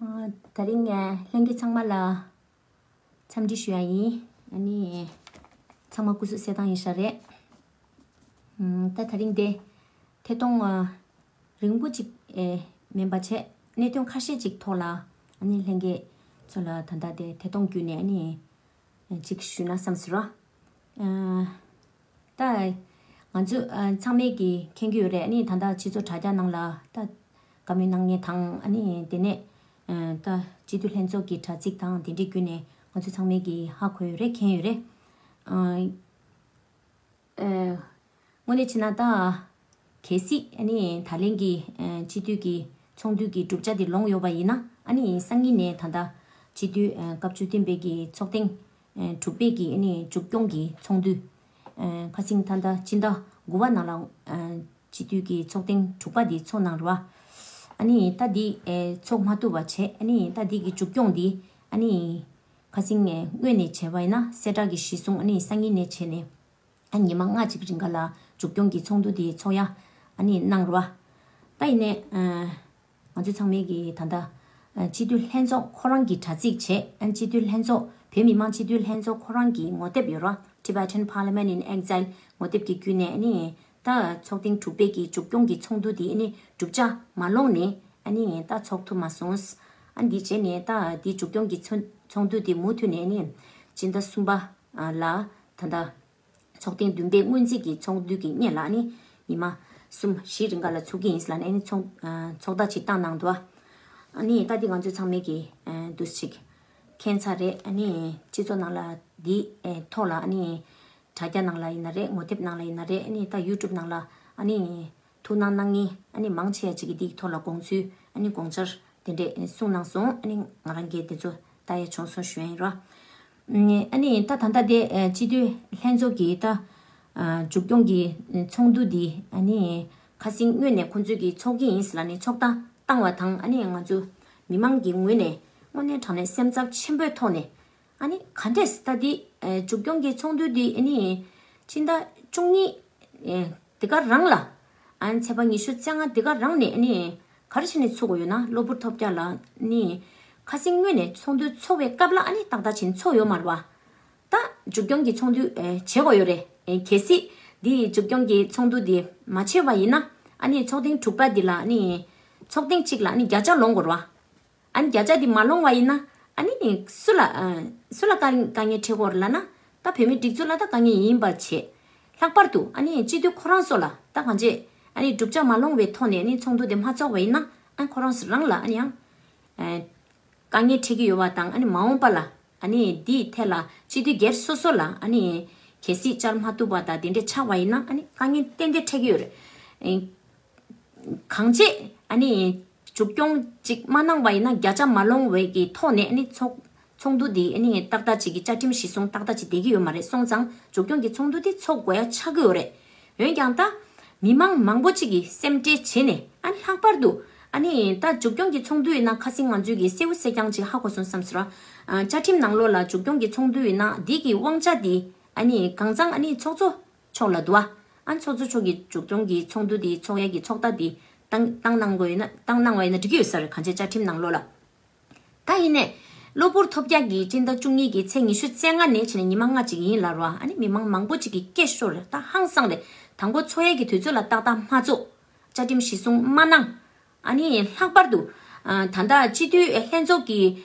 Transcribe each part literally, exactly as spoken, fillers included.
ད་རིང་ལྷན་རྒྱས་ཚང་མ་ལ་འཚམས་འདྲི་ཞུ་ཡ་ཡིན། ཨ་ནི་ཚང་མ་སྐུ་གཟུགས་གསལ་ཐང་ཡིན་ཤག་རེད། ད་ད་རིང་དེ་ཐད་གཏོང་རིང་པོ་ཅིག་མིན་པ་བྱས། གནད་དོན་ཁ་ཤས་ཅིག་ཐོག་ལ་ཨ་ནི་ལྷན་རྒྱས་ཚོ་ལ་ད་ལྟ་དེ་ཐད་གཏོང་བརྒྱུད་ནས་ཨ་ནི་ཅིག་ཞུས་ན་བསམ་ཟེར་བ། ད་ང་ཚོ་ཚང་མས་ཀྱིས་མཁྱེན་གྱི་ཡོད་རེད། ཨ་ནི་ད་ལྟ་སྤྱི་ཚོགས་དྲ་རྒྱ་ནང་ལ་ད་བཀའ་མོལ་གནང་མཁན་དང་། ཨ་ནི་དེ་ནས་ད་སྤྱི་འཐུས་ལྷན་ཚོགས་ཀྱི་དྲ་ཚིགས་དང་དེ་འདྲའི་བརྒྱུད་ནས་ང་ཚོ་ཚང་མས་ཀྱིས་ཧ་གོ་ཡོད་རེད། མཁྱེན་ཡོད་རེད། དངོས་གནས་བྱས་ན་ད་གལ་སྲིད་ཨ་ནི་ད་ལན་གྱི་སྤྱི་འཐུས་ཀྱི་ཚོགས་འདུ་གི་གྲུབ་ཆ་དེ་ལོངས་ཡོད་པ་ཡིན་ན། ཨ་ནི་སང་ཉིན་ནས་ད་ལྟ་སྤྱི་འཐུས་སྐབས་བཅུ་བདུན་པའི་གི་ཚོགས་ཐེངས་དྲུག་པའི་གི་ཨ་ནི་མཇུག་སྐྱོང་གི་ཚོགས་འདུ། ཁ་སང་ད་ལྟ་སྤྱི་ཟླ་དགུ་པ་ནང་ལ་སྤྱི་འཐུས་ཀྱི་ཚོགས་ཐེངས་དྲུག་པ་དེ་ཚོགས་གནང་རེད་བ། ཨ་ནི་ད་འདི་ཚོགས་མ་ཐུབ་པ་བྱས། ཨ་ནི་ད་འདི་གི་མཇུག་སྐྱོང་འདི་ཨ་ནི་ཁ་སང་སྔོན་ནས་བྱས་པ་ཡིན་ན་གསལ་བསྒྲགས་ཀྱི་གཞི་བཟུང་ཨ་ནི་སང་ཉིན་ནས་བྱས་ནས། ཨ་ཉི་མ་ལྔ་གཅིག་རིང་ག་ལ་མཇུག་སྐྱོང་གི་ཚོགས་འདུ་དེ་ཚོགས་ཡ་ཨ་ནི་གནང་རོགས། ད་ཡིན་ནས་ང་ཚོ་ཚང་མས་ཀྱི་ད་ལྟ་སྤྱི་འཐུས་ལྷན་ཚོགས་ཁོ་རང་གི་དྲ་ཚིགས་བྱས། ཨ་སྤྱི་འཐུས་ལྷན་ཚོགས་བོད་མི་མང་སྤྱི་འཐུས་ལྷན་ཚོགས་ཁོ་རང་གི་ངོ་དེབ་ཡོད་རོགས། Tibetan Parliament in Exile ངོ་དེབ་ཀྱི་བརྒྱུད་ནས་ཨ་ནི་ད་ཚོགས་ཐེངས་དྲུག་པའི་གི་མཇུག་སྐྱོང་གི་ཚོགས་འདུ་དེ་ཨ་ནི་གྲུབ་ཆ་མ་ལོངས་ནས་ཨ་ནི་ད་ཚོགས་ཐུབ་མ་སོང་། ཨ་འདི་བྱས་ནས་ད་འདི་མཇུག་སྐྱོང་གི་ཚོགས་ཚོགས་འདུ་དེ་མུ་མཐུད་ནས་ཨ་ནི་སྤྱི་ཟླ་གསུམ་པ་ལ་ད་ལྟ་ཚོགས་ཐེངས་བདུན་པའི་སྔོན་རྩིས་ཀྱི་ཚོགས་འདུ་གི་སྔོན་ལ་ནི་ཉི་མ་གསུམ་བཞི་རིང་ག་ལ་ཚུགས་ཀྱི་ཡིན་ལབ་ནས་ཨ་ནི་ཚོགས་ཚོགས་བརྡ་ཅིག་བཏང་གནང་འདུག་ཨ་ནི་ད་འདི་ང་ཚོ་ཚང་མས་ཀྱི་འདུག་ཅིག་མཁྱེན་ཚར་རེད། ཨ་ནི་སྤྱི་ཚོགས་ནང་ལ་འདི་ཐོག་ལ་ཨ་ནི་དྲ་རྒྱ་ནང་ལ་ཡིན་ན་རེད། ངོ་དེབ་ནང་ལ་ཡིན་ན་རེད། ཨ་ནི་ད་ཡུ་ཊུབ་ནང་ལ་ཨ་ནི་ཐུགས་སྣང་གནང་མཁན་ཨ་ནི་མང་ཆེ་བ་ཅིག་གིས་འདིའི་ཐོག་ལ་དགོངས་ཚུལ་ཨ་ནི་དགོངས་འཆར་དེ་འདྲས་གསུངས་གནང་སོང་། ཨ་ནི་ང་རང་གིས་དེ་ཚོ་ལྟ་ཡས་བྱུང་སོང་ཞུ་ཡ་ཡིན་རོགས། ཨ་ནི་ད་ད་ལྟ་དེ་སྤྱི་འཐུས་ལྷན་ཚོགས་ཀྱི་ད་མཇུག་སྐྱོང་གི་ཚོགས་འདུ་འདི་ཨ་ནི་ཁ་སང་སྔོན་ནས་ཁོང་ཚོས་ཀྱི་ཚོགས་ཀྱི་ཡིན་ཟེར་ལབ་ནས་ཚོགས་བརྡ་བཏང་བ་དང་། ཨ་ནི་ང་ཚོ་མི་མང་གི་ངོས་ནས་དངོས་གནས་དྲང་གནས་སེམས་འཚབ་ཆེན་པོའི་ཐོག་ནས། ཨ་ནི་ག་འདྲས་ད་འདི་མཇུག་སྐྱོང་གི་ཚོགས་འདུ་འདི་ཨ་ནི་ཕྱི་ཟླ་བཅུ་གཉིས་འདི་ག་རང་ལ། ཨ་ནི་ཚེས་པ་ཉི་ཤུ་རྩ་ལྔ་འདི་ག་རང་ནས་ཨ་ནི་ག་རེ་བྱས་ནས་ཚོགས་དགོས་ཡོད་ན། གློ་བུར་ཐོལ་རྒྱག་ལ་ནི་ཁ་སང་སྔོན་ནས་ཚོགས་འདུ་ཚོགས་པའི་སྐབས་ལ་ཨ་ནི་ཏག་ཏག་བྱས་ནས་ཚོགས་ཡོད་མ་རེད་བ། ད་མཇུག་སྐྱོང་གི་ཚོགས་འདུ་བྱེད་དགོས་ཡོད་རེད། གལ་སྲིད་འདི་མཇུག་སྐྱོང་གི་ཚོགས་འདུ་འདི་མ་བྱས་པ་ཡིན་ན། ཨ་ནི་ཚོགས་ཐེངས་དྲུག་པ་འདི་ལ་ཨ་ནི་ཚོགས་ཐེངས་གཅིག་ལ་ཨ་ནི་བརྒྱ་ཆ་ལོངས་དགོས་རེད་བ། ཨ་ནི་བརྒྱ་ཆ་འདི་མ་ལོངས་པ་ཡིན་ན་ཨ་ནི་སུ་ལ་ཨ་སུ་ལ་དཀའ་དཀའ་ངལ་འཕྲད་ཀྱི་ཡོད་རེད་ལབ་ན། ད་བོད་མིའི་སྒྲིག་འཛུགས་ལ་ད་དཀའ་ངལ་ཡིན་པ་བྱས། ལྷག་པར་དུ་ཨ་ནི་སྤྱི་འཐུས་ཁོ་རང་ཚོ་ལ་ད་གང་བྱས་ཨ་ནི་གྲུབ་ཆ་མ་ལོངས་པའི་ཐོག་ནས་ཨ་ནི་ཚོགས་འདུ་དེ་མ་ཚོགས་པ་ཡིན་ན། ཨ་ནི་ཁོ་རང་ཚོ་རང་ལ་ཨ་ནི་ཡང་ཨ་དཀའ་ངལ་འཕྲད་ཀྱི་ཡོད་པ་དང་། ཨ་ནི་མ་འོངས་པ་ལ་ཨ་ནི་འདིའི་ཐད་ལ་སྤྱི་འཐུས་སྒེར་སོ་སོ་ལ་ཨ་ནི་གལ་སྲིད་བཅར་མ་ཐུབ་པ་དང་དེ་འདྲ་ཆགས་པ་ཡིན་ན། ཨ་ནི་དཀའ་ངལ་ཏན་ཏན་འཕྲད་ཀྱི་ཡོད་རེད། ཨ་གང་བྱས་ཨ་ནི་མཇུག་སྐྱོང་ཅིག་མ་གནང་བ་ཡིན་ན། བརྒྱ་ཆ་མ་ལོངས་པའི་གི་ཐོག་ནས་ཨ་ནི་ཚོགས་ཚོགས་འདུ་འདི་ཨ་ནི་ཏག་ཏག་ཅིག་གི་བཅའ་ཁྲིམས་གཞི་བཟུང་ཏག་ཏག་ཅིག་བསྡད་ཀྱི་ཡོད་མ་རེད། སོང་ཙང་མཇུག་སྐྱོང་གི་ཚོགས་འདུ་འདི་ཚོགས་དགོས་ཡ་ཆགས་ཀྱི་ཡོད་རེད། འོན་ཀྱང་ད་མི་མང་མང་པོ་ཅིག་གིས་སེམས་ཁྲལ་བྱས་ནས། ཨ་ནི་ལྷག་པར་དུ་ཨ་ནི་ད་མཇུག་སྐྱོང་གི་ཚོགས་འདུ་ཡིན་ན། ཁ་སང་ང་ཚོས་ཀྱི་གསལ་པོ་གསལ་རྐྱང་ཅིག་ཧ་གོ་སོང་བསམ་ཟེར་བ། བཅའ་ཁྲིམས་ནང་ལོགས་ལ་མཇུག་སྐྱོང་གི་ཚོགས་འདུ་ཡིན་ན་འདི་གི་དབང་ཆ་འདི་ཨ་ནི་གང་ཚང་ཨ་ནི་ཚོགས་གཙོ་མཆོག་ལ་འདུག་བ། ཨ་ནི་ཚོགས་གཙོ་མཆོག་གིས་མཇུག་སྐྱོང་གི་ཚོགས་འདུ་འདི་ཚོགས་ཡ་གི་ཚོགས་བརྡ་འདི་བཏང་བཏང་གནང་དགོས་ཡོད་ན། བཏང་གནང་བ་ཡིན་ན་འགྲིག་གི་ཡོད་ས་རེད། གང་བྱས་བཅའ་ཁྲིམས་ནང་ལོགས་ལ། ད་ཡིན་ནས་གློ་བུར་ཐོལ་རྒྱག་གི་སྤྱི་ཟླ་བཅུ་གཉིས་ཀྱི་ཚེས་ཉི་ཤུ་རྩ་ལྔ་ནས་བྱས་ནས་ཉི་མ་ལྔ་ཅིག་ཡིན་ལབ་རེད་བ། ཨ་ནི་མི་མང་མང་པོ་ཅིག་གིས་སྐད་ཤོར་རེད། ད་ཧང་སང་རེད། དང་པོ་ཚོགས་ཡ་གི་དུས་ཚོད་ལ་ཏག་ཏག་མ་ཚོགས། བཅའ་ཁྲིམས་གཞི་བཟུང་མ་གནང་། ཨ་ནི་ལྷག་པར་དུ་ཨ་ད་ལྟ་སྤྱི་འཐུས་ལྷན་ཚོགས་ཀྱི་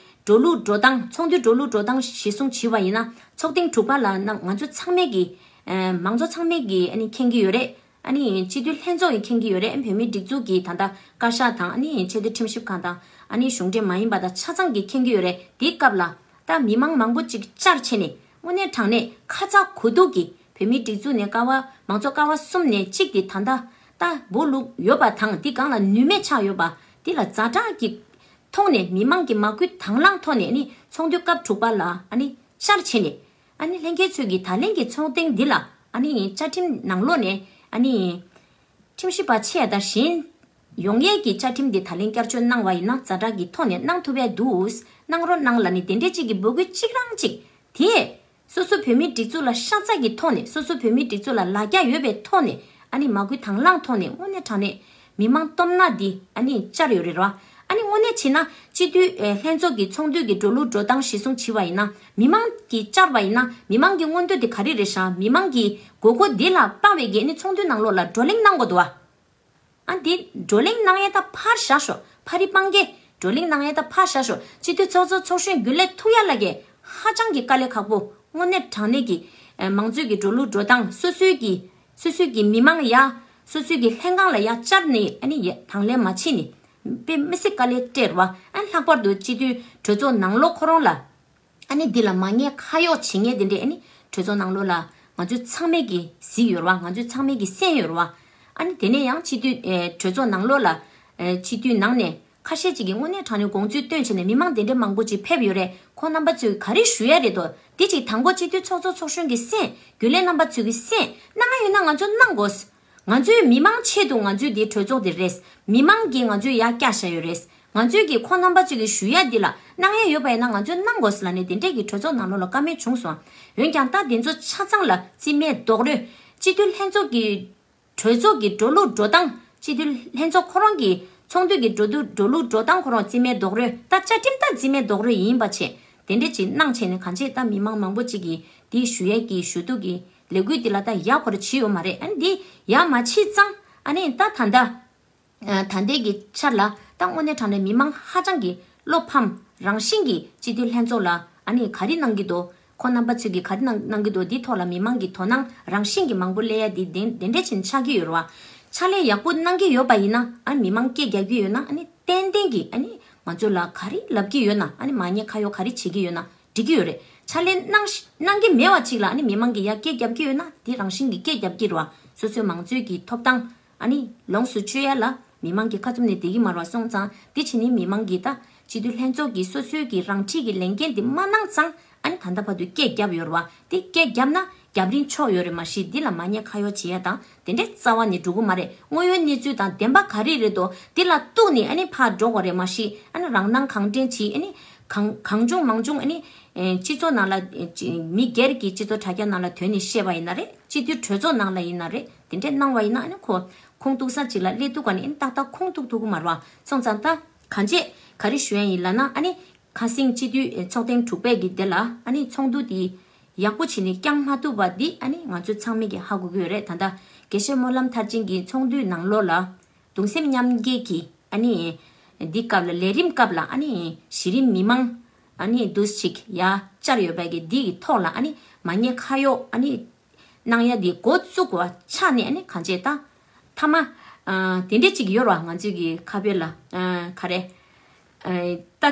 འགྲོ་ལུགས་འགྲོ་སྟངས། ཚོགས་འདུའི་འགྲོ་ལུགས་འགྲོ་སྟངས་གཞི་བཟུང་བྱས་པ་ཡིན་ན། ཚོགས་ཐེངས་དྲུག་པ་ལ་ན་ང་ཚོ་ཚང་མས་ཀྱིས་ཨ་མང་ཚོགས་ཚང་མས་ཀྱིས་ཨ་ནི་མཁྱེན་གྱི་ཡོད་རེད། ཨ་ནི་སྤྱི་འཐུས་ལྷན་ཚོགས་ཀྱིས་མཁྱེན་གྱི་ཡོད་རེད། བོད་མིའི་སྒྲིག་འཛུགས་ཀྱི་ད་ལྟ་བཀའ་ཤག་དང་། ཨ་ནི་ཆེས་མཐོའི་ཁྲིམས་ཞིབ་ཁང་དང་། ཨ་ནི་གཞུང་འབྲེལ་མ་ཡིན་པ་དང་ཆ་ཚང་གིས་མཁྱེན་གྱི་ཡོད་རེད། དེའི་སྐབས་ལ་ད་མི་མང་མང་པོ་ཅིག་བཅར་བྱས་ནས་དངོས་གནས་དྲང་གནས་ཁ་ཚ་དགོས་གཏུགས་ཀྱིས་བོད་མིའི་སྒྲིག་འཛུགས་ནས་ཀ་བ་མང་གཙོ་ཀ་བ་གསུམ་ནས་གཅིག་དེ་ད་ལྟ་ད་སྦོ་ལུག་ཡོད་པ་དང་། དེ་སྒང་ལ་ནུས་མེད་ཆགས་ཡོད་པ་དེ་ལ་ཛ་དྲག་གི་ཐོག་ནས་མི་མང་གི་མ་སྐུལ་དང་བླངས་ཐོག་ནས། ཨ་ནི་ཚོགས་འདུའི་སྐབས་དྲུག་པ་ལ་ཨ་ནི་བཅར་བྱས་ནས། ཨ་ནི་ལྷན་རྒྱས་ཚོས་ཀྱིས་ད་ལན་གྱི་ཚོགས་ཐེངས་འདི་ལ་ཨ་ནི་བཅའ་ཁྲིམས་ནང་ལོགས་ནས་ཨ་ནི་ཁྲིམས་ཞིབ་པ་ཆེ་དང་གཞན་ཡོང་ཡས་ཀྱི་བཅའ་ཁྲིམས་འདི་ད་ལན་བསྐྱར་བཅོས་གནང་བ་ཡིན་ན་ཛ་དྲག་གི་ཐོག་ནས་གནང་ཐུབ་ཡས་འདུག་གནང་རོགས་གནང་ལབ་ནས་དེ་འདྲས་ཅིག་གི་འབོད་སྐུལ་གཅིག་རང་གཅིག་དེས། སོ་སོ་བོད་མིའི་སྒྲིག་འཛུགས་ལ་ཤ་ཚ་གི་ཐོག་ནས། སོ་སོ་བོད་མིའི་སྒྲིག་འཛུགས་ལ་ལ་རྒྱ་ཡོད་པའི་ཐོག་ནས། ཨ་ནི་མ་སྐུལ་དང་བླངས་ཐོག་ནས་དངོས་གནས་དྲང་གནས་མི་མང་སྟོབས་ན་འདི་ཨ་ནི་བཅར་ཡོད་རེད་ར། ཨ་ནི་དངོས་གནས་བྱས་ན་སྤྱི་འཐུས་ཨེ་ལྷན་ཚོགས་ཀྱི་ཚོགས་འདུ་གི་འགྲོ་ལུགས་འགྲོ་སྟངས་གཞིར་བཟུང་བྱས་པ་ཡིན་ན། མི་མང་གིས་བཅར་བ་ཡིན་ན་མི་མང་གི་མངོན་འདོད་དེ་ག་རེ་རེད་ཤག་མི་མང་གི་དགོས་མཁོ་འདི་ལ་དཔག་པའི་གི་ཨ་ནི་ཚོགས་འདུའི་ནང་ལོགས་ལ་བགྲོ་གླེང་གནང་དགོས་འདུག་བ། ཨ་འདི་བགྲོ་གླེང་གནང་ཡས་ད་ཕར་བཞག་ཤོག་ཕ་རི་སྤང་གེ། བགྲོ་གླེང་གནང་ཡས་ད་ཕར་བཞག་ཤོག་སྤྱི་འཐུས་ཚོགས་གཙོ་ཚོགས་གཞོན་རྒྱུན་ལས་ཐུག་ཡ་ལ་གེ་ཧ་ཅང་གི་དཀའ་ལས་ཁག་པོ། དངོས་གནས་དྲང་གནས་ཀྱི་ཨེ་མང་གཙོའི་གི་འགྲོ་ལུགས་འགྲོ་སྟངས་སོ་སོའི་གི་སོ་སོའི་གི་མི་མང་ལ་ཡ། སོ་སོའི་གི་ལྷན་ཁང་ལ་ཡ་བཅར་ནས་ཨ་ནི་ཡ་དང་ལེན་མ་བྱས་ནས་དཔེ་མི་སྲིད་དཀའ་ལས་སྤྲད་རེད་བ། ཨ་ནི་ལྷག་པར་དུ་སྤྱི་འཐུས་གྲོས་ཚོགས་ནང་ལོགས་ཁོ་རང་ལ། ཨ་ནི་འདི་ལ་མ་ཉེས་ཁ་གཡོག་བྱེད་མཁན་དེ་འདྲས་ཨ་ནི་གྲོས་ཚོགས་ནང་ལོགས་ལ་ང་ཚོ་ཚང་མས་ཀྱི་གཟིགས་ཡོད་རེད་བ། ང་ཚོ་ཚང་མས་ཀྱི་གསན་ཡོད་རེད་བ། ཨ་ནི་དེ་ནས་ཡང་སྤྱི་འཐུས་ཨེ་གྲོས་ཚོགས་ནང་ལོགས་ལ་ཨེ་སྤྱི་འཐུས་ནང་ནས་ཁ་ཤས་ཅིག་གིས་དངོས་གནས་དྲང་གནས་དགོངས་ཚུལ་བཏོན་བྱས་ནས་མི་མང་དེ་འདྲས་མང་པོ་ཅིག་ཕེབས་ཡོད་རེད། ཁོང་རྣམ་པ་ཚོས་ག་རེ་ཞུ་ཡ་རེད་དོ། དེ་ཅིག་དང་པོ་སྤྱི་འཐུས་ཚོགས་གཙོ་ཚོགས་གཞོན་གྱིས་གསན། རྒྱུན་ལས་རྣམ་པ་ཚོས་ཀྱི་གསན། གནང་ཡ་ཡོད་ན་ང་ཚོ་གནང་དགོས། ང་ཚོའི་མི་མང་ཆེད་དུ་ང་ཚོའི་འདི་གྲོས་ཚོགས་འདི་རེད། མི་མང་གིས་ང་ཚོའི་ཡར་བསྐྱལ་བཞག་ཡོད་རེད། ང་ཚོའི་གི་ཁོང་རྣམ་པ་ཚོས་ཀྱི་ཞུ་ཡ་འདི་ལ་གནང་ཡ་ཡོད་པ་ཡིན་ན་ང་ཚོས་གནང་དགོས་ལབ་ནས་དེ་འདྲས་ཀྱི་གྲོས་ཚོགས་ནང་ལོགས་ལ་བཀའ་མོལ་བྱུང་སོང་། འོན་ཀྱང་ད་དེ་ཚོ་ཆ་ཚང་ལ་རྩིས་མེད་རྡོག་རོལ། སྤྱི་འཐུས་ལྷན་ཚོགས་ཀྱི་གྲོས་ཚོགས་ཀྱི་འགྲོ་ལུགས་འགྲོ་སྟངས། སྤྱི་འཐུས་ལྷན་ཚོགས་ཁོ་རང་གི་ཚོགས་འདུ་གི་འགྲོ་འདུ་འགྲོ་ལུགས་འགྲོ་སྟངས་ཁོ་རང་རྩིས་མེད་རྡོག་རོལ། ད་བཅའ་ཁྲིམས་ད་རྩིས་མེད་རྡོག་རོལ་ཡིན་པ་བྱས། དེ་འདྲས་ཅིག་གནང་བྱས་ནས་གང་བྱས་ད་མི་མང་མང་པོ་ཅིག་གིས་དེ་ཞུ་ཡས་ཀྱི་ཞུ་གཏུག་གི་ལས་འགུལ་དེ་ལ་ད་ཡ་ཁོ་ར་བྱས་ཡོད་མ་རེད། ཨ་ནི་དེ་ཡ་མ་བྱས་ཙང་ཨ་ནི་ད་ད་ལྟ་ཨ་ད་ལྟའི་གི་ཆར་ལ་ད་དངོས་གནས་དྲང་གནས་མི་མང་ཧ་ཅང་གི་བློ་ཕམ་རང་བཞིན་གྱི་སྤྱི་འཐུས་ལྷན་ཚོགས་ལ་ཨ་ནི་ག་རེ་གནང་གི་འདུག་ཁོང་རྣམ་པ་ཚོས་ཀྱིས་ག་རེ་གནང་གནང་གི་འདུག་འདིའི་ཐོག་ལ་མི་མང་གི་དོ་སྣང་རང་བཞིན་གྱི་མང་པོ་སླེབས་ཡ་འདི་དེ་དེ་འདྲས་ཅིག་ཆགས་ཀྱི་ཡོད་རེད་བ། ཕྱག་ལས་ཡག་པོ་གནང་གི་ཡོད་པ་ཡིན་ན་ཨ་ནི་མི་མང་སྐད་རྒྱབ་ཀྱི་ཡོད་ན་ཨ་ནི་ཏན་ཏན་གྱིས་ཨ་ནི་ང་ཚོ་ལ་ག་རེ་ལབ་ཀྱི་ཡོད་ན་ཨ་ནི་མ་ཉེས་ཁ་གཡོག་ག་རེ་བྱེད་ཀྱི་ཡོད་ན་འགྲིག་གི་ཡོད་རེད། ཕྱག་ལས་གནང་ཤ་གནང་གི་མེད་པ་ཅིག་ལ་ཨ་ནི་མི་མང་གིས་ཡ་སྐད་རྒྱབ་ཀྱི་ཡོད་ན་དེ་རང་བཞིན་གྱིས་སྐད་རྒྱབ་ཀྱི་རེད་བ། སོ་སོའི་མང་གཙོའི་གི་ཐོབ་ཐང་ཨ་ནི་ལོངས་སུ་སྤྱོད་ཡ་ལ་མི་མང་གི་ཁ་བཙུམ་ནས་བསྡད་ཀྱི་མ་རེད་བ། སོང་ཙང་དེ་བྱས་ནས་མི་མང་གིས་ད་སྤྱི་འཐུས་ལྷན་ཚོགས་ཀྱིས་སོ་སོའི་གི་རང་འཁྲིའི་གི་ལས་འགན་དེ་མ་གནང་ཙང་ཨ་ནི་ད་ལྟ་བར་དུ་སྐད་རྒྱབ་ཡོད་རེད་བ། དེ་སྐད་རྒྱབ་ན་རྒྱབ་རིན་ཆོག་ཡོད་རེད། མ་གཞི་འདི་ལ་མ་ཉེས་ཁ་གཡོག་བྱེད་ཡ་དང་དེ་འདྲའི་རྩ་བ་ནས་འགྲོ་གི་མ་རེད། དངོས་ཡོད་གནས་ཚུལ་དང་བདེན་པ་ག་རེ་རེད་དོ་དེ་ལ་གཏུགས་ནས་ཨ་ནི་ཕར་འགྲོ་དགོས་རེད། མ་གཞི་ཨ་ནི་རང་སྣང་གང་དྲན་བྱས་ཨ་ནི་གང་གང་བྱུང་མང་བྱུང་ཨ་ནི་ཨེ་སྤྱི་ཚོགས་ནང་ལ་ཨེ་ཅི་མི་སྒེར་གྱི་སྤྱི་ཚོགས་དྲ་རྒྱ་ནང་ལ་དོན་ནས་བཤད་པ་ཡིན་ན་རེད། སྤྱི་འཐུས་གྲོས་ཚོགས་ནང་ལ་ཡིན་ན་རེད། དེ་འདྲས་གནང་བ་ཡིན་ན་ཨ་ནི་ཁོ་ཁུངས་གཏུགས་ས་ཅིག་ལ་སླེབས་ཐུབ་ག་ནི་ཨ་ནི་ཏག་ཏག་ཁུངས་གཏུགས་ཐུབ་ཀྱི་མ་རེད་བ། སོང་ཙང་ད་གང་བྱས་ག་རེ་ཞུ་ཡ་ཡིན་ལབ་ན་ཨ་ནི་ཁ་སང་སྤྱི་འཐུས་ཚོགས་ཐེངས་དྲུག་པའི་གི་དེ་ལ་ཨ་ནི་ཚོགས་འདུ་དེ་ཡག་པོ་བྱས་ནས་བསྐྱངས་མ་ཐུབ་པ་འདི་ཨ་ནི་ང་ཚོ་ཚང་མས་ཀྱི་ཧ་གོ་གི་ཡོད་རེད། ད་ལྟ་དགེ་བཤེས་སྨོན་ལམ་མཐར་ཕྱིན་གྱི་ཚོགས་འདུའི་ནང་ལོགས་ལ་གདུང་སེམས་མཉམ་སྐྱེད་ཀྱི་ཨ་ནི་འདི་སྐབས་ལ་ལས་རིམ་སྐབས་ལ་ཨ་ནི་གཞི་རིམ་མི་མང་ཨ་ནི་འདུས་ཅིག་ཡ་བཅར་ཡོད་པའི་གི་འདི་གི་ཐོག་ལ་ཨ་ནི་མ་ཉེས་ཁ་གཡོག་ཨ་ནི་གནང་ཡ་འདི་འགོ་བཙུགས་པ་ཆགས་ནས་ཨ་ནི་གང་བྱས་ད་མཐའ་མ་ཨ་དེ་འདྲས་ཅིག་ཡོད་རེད་བ། ང་ཚོའི་གི་ཁ་དཔེ་ལ་ཨ་ག་རེ་ཨ་ད་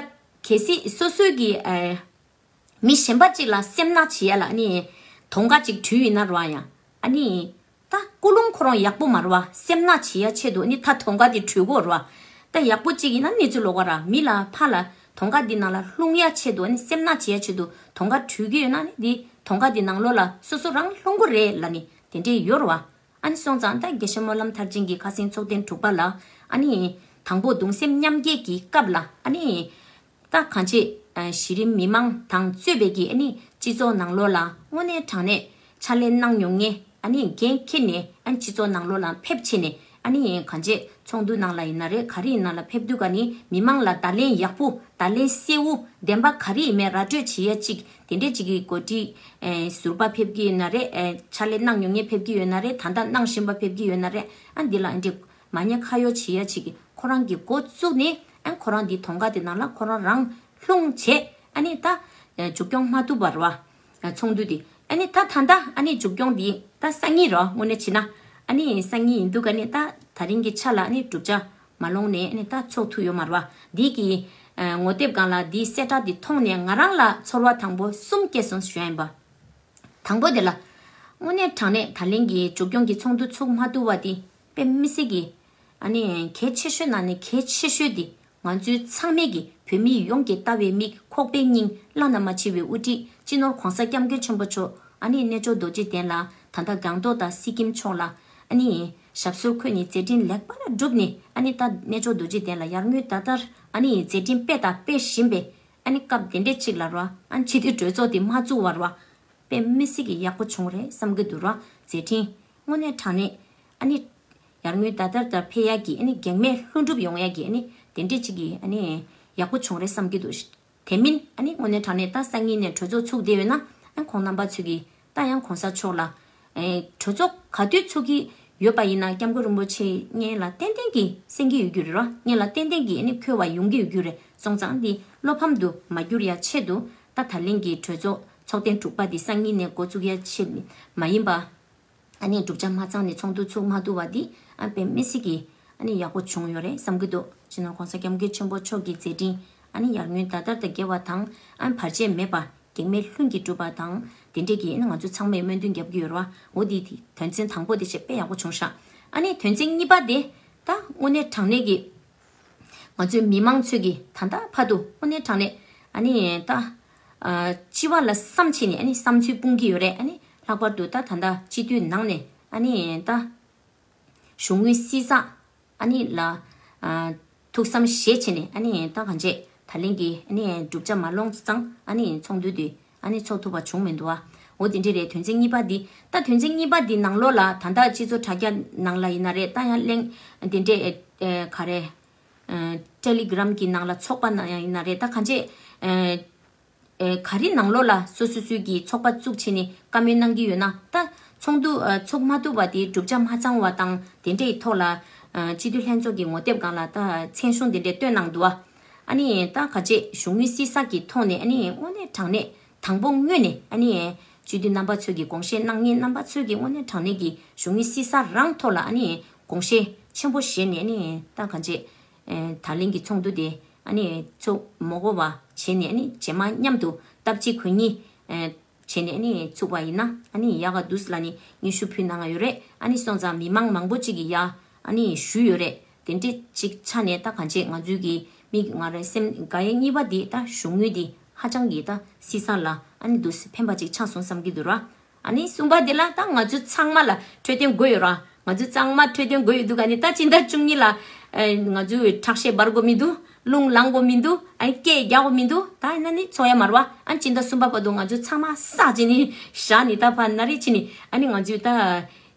གལ་སྲིད་སོ་སོའི་གི་ཨ་མི་གཞན་པ་ཅིག་ལ་སེམས་ནག་བྱེད་ཡ་ལ་ཨ་ནི་དོང་ཁ་ཅིག་བྲུས་ཡིན་ན་རེད་བ། ཡང་ཨ་ནི་ད་ཀུན་སློང་ཁོ་རང་ཡག་པོ་མ་རེད་བ། སེམས་ནག་བྱེད་ཡ་ཆེད་དུ་ཨ་ནི་ད་དོང་ཁ་དེ་བྲུས་དགོས་རེད་བ། ད་ཡག་པོ་ཅིག་ཡིན་ན་གནས་ཚུལ་ལོགས་ཀ་ར་མི་ལ་ཕར་ལ་དོང་ཁ་འདི་ནང་ལ་ལྷུང་ཡ་ཆེད་དུ་ཨ་ནི་སེམས་ནག་བྱེད་ཡ་ཆེད་དུ་དོང་ཁ་བྲུས་ཀྱི་ཡོད་ན་ཨ་ནི་འདི་དོང་ཁ་འདི་ནང་ལོགས་ལ་སོ་སོ་རང་ལྷུང་གི་རེད་ལབ་ནི་དེ་འདྲས་ཡོད་རེད་བ། ཨ་ནི་སོང་ཙང་ད་དགེ་བཤེས་སྨོན་ལམ་མཐར་ཕྱིན་གྱི་ཁ་སང་ཚོགས་ཐེངས་དྲུག་པ་ལ་ཨ་ནི་དང་པོ་གདུང་སེམས་མཉམ་སྐྱེད་ཀྱི་སྐབས་ལ་ཨ་ནི་ད་གང་བྱས་ཨ་གཞི་རིམ་མི་མང་དང་གཙོས་པའི་གི་ཨ་ནི་སྤྱི་ཚོགས་ནང་ལོགས་ལ་དངོས་གནས་དྲང་གནས་ཕྱག་ལས་གནང་མྱོང་མཁན་ཨ་ནི་འགན་འཁྱེར་ནས་ཨ་ནི་སྤྱི་ཚོགས་ནང་ལོགས་ལ་ཕེབས་བྱས་ནས་ཨ་ནི་གང་བྱས་ཚོགས་འདུ་ནང་ལ་ཡིན་ན་རེད། ག་རེ་ཡིན་ན་ལ་ཕེབས་དུས་ཀ་ནི་མི་མང་ལ་བརྡ་ལན་ཡག་པོ་བརྡ་ལན་གསལ་བོ་བདེན་པ་ག་རེ་ཡིན་མིན་ར་སྤྲོད་བྱེད་ཡ་གཅིག་དེ་འདྲས་གཅིག་གི་འགོ་ཁྲིད་ཨེ་ཟུར་པ་ཕེབས་ཀྱི་ཡོད་ན་རེད། ཨེ་ཕྱག་ལས་གནང་མྱོང་མཁན་ཕེབས་ཀྱི་ཡོད་ན་རེད། ད་ལྟ་གནང་བཞིན་པ་ཕེབས་ཀྱི་ཡོད་ན་རེད། ཨ་འདི་ལ་ཨ་འདྲས་མ་ཉེས་ཁ་གཡོག་བྱེད་ཡ་གཅིག་གི་ཁོ་རང་གི་འགོ་བཙུགས་ནས་ཨ་ཁོ་རང་འདི་དོང་ཁ་དེ་ནང་ལ་ཁོ་རང་རང་ལྷུང་བྱས་ཨ་ནི་ད་མཇུག་སྐྱོང་མ་ཐུབ་པ་རེད་བ། ཚོགས་འདུ་འདི་ཨ་ནི་ད་ད་ད་ཨ་ནི་མཇུག་སྐྱོང་འདི་ད་སང་ཉིན་རེད་བ། དངོས་གནས་བྱས་ན་ཨ་ནི་སང་ཉིན་ཡིན་དུས་ཀ་ནི་ད་ད་རིང་གི་ཆ་ལ་ཨ་ནི་བསྒྲུབ་བྱ་མ་ལོངས་ནས་ཨ་ནི་ད་ཚོགས་ཐུབ་ཡོད་མ་རེད་བ། འདི་གི་ངོ་དེབ་སྒང་ལ་འདི་གསལ་བསྒྲགས་འདི་མཐོང་ནས་ང་རང་ལ་ཚོར་བ་དང་པོ་གསུམ་སྐྱེས་སོང་ཞུ་ཡ་ཡིན་པ། དང་པོ་དེ་ལ། དངོས་གནས་དྲང་གནས་ད་ལན་གྱི་མཇུག་སྐྱོང་གི་ཚོགས་འདུ་ཚུགས་མ་ཐུབ་པ་དེ་དཔེ་མི་སྲིད་ཀྱི། ཨ་ནི་གལ་ཆེ་ཤོས་ནང་ནས་གལ་ཆེ་ཤོས་དེ་ང་ཚོའི་ཚང་མས་ཀྱི་བོད་མི་ཡོངས་ཀྱི་ལྟ་བའི་མིག་ཁོག་པའི་སྙིང་བླ་ན་མ་མཆིས་པའི་དབུ་ཁྲིད་སྤྱི་ནོར་༧གོང་ས་༧སྐྱབས་མགོན་ཆེན་པོ་མཆོག་ཨ་ནི་གནས་མཆོག་རྡོ་རྗེ་གདན་ལ་ད་ལྟ་སྒང་ཏོག་དང་སི་ཀིམ་ཕྱོགས་ལ་ཨ་ནི་ཞབས་སོར་འཁོད་ནས་མཛད་འཕྲིན་ལེགས་པར་བསྒྲུབས་ནས་ཨ་ནི་ད་གནས་མཆོག་རྡོ་རྗེ་གདན་ལ་ཡར་ངོའི་ཟླ་ལྟར་ཨ་ནི་མཛད་འཕྲིན་སྤེལ་དང་སྤེལ་བཞིན་པའི་ཨ་ནི་སྐབས་དེ་འདྲས་ཅིག་ལ་རོ་ཨ་ནི་སྤྱི་འཐུས་གྲོས་ཚོགས་དེ་མ་བཙུགས་པར་རོ། དཔེ་མི་སྲིད་ཀྱི་ཡག་པོ་བྱུང་རེད་བསམ་གྱི་འདུག་ར། མཛད་འཕྲིན་དངོས་གནས་དྲང་གནས་ཨ་ནི་ཡར་ངོའི་ཟླ་ལྟར་ལྟར་འཕེལ་ཡག་གི་ཨ་ནི་གེགས་མེད་ལྷུན་གྲུབ་ཡོང་ཡག་གི་ཨ་ནི་ དེ་འདྲས་ཅིག་གིས་ཨ་ནི་ཡག་པོ་བྱུང་རེད་བསམ་གྱི་འདུག་དེ་མིན་ཨ་ནི་དངོས་གནས་དྲང་གནས་ད་སང་ཉིན་ནས་གྲོས་ཚོགས་ཚུགས་བསྡད་ཡོད་ན་ཨ་ཁོང་རྣམ་པ་ཚོས་ཀྱིས་ད་ཡང་གོང་ས་མཆོག་ལ་ཨེ་གྲོས་ཚོགས་ག་དུས་ཚུགས་ཀྱི་ཡོད་པ་ཡིན་ན་སྐྱབས་མགོན་རིན་པོ་ཆེ་སྔོན་ལ་ཏན་ཏན་གྱིས་གསན་གྱི་ཡོད་རྒྱུ་རེད་རོ། སྔོན་ལ་ཏན་ཏན་གྱིས་ཨ་ནི་འཁོད་པ་ཡོང་གི་ཡོད་རྒྱུ་རེད། སོང་ཙང་འདི་བློ་ཕམ་དུ་མ་གྱུར་ཡ་ཆེད་དུ་ད་ད་ལན་གྱི་གྲོས་ཚོགས་ཚོགས་ཐེངས་དྲུག་པ་འདི་སང་ཉིན་ནས་འགོ་བཙུགས་ཡ་ཆེད་མ་ཡིན་པ། ཨ་ནི་བསྒྲུབ་བྱ་མ་ཚང་ནས་ཚོགས་འདུ་ཚུགས་མ་ཐུབ་པ་འདི་ཨ་དཔེ་མི་སྲིད་ཀྱི་ཨ་ནི་ཡག་པོ་བྱུང་ཡོད་རེད་བསམ་གྱི་འདུག་སྤྱི་ནོར་༸གོང་ས་༸སྐྱབས་མགོན་ཆེན་པོ་མཆོག་གི་མཛད་འཕྲིན་ཨ་ནི་ཡར་ངོའི་ཟླ་ལྟར་དུ་རྒྱས་པ་དང་ཨ་བར་ཆད་མེད་པ་གེགས་མེད་ལྷུན་གྱིས་གྲུབ་པ་དང་དེ་འདྲས་ཀྱི་ཨ་ནི་ང་ཚོ་ཚང་མས་སྨོན་འདུན་རྒྱབ་ཀྱི་ཡོད་རེད་བ། འོ་དེ་དེ་དོན་ཚན་དང་པོ་དེ་བྱས་དཔེ་ཡག་པོ་བྱུང་ཤག་ཨ་ནི་དོན་ཚན་གཉིས་པ་དེ་ད་དངོས་གནས་དྲང་གནས་ཀྱི་ང་ཚོའི་མི་མང་ཚོས་ཀྱི་ད་ལྟ་བར་དུ་དངོས་གནས་དྲང་གནས་ཨ་ནི་ད་ཨ་སྤྱི་བ་ལ་བསམ་བྱས་ནས་ཨ་ནི་བསམ་ཚུལ་སྤུངས་ཀྱི་ཡོད་རེད། ཨ་ནི་ལྷག་པར་དུ་ད་ད་ལྟ་སྤྱི་འཐུས་ནང་ནས་ཨ་ནི་ད་གཞུང་དངུལ་བསྲི་ས་ཨ་ནི་ལ་ཨ་ཐུགས་བསམ་བཞེས་བྱས་ནས་ཨ་ནི་ད་གང་བྱས་ད་ལན་གྱི་ཨ་ནི་བསྒྲུབ་བྱ་མ་ལོངས་ཙང་ཨ་ནི་ཚོགས་འདུ་དེ་ཨ་ནི་ཚོགས་ཐུབ་པ་བྱུང་མི་འདུག་ཨ། འོ་དེ་འདྲས་རེད། དོན་ཚན་གཉིས་པ་འདི་ད་དོན་ཚན་གཉིས་པ་འདི་ནང་ལོགས་ལ་ད་ལྟ་སྤྱི་ཚོགས་དྲ་རྒྱ་ནང་ལ་ཡིན་ན་རེད། ད་ཡང་གླེང་དེ་འདྲས་ཨེ་ག་རེ་ཨེ་ཊེ་ལི་གྷི་རམ་གྱི་ནང་ལ་ཚོགས་པ་ནང་ཡང་ཡིན་ན་རེད། ད་གང་བྱས་ཨེ་ཨེ་ག་རེ་ནང་ལོགས་ལ་སོ་སོ་སོའི་གི་ཚོགས་པ་བཙུགས་བྱས་ནས་བཀའ་མོལ་གནང་གི་ཡོད་ན་ད་ཚོགས་འདུ་ཨེ་ཚུགས་མ་ཐུབ་པ་དེ་བསྒྲུབ་བྱ་མ་ཚང་བ་དང་དེ་འདྲའི་ཐོག་ལ་ཨེ་སྤྱི་འཐུས་ལྷན་ཚོགས་ཀྱི་ངོ་དེབ་སྒང་ལ་ད་མཚན་གཞུང་དེ་འདྲས་བཏོན་གནང་འདུག་ཨ། ཨ་ནི་ད་ག་བྱས་གཞུང་དངུལ་བསྲི་ས་གི་ཐོག་ནས་ཨ་ནི་དངོས་གནས་དྲང་གནས་དང་པོ་སྔོན་ནས་ཨ་ནི་སྤྱི་འཐུས་རྣམ་པ་ཚོས་ཀྱི་དགོངས་བཞེས་གནང་མཁན་རྣམ་པ་ཚོས་ཀྱི་དངོས་གནས་དྲང་གནས་ཀྱི་གཞུང་དངུལ་བསྲི་ས་རང་ཐོག་ལ་ཨ་ནི་དགོངས་བཞེས་ཆེན་པོ་བཞེས་ནས་ཨ་ནི་ད་ག་བྱས་ཨེ་ད་ལན་གྱི་ཚོགས་འདུ་དེ་ཨ་ནི་ཚོགས་མ་དགོས་པ་བྱས་ནས་ཨ་ནི་རྗེས་མ་མཉམ་དུ་སྟབས་གཅིག་གུ་གཉིས་ཨེ་བྱས་ནས་ཨ་ནི་ཚུགས་པ་ཡིན་ན་ཨ་ནི་ཡག་ག་འདུག་ལབ་ནས་སྙན་ཞུ་ཕུལ་གནང་ཡ་ཡོད་རེད། ཨ་ནི་སོང་ཙང་མི་མང་མང་པོ་ཅིག་གིས་ཡ་ཨ་ནི་ཞུས་ཡོད་རེད། དེ་འདྲས་ཅིག་ཆ་ནས་ད་གང་བྱས་ང་ཚོའི་གི་མིག་ང་རའི་སེམས་དགའ་ཡ་གཉིས་པ་དེ་ད་གཞུང་དངུལ་དེ་ཧ་ཅང་གི་ད་བསྲི་ས་ལ་ཨ་ནི་འདུག་སེ་ཕན་པ་ཅིག་ཆགས་སོང་བསམ་གྱི་འདུག་ར། ཨ་ནི་གསུམ་པ་དེ་ལ་ད་ང་ཚོ་ཚང་མ་ལ་འཕྲོད་བསྟེན་དགོས་ཡོད་ར། ང་ཚོ་ཚང་མ་འཕྲོད་བསྟེན་དགོས་ཡོད་འདུག་ཨ་ནི་ད་སྤྱི་ཟླ་བཅུ་གཉིས་ལ་ཨ་ང་ཚོས་ཁྲག་ཤེད་འབར་དགོས་མི་འདུག་རླུང་ལངས་དགོས་མི་འདུག་ཨ་ནི་སྐད་རྒྱག་དགོས་མི་འདུག་ད་ཡིན་ན་ནི་ཚོགས་ཡ་མ་རེད་བ། ཨ་ནི་སྤྱི་ཟླ་གསུམ་པ་བར་དུ་ང་ཚོ་ཚང་མ་བསགས་བྱས་ནི་བཞག་ནི་ད་ཕར་ན་རེ་ཕྱིན་ནི་ཨ་ནི་ང་ཚོས་ད་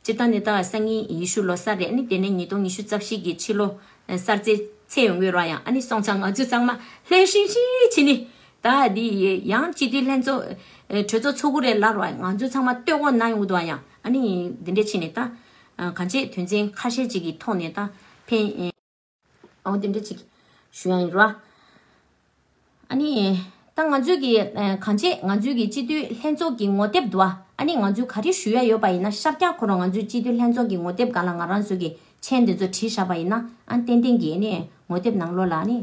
སྤྱིར་བཏང་ནི་ད་སང་ཉིན་ཡེ་ཤུ་ལོ་གསར་རེད། ཨ་ནི་དེ་ནས་ཉིས་སྟོང་ཉི་ཤུ་རྩ་བཞི་གི་ཕྱི་ལོ་གསར་ཚེས་ཚེས་ཡོང་གི་རེད་བ། ཡང་ཨ་ནི་སོང་ཙང་ང་ཚོ་ཚང་མ་ལྷོད་ཤིང་ཤིང་བྱས་ནི་ད་འདི་ཡང་སྤྱི་འཐུས་ལྷན་ཚོགས་ཨེ་གྲོས་ཚོགས་ཚོགས་ཀྱི་རེད་ལབ་རེད་བ། ང་ཚོ་ཚང་མ་ལྟོས་གོ་ན་ཡོང་གི་འདུག་བ། ཡང་ཨ་ནི་འདི་འདྲས་བྱས་ནས་ད་ཨ་གང་བྱས་དོན་ཚན་ཁ་ཤས་ཅིག་གི་ཐོག་ནས་ད་ཕན་ཨེ་འོ་དེ་འདྲས་ཅིག་ཞུ་ཡ་ཡིན་ར། ཨ་ནི་ད་ང་ཚོས་ཀྱི་ཨེ་གང་བྱས་ང་ཚོའི་གི་སྤྱི་འཐུས་ལྷན་ཚོགས་ཀྱི་ངོ་དེབ་འདུག་བ། ཨ་ནི་ང་ཚོས་ག་རེ་ཞུ་ཡ་ཡོད་པ་ཡིན་ན་ཤར་རྒྱག་ཁོ་རང་ང་ཚོའི་སྤྱི་འཐུས་ལྷན་ཚོགས་ཀྱི་ངོ་དེབ་སྒང་ལ་ང་རང་ཚོའི་གི་མཆན་དེ་ཚོ་བྲིས་བཞག་པ་ཡིན་ན་ཨ་ནི་ཏན་ཏན་གྱི་ཨ་ནི་ངོ་དེབ་ནང་ལོགས་ལ་ཨ་ནི་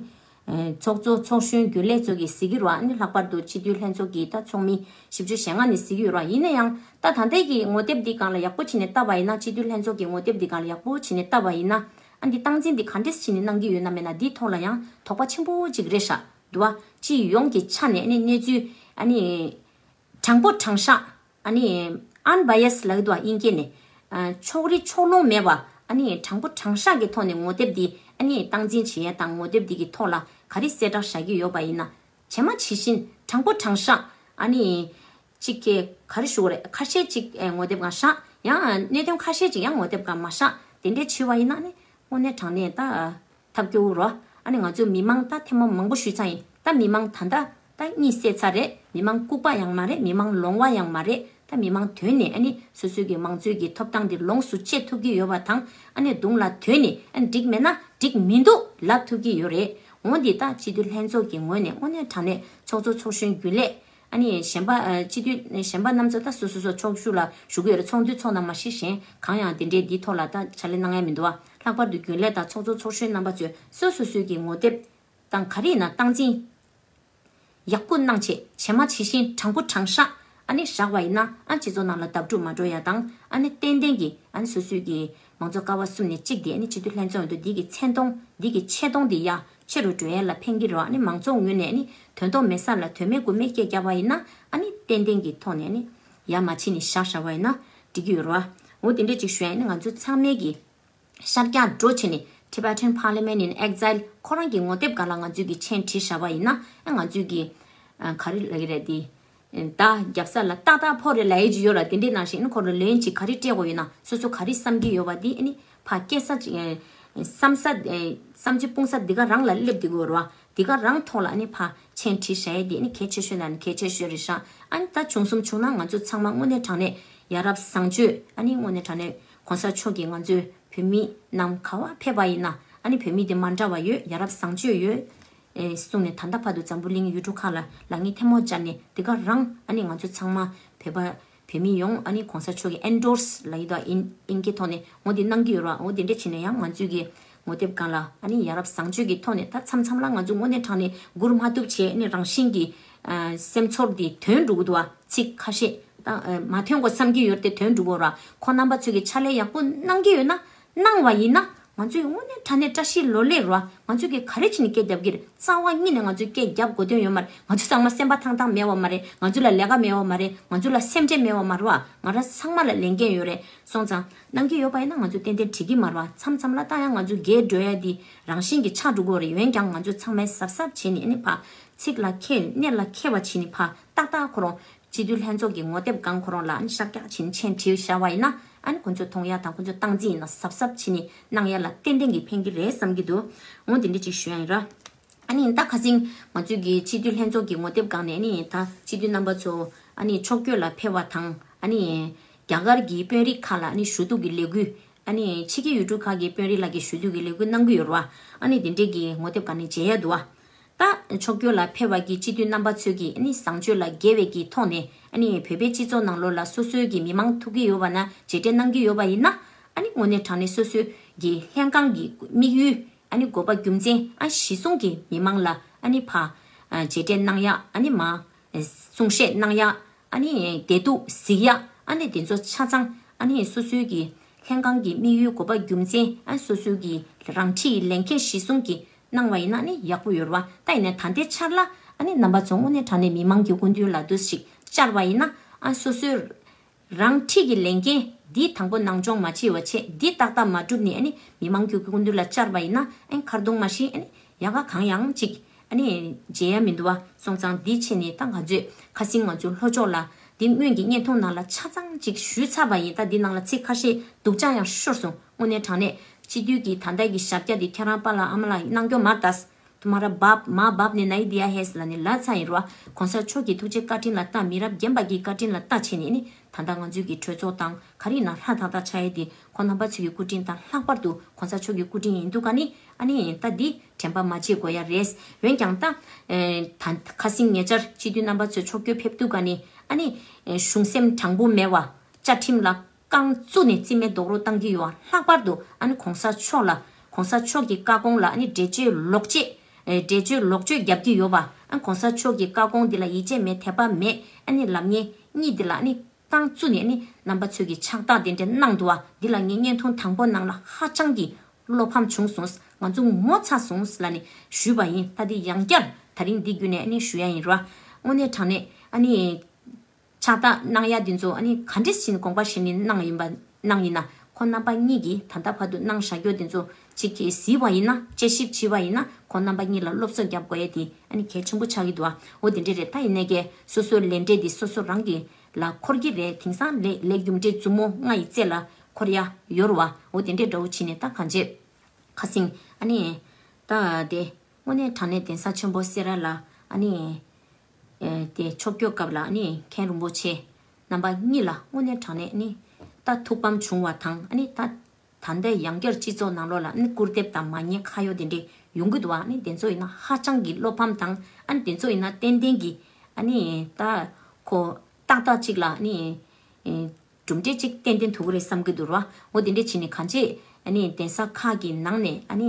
ཚོགས་གཙོ་ཚོགས་གཞོན་རྒྱུན་ལས་ཚོ་གིས་གཟིགས་ཀྱི་རེད་བ། ཨ་ནི་ལྷག་པར་དུ་སྤྱི་འཐུས་ལྷན་ཚོགས་ཀྱི་ད་ཚོགས་མི་བཞི་བཅུ་ཞེ་ལྔ་ནས་གཟིགས་ཀྱི་ཡོད་རེད་བ། ཡིན་ན་ཡང་ད་ད་ལྟའི་གི་ངོ་དེབ་འདི་སྒང་ལ་ཡག་པོ་བྱས་ནས་བལྟས་པ་ཡིན་ན་སྤྱི་འཐུས་ལྷན་ཚོགས་ཀྱི་ངོ་དེབ་འདི་སྒང་ལ་ཡག་པོ་བྱས་ནས་བལྟས་པ་ཡིན་ན་ཨ་འདི་སྟངས་འཛིན་འདི་ག་འདྲས་བྱས་ནས་གནང་གི་ཡོད་ན་མེད་ན་འདིའི་ཐོག་ལ་ཡང་དོགས་པ་ཆེན་པོ་ཅིག་རེད་ཤག་འདུག་བ། སྤྱི་ཡོངས་ཀྱི་ཆ་ནས་ཨ་ནི་གནས་ཚུལ་ཨ་ནི། དྲང་པོ་དྲང་བཞག་ཨ་ནི་unbiased་ལབ་ཀྱི་འདུག་བ་དབྱིན་སྐད་ནས། ཨ་ཕྱོགས་རིས་ཕྱོགས་ལྷུང་མེད་པ་ཨ་ནི་དྲང་པོ་དྲང་བཞག་གི་ཐོག་ནས་ངོ་དེབ་འདི་ཨ་ནི་སྟངས་འཛིན་བྱེད་ཡ་དང་ངོ་དེབ་འདི་གི་ཐོག་ལ་ག་རེ་གསལ་བསྒྲགས་བཞག་གི་ཡོད་པ་ཡིན་ན་ཇི་མ་ཇི་བཞིན་དྲང་པོ་དྲང་བཞག་ཨ་ནི་གཅིག་གི་ག་རེ་ཞུ་དགོས་རེད། ཁ་ཤས་གཅིག་ཨེ་ངོ་དེབ་སྒང་བཞག་ཡང་གནད་དོན་ཁ་ཤས་གཅིག་ཡང་ངོ་དེབ་སྒང་མ་བཞག་དེ་འདྲས་བྱས་པ་ཡིན་ན་ཨ་ནི་དངོས་གནས་དྲང་གནས་ད། ཐབས་སྐྱོ་བོ་རོ། ཨ་ནི་ང་ཚོ་མི་མང་ད་ཐེངས་མ་མང་པོ་ཞུས་ཚར་ཡིན། ད་མི་མང་ད་ལྟ་ད་གཉིད་སད་ཚར་རེད། མི་མང་ལྐུགས་པ་ཡང་མ་རེད། མི་མང་ལོང་བ་ཡང་མ་རེད། ད་མི་མང་དོན་ནས་ཨ་ནི་སོ་སོའི་གི་མང་གཙོའི་གི་ཐོབ་ཐང་དེ་ལོངས་སུ་སྤྱད་ཐུབ་ཀྱི་ཡོད་པ་དང་ཨ་ནི་གདོང་ལ་དོན་ནས་ཨ་ནི་འགྲིག་མེད་ན་འགྲིག་མི་འདུག་ལབ་ཐུབ་ཀྱི་ཡོད་རེད། འོ་འདི་ད་སྤྱི་འཐུས་ལྷན་ཚོགས་ཀྱི་ངོས་ནས་དངོས་གནས་དྲང་གནས་ཚོགས་གཙོ་ཚོགས་གཞོན་རྒྱུན་ལས། ཨ་ནི་གཞན་པ་ཨ་སྤྱི་འཐུས་གཞན་པ་རྣམས་ཚོ་ད་སོ་སོ་སོ་ཚོགས་ཞུགས་ལ་ཞུགས་ཀྱི་ཡོད་རེད། ཚོགས་འདུ་ཚོགས་ན་མ་གཞི་གཞན་གང་ཡང་དེ་འདྲའི་འདིའི་ཐོག་ལ་ད་ཕྱག་ལས་གནང་ཡ་མི་འདུག་བ། ལྷག་པར་དུ་རྒྱུན་ལས་དང་ཚོགས་གཙོ་ཚོགས་གཞོན་རྣམ་པ་ཚོས་སོ་སོ་སོའི་གི་ངོ་དེབ་དང་ག་རེ་ཡིན་ན་སྟངས་འཛིན་ཡག་པོ་གནང་བྱས་ཇི་མ་ཇི་བཞིན་དྲང་པོ་དྲང་བཞག་ཨ་ནི་བཞག་པ་ཡིན་ན་ཨ་སྤྱི་ཚོགས་ནང་ལ་བརྡབ་འཁྲུག་མ་འགྲོ་ཡ་དང་ཨ་ནི་ཏན་ཏན་གྱི་ཨ་ནི་སོ་སོའི་གི་མང་གཙོ་ཀ་བ་གསུམ་ནས་གཅིག་དེ་ཨ་ནི་སྤྱི་འཐུས་ལྷན་ཚོགས་འོས་བསྡུ་འདི་གི་མཚན་མཐོང་འདི་གི་ཆེ་མཐོང་འདི་ཡ་ཆེ་རུ་འགྲོ་ཡ་ལ་ཕན་གྱི་རེད་བ། ཨ་ནི་མང་ཚོགས་ངོས་ནས་ཨ་ནི་དོན་ཐོག་མེད་ས་ལ་དོན་མེད་དགོས་མེད་སྐད་རྒྱབ་པ་ཡིན་ན་ཨ་ནི་ཏན་ཏན་གྱི་ཐོག་ནས་ཨ་ནི་ཡ་མ་ཕྱིན་ནས་བཞག་བཞག་པ་ཡིན་ན་འགྲིག་གི་ཡོད་རེད་བ། འོ་དེ་འདྲས་ཅིག་ཞུ་ཡ་ཡིན་ན་ང་ཚོ་ཚང་མས་ཀྱི་ཤར་རྒྱག་འགྲོ་བྱས་ནས་Tibetan Parliament in Exile་ཁོ་རང་གི་ངོ་དེབ་སྒང་ལ་ང་ཚོས་ཀྱི་མཆན་བྲིས་བཞག་པ་ཡིན་ན་ཨ་ང་ཚོས་ཀྱི་ཨ་ག་རེ་ལབ་ཀྱི་རེད་དེ། མདའ་རྒྱབ་ས་ལ་ཏག་ཏག་ཕོག་རེད་ལབ་ཡས་ཅིག་ཡོད་ལ་དེ་འདྲའི་ནང་བཞིན་ཨ་ནི་ཁོ་རང་ལན་ཅིག་ག་རེ་སྤྲད་དགོས་ཡོད་ན་སོ་སོ་ག་རེ་བསམ་གྱི་ཡོད་པ་དེ་ཨ་ནི་ཕར་སྐྱེལ་ས་ཅིག་ བསམ་ས་ཨེ་བསམ་ཚུལ་སྤུངས་ས་འདི་ག་རང་ལ་སླེབས་འདི་གོ་ར། འདི་ག་རང་ཐོག་ལ་ཨ་ནི་ཕ་མཆན་བྲིས་བཞག་ཡས་འདི་ཨ་ནི་གལ་ཆེ་ཤོས་ན་ནི་གལ་ཆེ་ཤོས་རེད་ཤག་ཨ་ནི་ད་བྱུང་གསུམ་བྱུང་ན་ང་ཚོ་ཚང་མ་དངོས་གནས་དྲང་གནས་ཡ་རབས་བཟང་སྤྱོད། ཨ་ནི་དངོས་གནས་དྲང་གནས་གོང་ས་མཆོག་གིས་ང་ཚོའི་བོད་མི་རྣམས་ག་བ་ཕེབས་པ་ཡིན་ན་ཨ་ནི་བོད་མི་དེ་མ་འདྲ་བ་ཡོད། ཡ་རབས་བཟང་སྤྱོད་ཡོད། ཨེ་གསུངས་ནས་ད་ལྟ་བར་དུ་འཛམ་བུ་གླིང་ཡུལ་གྲུ་ཁག་ལ་ལག་གཉིས་ཐལ་མོ་སྦྱར་ནས་འདི་ག་རང་ཨ་ནི་ང་ཚོ་ཚང་མ་བོད་པ་བོད་མི་ཡོངས་ཨ་ནི་གོང་ས་མཆོག་གི་ཨེན་ཌོར་སི་ལ་ཡི་དྭགས་ཨིན་ཨིན་སྐད་ཐོག་ནས་འོ་འདི་གནང་གི་ཡོད་ར། འོ་འདི་འདྲ་བྱས་ན་ཡང་ང་ཚོས་ཀྱི་ངོ་དེབ་སྒང་ལ་ཨ་ནི་ཡ་རབས་བཟང་སྤྱོད་ཀྱི་ཐོག་ནས་ད་མཚམས་མཚམས་ལ་ང་ཚོ་དངོས་གནས་དྲང་གནས་སྒུར་མ་ཐུབ་བྱས་ཨ་ནི་རང་བཞིན་གྱི་ཨ་སེམས་ཚོར་འདི་ཐོན་འགྲོ་གི་འདུག་བ། ཚིག་ཁ་ཤས་ད་ཨ་མ་ཐོན་གོ་བསམ་གྱི་ཡོད་དེ་ཐོན་འགྲོ་གི་ཡོད་ར། ཁོང་རྣམ་པ་ཚོས་ཀྱི་ཕྱག་ལས་ཡག་པོ་གནང་གི་ཡོད་ན། གནང་བ་ཡིན་ན་ང་ཚོས་དངོས་གནས་དྲང་གནས་བཀྲ་ཤིས་ལོ་ལེགས་རོ། ང་ཚོས་ཀྱི་ག་རེ་བྱས་ནས་སྐད་རྒྱབ་ཀྱི་རེད། རྩ་བ་ཉིད་ནས་ང་ཚོས་སྐད་རྒྱབ་དགོས་དོན་ཡོད་མ་རེད། ང་ཚོ་ཚང་མ་སེམས་པ་ཐང་ཐང་མེད་པ་མ་རེད། ང་ཚོ་ལ་ལས་ཀ་མེད་པ་མ་རེད། ང་ཚོ་ལ་སེམས་ཁྲལ་མེད་པ་མ་རེད་བ། ང་རང་ཚང་མ་ལ་ལས་འགན་ཡོད་རེད། སོང་ཙང་གནང་གི་ཡོད་པ་ཡིན་ན་ང་ཚོས་ཏན་ཏན་འགྲིག་གི་མ་རེད་བ། མཚམས་མཚམས་ལ་ད་ཡང་ང་ཚོ་རྒས་འགྲོ་ཡ་འདི་རང་བཞིན་གྱི་ཆགས་འགྲོ་གི་རེད། འོན་ཀྱང་ང་ཚོ་ཚང་མས་གཟབ་གཟབ་བྱས་ནས་ཨ་ནི་ཕ་ཚིག་ལ་མཁས་གནད་ལ་མཁས་པ་བྱས་ནས་ཕ་ཏག་ཏག་ཁོ་རང་སྤྱི་འཐུས་ལྷན་ཚོགས་ཀྱི་ངོ་དེབ་སྒང་ཁོ་རང་ལ་ཨ་ནི་ཤར་རྒྱག་བྱས་ནས་མཆན་བྲིས་བཞག་པ་ཡིན་ན་ཨ་ནི་ཁོ་ཚོ་མཐོང་ཡ་དང་ཁོ་ཚོ་སྟངས་འཛིན་ཡིན་ན་གཟབ་གཟབ་བྱས་ནས་གནང་ཡ་ལ་ཏན་ཏན་གྱིས་ཕན་གྱི་རེད་བསམ་གྱི་འདུག་འོ་དེ་འདྲ་ཅིག་ཞུ་ཡ་ཡིན་ར། ཨ་ནི་ད་ཁ་སང་ང་ཚོས་ཀྱི་སྤྱི་འཐུས་ལྷན་ཚོགས་ཀྱི་ངོ་དེབ་སྒང་ནས་ཨ་ནི་ད་སྤྱི་འཐུས་རྣམ་པ་ཚོ་ཨ་ནི་ཕྱོགས་བསྐྱོད་ལ་ཕེབས་པ་དང་ཨ་ནི་རྒྱ་གར་གྱི་དཔོན་རིགས་ཁག་ལ་ཨ་ནི་ཞུ་གཏུག་གི་ལས་འགུལ། ཨ་ནི་ཕྱི་རྒྱལ་ཡུལ་གྲུ་ཁག་གི་དཔོན་རིགས་ལ་གི་ཞུ་གཏུག་གི་ལས་འགུལ་གནང་གི་ཡོད་ར་བ། ཨ་ནི་དེ་འདྲས་ཀྱི་ངོ་དེབ་སྒང་ནས་མཇལ་ཡ་འདུག་བ། ད་ཕྱོགས་བསྐྱོད་ལ་ཕེབས་པ་གི་སྤྱི་འཐུས་རྣམ་པ་ཚོས་ཀྱིས་ཨ་ནི་བཟང་སྤྱོད་ལ་དགེ་བའི་གི་ཐོག་ནས་ཨ་ནི་བོད་པའི་སྤྱི་ཚོགས་ནང་ལོགས་ལ་སོ་སོའི་གི་མི་མང་ཐུག་གི་ཡོད་པ་ན་མཇལ་འཕྲད་གནང་གི་ཡོད་པ་ཡིན་ན་ཨ་ནི་དངོས་གནས་དྲང་གནས་སོ་སོའི་གི་ལྷན་ཁང་གི་དམིགས་ཡུལ་ཨ་ནི་དགོས་པ་རྒྱུ་མཚན་ཨ་གཞི་བཟུང་གི་མི་མང་ལ་ཨ་ནི་ཕ་ཨ་མཇལ་འཕྲད་གནང་ཡ་ཨ་ནི་མ་གསུང་བཤད་གནང་ཡ། ཨ་ནི་བདེ་སྡུག་གཟིགས་ཡ། ཨ་ནི་དེ་ཚོ་ཆ་ཚང་ཨ་ནི་སོ་སོའི་གི་ལྷན་ཁང་གི་དམིགས་ཡུལ་དགོས་པ་རྒྱུ་མཚན་ཨ་སོ་སོའི་གི་རང་འཁྲིའི་ལས་འགན་གཞི་བཟུང་གི་གནང་བ་ཡིན་ན་ཨ་ནི་ཡག་པོ་ཡོད་རེད་བ། ད་ཡིན་ན་ད་ལྟའི་ཆར་ལ་ཨ་ནི་རྣམ་པ་ཚོ་དངོས་གནས་དྲང་གནས་མི་མང་གི་སྐུ་མདུན་ལ་འདུ་ཞིག་བཅར་བ་ཡིན་ན་ཨ་སོ་སོའི་རང་འཁྲིའི་ལས་འགན་འདི་དང་པོ་ནང་སྦྱོང་མ་བྱས་པ་བྱས་འདི་ཏག་ཏག་མ་བསྒྲུབས་ནས་ཨ་ནི་མི་མང་གི་སྐུ་མདུན་ལ་བཅར་བ་ཡིན་ན་ཨ་ནི་ཁ་རྡུང་མ་ཤེས་ཨ་ནི་ཡག་ག་གང་ཡང་ཅིག་ཨ་ནི་བརྗེད་ཡ་མི་འདུག་བ། སོང་ཙང་འདི་ཕྱིན་ནས་ད་ང་ཚོས་ཁ་སང་ང་ཚོའི་ལྷོ་ཕྱོགས་ལ་འདི་སྔོན་གྱི་བརྙན་ཐུང་ནང་ལ་ཆ་ཚང་ཅིག་ཞུས་ཚར་བ་ཡིན། ད་འདི་ནང་ལ་ཚིག་ཁ་ཤས་སྡུག་ཅག་ཡང་ཤོར་སོང་། དངོས་གནས་དྲང་གནས་སྤྱི་འཐུས་ཀྱི་ད་ལྟ་གི་ཞབས་བཀྱག་འདི་ཁྱེད་རང་པཱ་ལགས་ཨ་མ་ལགས་གནང་སྐྱོ་མ་ད། तुम्हारा बाप माँ बाप ने नहीं दिया है ལབ་ནས་ལབ་ཚར་ཡིན་རོ། གོང་ས་མཆོག་གི་ཐུགས་རྗེ་བཀའ་དྲིན་ལ་ལྟ། མི་རབས་རྒན་པ་གི་བཀའ་དྲིན་ལ་ལྟ་བྱས་ནས་ནི་ད་ལྟ་ང་ཚོའི་གི་གྲོས་ཚོགས་དང་ག་རེ་ཡིན་ན་ལྷ་ཐག་ཐག་ཆགས་ཡས་དེ་ཁོང་རྣམ་པ་ཚོའི་གི་སྐུ་དྲིན་དང་ལྷག་པར་དུ་གོང་ས་མཆོག་གི་སྐུ་དྲིན་ཡིན་འདུག་ག་ནི། ཨ་ནི་ད་འདི་དྲན་པ་མ་བརྗེད་དགོས་ཡ་རེད། འོན་ཀྱང་ད་ཨེ་ད་ཁ་སང་ཉེ་ཆར་སྤྱི་འཐུས་རྣམ་པ་ཚོས་ཕྱོགས་བསྐྱོད་ཕེབས་དུས་ག་ནི་ཨ་ནི་ཨེ་གཞུང་སེམས་དྲང་པོ་མེད་པ་བཅའ་ཁྲིམས་ལ་རྐང་བཙུགས་ནས་རྩིས་མེད་རྡོག་རོལ་བཏང་གི་ཡོད། ལྷག་པར་དུ་ཨ་ནི་གོང་ས་མཆོག་ལ་གོང་ས་མཆོག་གི་བཀའ་དགོངས་ལ་ཨ་ནི་འགྲེལ་བརྗོད་ལོག་བྱེད། ཨེ་འགྲེལ་བརྗོད་ལོག་བརྗོད་རྒྱབ་ཀྱི་ཡོད་པ། ཨ་ནི་གོང་ས་མཆོག་གི་བཀའ་དགོངས་འདི་ལ་ཡིད་ཆེས་མེད་དད་པ་མེད། ཨ་ནི་ལབ་མཁན་གཉིས་འདི་ལ་ཨ་ནི་རྐང་བཙུགས་ནས་ཨ་ནི་རྣམ་པ་ཚོས་ཀྱི་ཕྱག་རྟགས་དེ་འདྲ་གནང་འདུག་བ། འདི་ལ་ངས་བརྙན་ཐུང་དང་པོ་ནང་ལ་ཧ་ཅང་གི་བློ་ཕམ་བྱུང་སོང་། ང་ཚོ་ངོ་ཚ་སོང་ལབ་ནས་ཞུས་པ་ཡིན། ད་འདི་ཡང་བསྐྱར་ད་རིང་འདི་བརྒྱུད་ནས་ཨ་ནི་ཞུ་ཡ་ཡིན་ར། དངོས་གནས་དྲང་གནས་ཨ་ནི། ཕྱག་རྟགས་གནང་ཡ་དེ་ཚོ་ཨ་ནི་ག་འདྲས་ཕྱིན་དགོངས་པ་བཞེས་ནས་གནང་ཡིན་པ་གནང་ཡིན་ན་ཁོང་རྣམ་པ་གཉིས་ཀྱིས་ད་ལྟ་བར་དུ་གནང་བཞག་རྒྱུ་དེ་ཚོ་གཅིག་གིས་གཟིགས་པ་ཡིན་ན་དཔྱད་ཞིབ་བྱས་པ་ཡིན་ན་ཁོང་རྣམ་པ་གཉིས་ལ་སློབ་གསོ་རྒྱབ་དགོས་ཡ་དེ་ཨ་ནི་གལ་ཆེན་པོ་ཆགས་ཀྱི་འདུག་ཨ། འོ་དེ་འདྲས་རེད། ད་ཡིན་ནའི་ཀྱེ་སོ་སོའི་ལས་འབྲས་དེ་སོ་སོ་རང་གི་ལ་འཁོར་གྱི་རེད། དེང་སང་ལས་ལས་རྒྱུ་འབྲས་མཛུབ་མོ་ལྔ་ཡི་རྩེ་ལ་འཁོར་ཡ་ཡོད་རེད་བ། འོ་དེ་འདྲས་འདྲ་བོ་བྱས་ནས་ད་གང་བྱེད། ཁ་སང་ཨ་ནི་ད་དེ་དངོས་གནས་དྲང་གནས་གདན་ས་ཆེན་པོ་སེ་ར་ལ་ཨ་ནི་ཨེ་དེ་ཕྱོགས་བསྐྱོད་སྐབས་ལ་ཨ་ནི་མཁན་རིན་པོ་ཆེ་རྣམ་པ་གཉིས་ལ་དངོས་གནས་དྲང་གནས་ཨ་ནི་ད་ཐུགས་ཕམ་བྱུང་བ་དང་ཨ་ནི་ད་ད་ལྟ་ཡང་བསྐྱར་སྤྱི་ཚོགས་ནང་ལོགས་ལ་ཨ་ནི་སྐུར་འདེབས་དང་མ་ཉེས་ཁ་གཡོག་དེ་འདྲས་ཡོང་གི་འདུག་བ། ཨ་ནི་དེ་ཚོ་ཡིན་ན་ཧ་ཅང་གི་བློ་ཕམ་དང་ཨ་ནི་དེ་ཚོ་ཡིན་ན་ཏན་ཏན་གྱི་ཨ་ནི་ད་ཁོ་ཏག་ཏག་ཅིག་ལ་ཨ་ནི་ཨེ། གྲུབ་འབྲས་གཅིག་ཏན་ཏན་ཐུག་གི་རེད་བསམ་གྱི་འདུག་ར། འོ་དེ་འདྲས་བྱས་ནས་གང་བྱེད་ཨ་ནི་གདན་ས་ཁག་གི་ནང་ནས་ཨ་ནི་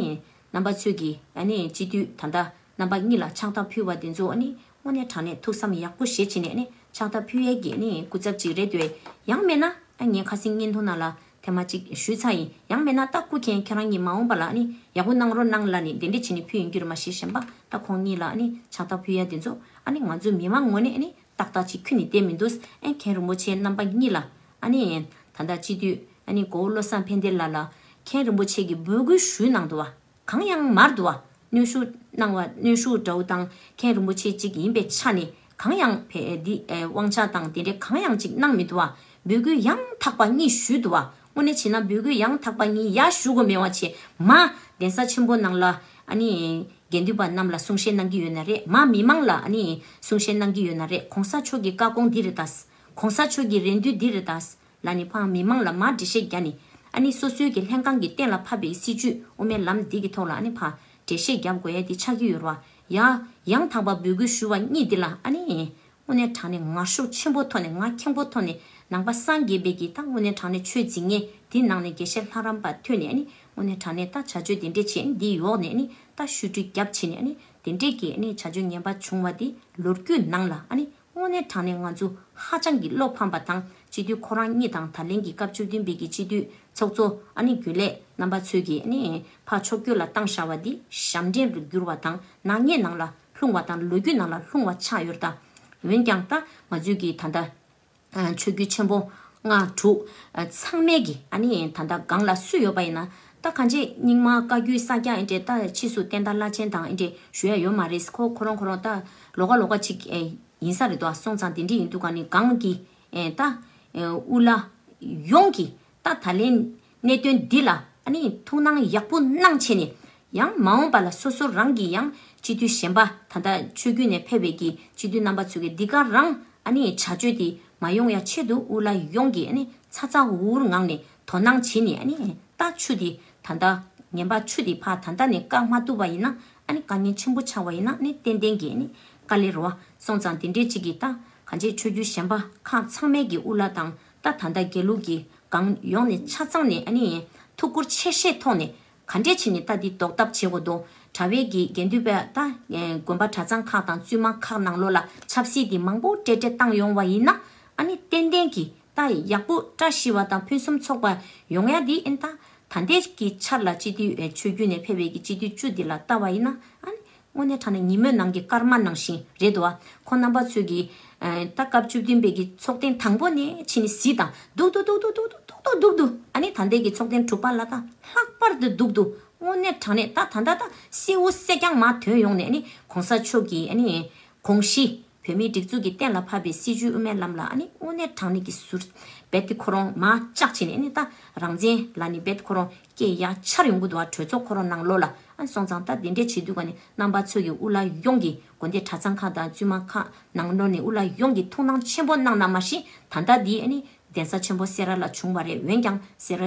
རྣམ་པ་ཚོས་ཀྱི་ཨ་ནི་སྤྱི་འཐུས་ད་ལྟ་རྣམ་པ་གཉིས་ལ་ཕྱག་རྟགས་ཕུལ་བ་དེ་ཚོ་ཨ་ནི་དངོས་གནས་དྲང་གནས་ཐུགས་བསམ་ཡག་པོ་བཞེས་བྱས་ནས་ཨ་ནི་ཕྱག་རྟགས་ཕུལ་ཡས་ཀྱི་ཨ་ནི་སྐུ་ཚབ་ཅིག་རེད་འདུག་ཡང་མེད་ན་ཨ་ངས་ཁ་སང་བརྙན་ཐུང་ནང་ལ་ཐེངས་མ་གཅིག་ཞུས་ཚར་ཡིན། ཡང་མེད་ན་ད་སྐུ་མཁྱེན་ཁྱེད་རང་གཉིས་མ་འོངས་པ་ལ་ཨ་ནི་ཡག་པོ་གནང་རོགས་གནང་ལབ་ནས་དེ་འདྲས་བྱས་ནས་ཕུལ་ཡོང་རྒྱུ་རེད། མ་གཞི་གཞན་པ་ད་ཁོང་གཉིས་ལ་ཨ་ནི་ཕྱག་རྟགས་ཕུལ་ཡས་དེ་ཚོ་ཨ་ནི་ང་ཚོ་མི་མང་ངོས་ནས་ཨ་ནི། ཏག་ཏག་ཅིག་ཁྱོན་ནས་བསྟན་མི་འདུག་ཨེ་མཁན་རིན་པོ་ཆེ་རྣམ་པ་གཉིས་ལ་ཨ་ནི་ད་ལྟ་སྤྱི་འཐུས་ཨ་ནི་གོ་བོ་བློ་བཟང་ཕན་བདེ་ལགས་ལ་མཁན་རིན་པོ་ཆེ་གིས་འབོད་སྐུལ་ཞུས་གནང་འདུག་བ། གང་ཡང་མ་འདུག་བ། གནོན་ཤུགས་གནང་བ་གནོན་ཤུགས་འདྲ་བོ་དང་མཁན་རིན་པོ་ཆེ་གཅིག་ཡིན་པའི་ཆ་ནས་གང་ཡང་ཕེ་འདི་ཨེ་དབང་ཆ་དང་དེ་འདྲའི་གང་ཡང་ཅིག་གནང་མི་འདུག་བ། འབོད་སྐུལ་ཡང་དག་པ་གཉིས་ཞུས་འདུག་བ། དངོས་གནས་བྱས་ན་འབོད་སྐུལ་ཡང་དག་པ་ངས་ཡར་ཞུ་དགོས་མེད་པ་བྱས། མ་གདན་ས་ཆེན་པོ་ནང་ལ་ཨ་ནི་དགེ་འདུན་པ་རྣམས་ལ་གསུང་བཤད་གནང་གི་ཡོད་ན་རེད། མ་མི་མང་ལ་ཨ་ནི་གསུང་བཤད་གནང་གི་ཡོད་ན་རེད། གོང་ས་མཆོག་གི་བཀའ་དགོངས་འདི་རེད་ད། གོང་ས་མཆོག་གི་རེ་འདུན་འདི་རེད་ད། ལ་ནི་ཕར་མི་མང་ལ་མར་འགྲེལ་བཤད་བརྒྱབ་ནས་ཨ་ནི་སོ་སོའི་གི་ལྷན་ཁང་གི་གཏན་ལ་ཕབ་པའི་སྲིད་བྱུས་དབུ་མའི་ལམ་འདི་གི་ཐོག་ལ་ཨ་ནི་ཕར་འགྲེལ་བཤད་བརྒྱབ་དགོས་ཡ་དེ་ཆགས་ཀྱི་ཡོད་རེད་བ། ཡ་ཡང་དག་པ་འབོད་སྐུལ་ཞུ་བ་གཉིས་འདི་ལ་ཨ་ནི་དངོས་གནས་དྲང་གནས་ངར་ཤུགས་ཆེན་པོ་ཐོག་ནས་ངར་ཁེངས་པོ་ཐོག་ནས་ནང་པ་སངས་རྒྱས་པའི་གི་ད་དངོས་གནས་དྲང་གནས་ཆོས་འཛིན་མཁན་དེ་ནང་ནས་དགེ་བཤེས་ལྷ་རམས་པ་ཐོན་ནས་ཨ་ནི་དངོས་གནས་དྲང་གནས་ད་བྱ་སྤྱོད་དེ་འདྲས་བྱས་ཨ་ནི་འདི་ཡོག་ནས་ཨ་ནི་ད་ཞུ་སྐུལ་བརྒྱབ་བྱས་ནས་ཨ་ནི་དེ་འདྲས་ཀྱི་ཨ་ནི་བྱ་སྤྱོད་ངན་པ་བྱུང་བ་དེ་ལོ་རྒྱུས་ནང་ལ་ཨ་ནི། དངོས་གནས་དྲང་གནས་ང་ཚོ་ཧ་ཅང་གི་བློ་ཕམ་པ་དང་སྤྱི་འཐུས་ཁོ་རང་གཉིས་དང་ད་ལན་གྱི་སྐབས་བཅུ་བདུན་པའི་གི་སྤྱི་འཐུས་ཚོགས་གཙོ་ཨ་ནི་རྒྱུན་ལས་རྣམ་པ་ཚོས་ཀྱིས་ཨ་ནི་ཕར་ཕྱོགས་སྐྱོད་ལ་བཏང་བཞག་པ་འདི་ཞབས་འདྲེན་དུ་གྱུར་བ་དང་ནག་ཉེས་ནང་ལ་ལྷུང་བ་དང་ལོ་རྒྱུས་ནང་ལ་ལྷུང་བ་ཆགས་ཡོད་ད། འོན་ཀྱང་ད་ང་ཚོས་ཀྱིས་ད་ལྟ་ཆོས་བརྒྱུད་ཆེན་པོ་ལྔ་དྲུག་ཚང་མས་ཀྱིས་ཨ་ནི་ད་ལྟ་སྒང་ལ་སུ་ཡོད་པ་ཡིན་ན་ད་གང་ཅི་རྙིང་མ་བཀའ་བརྒྱུད་ས་སྐྱ་ཨེ་འདྲས་ད་ཕྱིས་སུ་བསྟན་དར་བླ་ཆེན་དང་ཨེ་འདྲས་ཞུ་ཡ་ཡོད་མ་རེད། ཁོ་ཁོ་རང་ཁོ་རང་ད་ལོགས་ཀ་ལོགས་ཀ་ཅིག་ཨེ། ཡིན་ས་རེད་དོ། སོང་ཙང་དེ་འདྲ་ཡིན་དུས་ག་ནི་གང་གི་ཨེ་ད་ཨེ་དབུ་བླ་ཡོངས་ཀྱིས་ད་ད་ལན་གནད་དོན་འདི་ལ་ཨ་ནི་ཐུགས་སྣང་ཡག་པོ་གནང་བྱས་ནས་ཡང་མ་འོངས་པ་ལ་སོ་སོ་རང་གི་ཡང་སྤྱི་འཐུས་གཞན་པ་ད་ལྟ་ཆོས་བརྒྱུད་ནས་ཕེབས་པའི་གི་སྤྱི་འཐུས་རྣམ་པ་ཚོས་ཀྱི་འདི་ག་རང་ཨ་ནི་བྱ་སྤྱོད་དེ་མ་ཡོང་ཡ་ཆེད་དུ་དབུ་བླ་ཡོངས་ཀྱིས་ཨ་ནི་ཚ་ཚ་འུར་འུར་ངང་ནས་དོ་སྣང་བྱས་ནས་ཨ་ནི། ད་ཆུ་དེ་ད་ལྟ་ངན་པ་ཆུ་དེ་ཕར་ད་ལྟ་ནས་བཀག་མ་ཐུབ་པ་ཡིན་ན་ཨ་ནི་དཀའ་ངལ་ཆེན་པོ་ཆགས་པ་ཡིན་ན་ཨ་ནི་ཏན་ཏན་གྱི་ཨ་ནི་དཀའ་ལས་རེད་བ། སོང་ཙང་དེ་འདྲའི་ཅིག་གིས་ད་གང་ཅི་ཆོས་བརྒྱུད་གཞན་པ་ཁག་ཚང་མས་ཀྱི་དབུ་བླ་དང་ད་ད་ལྟ་དགེ་ལུགས་ཀྱི་གང་ཡོང་ནས་ཆ་ཚང་ནས་ཨ་ནི་ཐུགས་ཁུར་ཆེ་བཞེས་ཐོག་ནས་ག་འདྲས་བྱས་ནས་ད་འདི་ཟློག་ཐབས་བྱེད་དགོས་འདུག་གྲྭ་པའི་གི་དགེ་འདུན་པ་ད་དགོན་པ་གྲྭ་ཚང་ཁག་དང་བཙུན་མ་ཁག་ནང་ལོགས་ལ་ཆབ་སྲིད་འདི་མང་པོ་སྤྲད་སྤྲད་བཏང་ཡོང་བ་ཡིན་ན་ཨ་ནི་ཏན་ཏན་གྱི་ད་ཡག་པོ་བཀྲ་ཤིས་པ་དང་ཕུན་སུམ་ཚོགས་པ་ཡོང་ཡ་འདི་ཨིན། ད་ད་ལྟའི་གི་ཆར་ལ་སྤྱི་འཐུས་ཨེ་ཆོས་བརྒྱུད་ནས་ཕེབས་པའི་གི་སྤྱི་འཐུས་བཅུ་འདི་ལ་ལྟ་བ་ཡིན་ན་ཨ་ནི་དངོས་གནས་དྲང་གནས་ཉིན་མོའི་ནང་གི་སྐར་མ་ནང་བཞིན་རེད་འདུག་བ། ཁོང་རྣམ་པ་ཚོས་གི་ཨེ་ད་སྐབས་བཅུ་བདུན་པའི་གི་ཚོགས་ཐེངས་དང་པོ་ནས་ཕྱིན་ནས་གཟིགས་དང་སྡུག་སྡུག་སྡུག་སྡུག་སྡུག་སྡུག་སྡུག་སྡུག་སྡུག་ཨ་ནི་ད་ལྟའི་གི་ཚོགས་ཐེངས་དྲུག་པ་ལ་ད་ལྷག་པར་དུ་སྡུག་སྡུག་དངོས་གནས་དྲང་གནས་ད་ད་ལྟ་ད་སེའུ་སེ་རྐྱང་མ་ཐོན་ཡོང་ནས་ཨ་ནི་གོང་ས་མཆོག་གི་ཨ་ནི་དགོངས་གཞི། བོད་མིའི་སྒྲིག་འཛུགས་ཀྱི་གཏན་ལ་ཕབ་པའི་སྲིད་བྱུས་དབུ་མའི་ལམ་ལ་ཨ་ནི་དངོས་གནས་དྲང་གནས་ཀྱི་ཟུར་རྦད་དེ་ཁོ་རང་མར་བཅག་བྱས་ནས་ཨ་ནི་ད་རང་བཙན་ལ་ནི་རྦད་ཁོ་རང་སྐད་ཡར་འཕྱར་ཡོང་གི་འདུག་བ། གྲོས་ཚོགས་ཁོ་རང་ནང་ལོགས་ལ་ཨ་ནི་སོང་ཙང་ད་དེ་འདྲས་བྱེད་དུས་ག་ནས་རྣམ་པ་ཚོས་ཀྱི་དབུ་བླ་ཡོངས་ཀྱི་དགོན་སྡེ་གྲྭ་ཚང་ཁག་དང་བཙུན་མ་ཁག་ནང་ལོགས་ནས་དབུ་བླ་ཡོངས་ཀྱི་ཐུགས་སྣང་ཆེན་པོ་གནང་གནང་མ་གཞི་ད་ལྟ་འདི་ཨ་ནི་གདན་ས་ཆེན་པོ་སེ་ར་ལ་བྱུང་བ་རེད། འོན་ཀྱང་སེ་ར་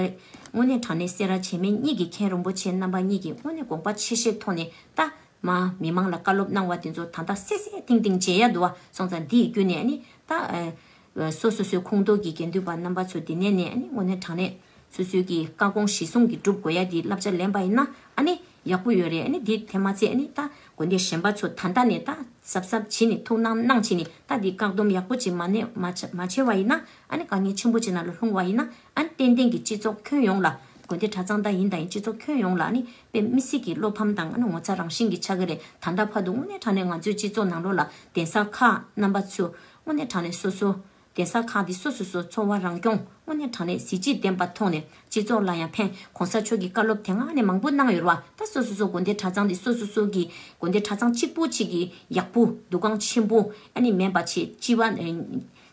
དངོས་གནས་དྲང་གནས་སེ་ར་བྱེས་སྨད་གཉིས་ཀྱི་མཁན་རིན་པོ་ཆེ་རྣམ་པ་གཉིས་ཀྱིས་དངོས་གནས་དགོངས་པ་ཆེ་བཞེས་ཐོག་ནས་ད། མ་མི་མང་ལ་བཀའ་སློབ་གནང་བ་དེ་ཚོ་ད་ལྟ་གསལ་གསལ་ཐིང་ཐིང་མཇལ་ཡ་འདུག་བ། སོང་ཙང་འདི་ཡི་བརྒྱུད་ནས་ནི་ད་ཨ་སོ་སོ་སོའི་ཁོངས་གཏོགས་ཀྱི་དགེ་འདུན་པ་རྣམ་པ་ཚོ་འདི་ནས་ནས་ནི་དངོས་གནས་དྲང་གནས་སོ་སོའི་གི་བཀའ་དགོངས་གཞི་བཟུང་གི་སྒྲུབ་དགོས་ཡ་འདི་བསླབ་བྱ་ལེན་པ་ཡིན་ན་ཨ་ནི་ཡག་པོ་ཡོད་རེད། ཨ་ནི་འདི་དེ་མ་ཚད་ཨ་ནི་ད་དགོན་སྡེ་གཞན་པ་ཚོ་ད་ལྟ་ནས་ད་གཟབ་གཟབ་བྱེད་ནི་ཐུགས་སྣང་གནང་བྱེད་ནི་ད་འདི་བཀག་སྡོམ་ཡག་པོ་ཅིག་མ་ནས་མ་བྱ་མ་བྱས་པ་ཡིན་ན་ཨ་ནི་དཀའ་ངལ་ཆེན་པོ་ཅིག་ནང་ལ་ལྷུང་བ་ཡིན་ན། ཨ་ནི་ཏན་ཏན་གྱི་སྤྱི་ཚོགས་ཁྱོན་ཡོངས་ལ་དགོན་སྡེ་གྲྭ་ཚང་ད་ཡིན་ད་ཡིན་སྤྱི་ཚོགས་ཁྱོན་ཡོངས་ལ་ཨ་ནི་དཔེ་མི་སྲིད་ཀྱི་བློ་ཕམ་དང་ཨ་ནི་ངོ་ཚ་རང་བཞིན་གྱི་ཆགས་ཀྱི་རེད། ད་ལྟ་བར་དུ་དངོས་གནས་དྲང་གནས་ང་ཚོའི་སྤྱི་ཚོགས་ནང་ལོགས་ལ་གདན་ས་ཁག་རྣམ་པ་ཚོ་དངོས་གནས་དྲང་གནས་སོ་སོ་གདན་ས་ཁག་འདི་སོ་སོ་སོ་འཚོ་བ་རང་སྐྱོང་དངོས་གནས་དྲང་གནས་གཟི་བརྗིད་ལྡན་པ་ཐོག་ནས་སྤྱི་ཚོགས་ལ་ཡང་ཕན། གོང་ས་མཆོག་གི་བཀའ་སློབ་དེ་སྔ་ནས་མང་པོ་གནང་ཡོད་རེད་བ། ད་སོ་སོ་སོ་དགོན་སྡེ་གྲྭ་ཚང་འདི་སོ་སོ་སོ་གི་དགོན་སྡེ་གྲྭ་ཚང་གཅིག་པུ་གཅིག་གི་ཡག་པོ་འདུ་ཁང་ཆེན་པོ་ཨ་ནི་མིན་པ་བྱས་སྤྱི་པ།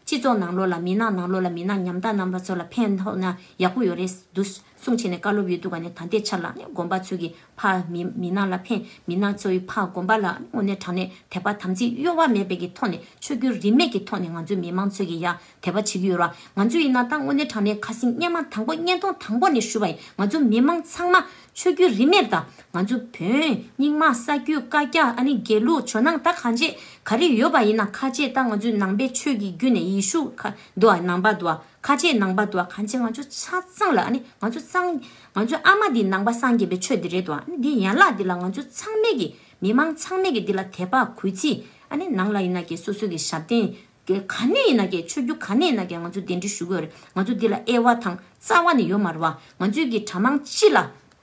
སྤྱི་ཚོགས་ནང་ལོགས་ལ་མི་ནག་ནང་ལོགས་ལ་མི་ནག་ཉམ་ཐག་རྣམ་པ་ཚོ་ལ་ཕན་ཐོགས་ན་ཡག་པོ་ཡོད་རེད་འདུག་གསུངས་བྱས་ནས་བཀའ་སློབ་ཡོད་འདུག་ག་ནས་ད་ལྟའི་ཆར་ལ་ནི་དགོན་པ་ཚོས་ཀྱི་ཕར་མི་མི་ནག་ལ་ཕན་མི་ནག་ཚོ་ཡི་ཕར་དགོན་པ་ལ་དངོས་གནས་དྲང་གནས་དད་པ་དམ་ཚིག་གཡོ་བ་མེད་པའི་གི་ཐོག་ནས་ཆོས་བརྒྱུད་རིས་མེད་ཀྱི་ཐོག་ནས་ང་ཚོའི་མི་མང་ཚོས་ཀྱི་ཡ་དད་པ་བྱེད་ཀྱི་ཡོད་ར། ང་ཚོ་ཡིན་ན་ད་དངོས་གནས་དྲང་གནས་ཁ་སེང་སྙན་མ་དང་པོ་བརྙན་ཐུང་དང་པོ་ནས་ཞུ་བ་ཡིན། ང་ཚོ་མི་མང་ཚང་མ་ཆོས་བརྒྱུད་རིས་མེད་དང་ང་ཚོ་བོན་རྙིང་མ་ས་རྒྱུད་བཀའ་རྒྱ་ཨ་ནི་དགེ་ལུགས་ཇོ་ནང་ད་གང་ཅི་ག་རེ་ཡོད་པ་ཡིན་ན་ཁ་ཆེ་ད་ང་ཚོའི་ནང་པའི་ཆོས་ཀྱི་བརྒྱུད་ནས་ཡེ་ཤུ་ཁ་འདུག་ཨ་ནང་པ་འདུག་ཨ་ཁ་ཆེ་ནང་པ་འདུག་ཨ་གང་ཅི་ང་ཚོ་ཆ་ཚང་ལ་ཨ་ནི་ང་ཚོ་ཚང་ང་ཚོ་ཨ་མ་འདི་ནང་པ་སངས་རྒྱས་པའི་ཆོས་འདི་རེད་འདུག་ཨ་ནི་འདི་ཡན་ལག་འདི་ལ་ང་ཚོ་ཚང་མས་ཀྱི་མི་མང་ཚང་མས་ཀྱི་འདི་ལ་དད་པ་གུས་བརྩི་ཨ་ནི་ནང་ལ་ཡིན་ན་ཀྱི་སོ་སོ་གི་ཞབས་བརྟན་ག་ནས་ཡིན་ན་ཀྱི་ཆོས་བརྒྱུད་ག་ནས་ཡིན་ན་ཀྱི་ང་ཚོ་གདན་འདྲེན་ཞུ་གི་ཡོད་རེད། ང་ཚོ་འདི་ལ་དབྱེ་བ་དང་རྩ་བ་ནས་ཡོད་མ་རེད་བ། ང་ཚོའི་གི་གྲྭ་མང་སྤྱི་ལ་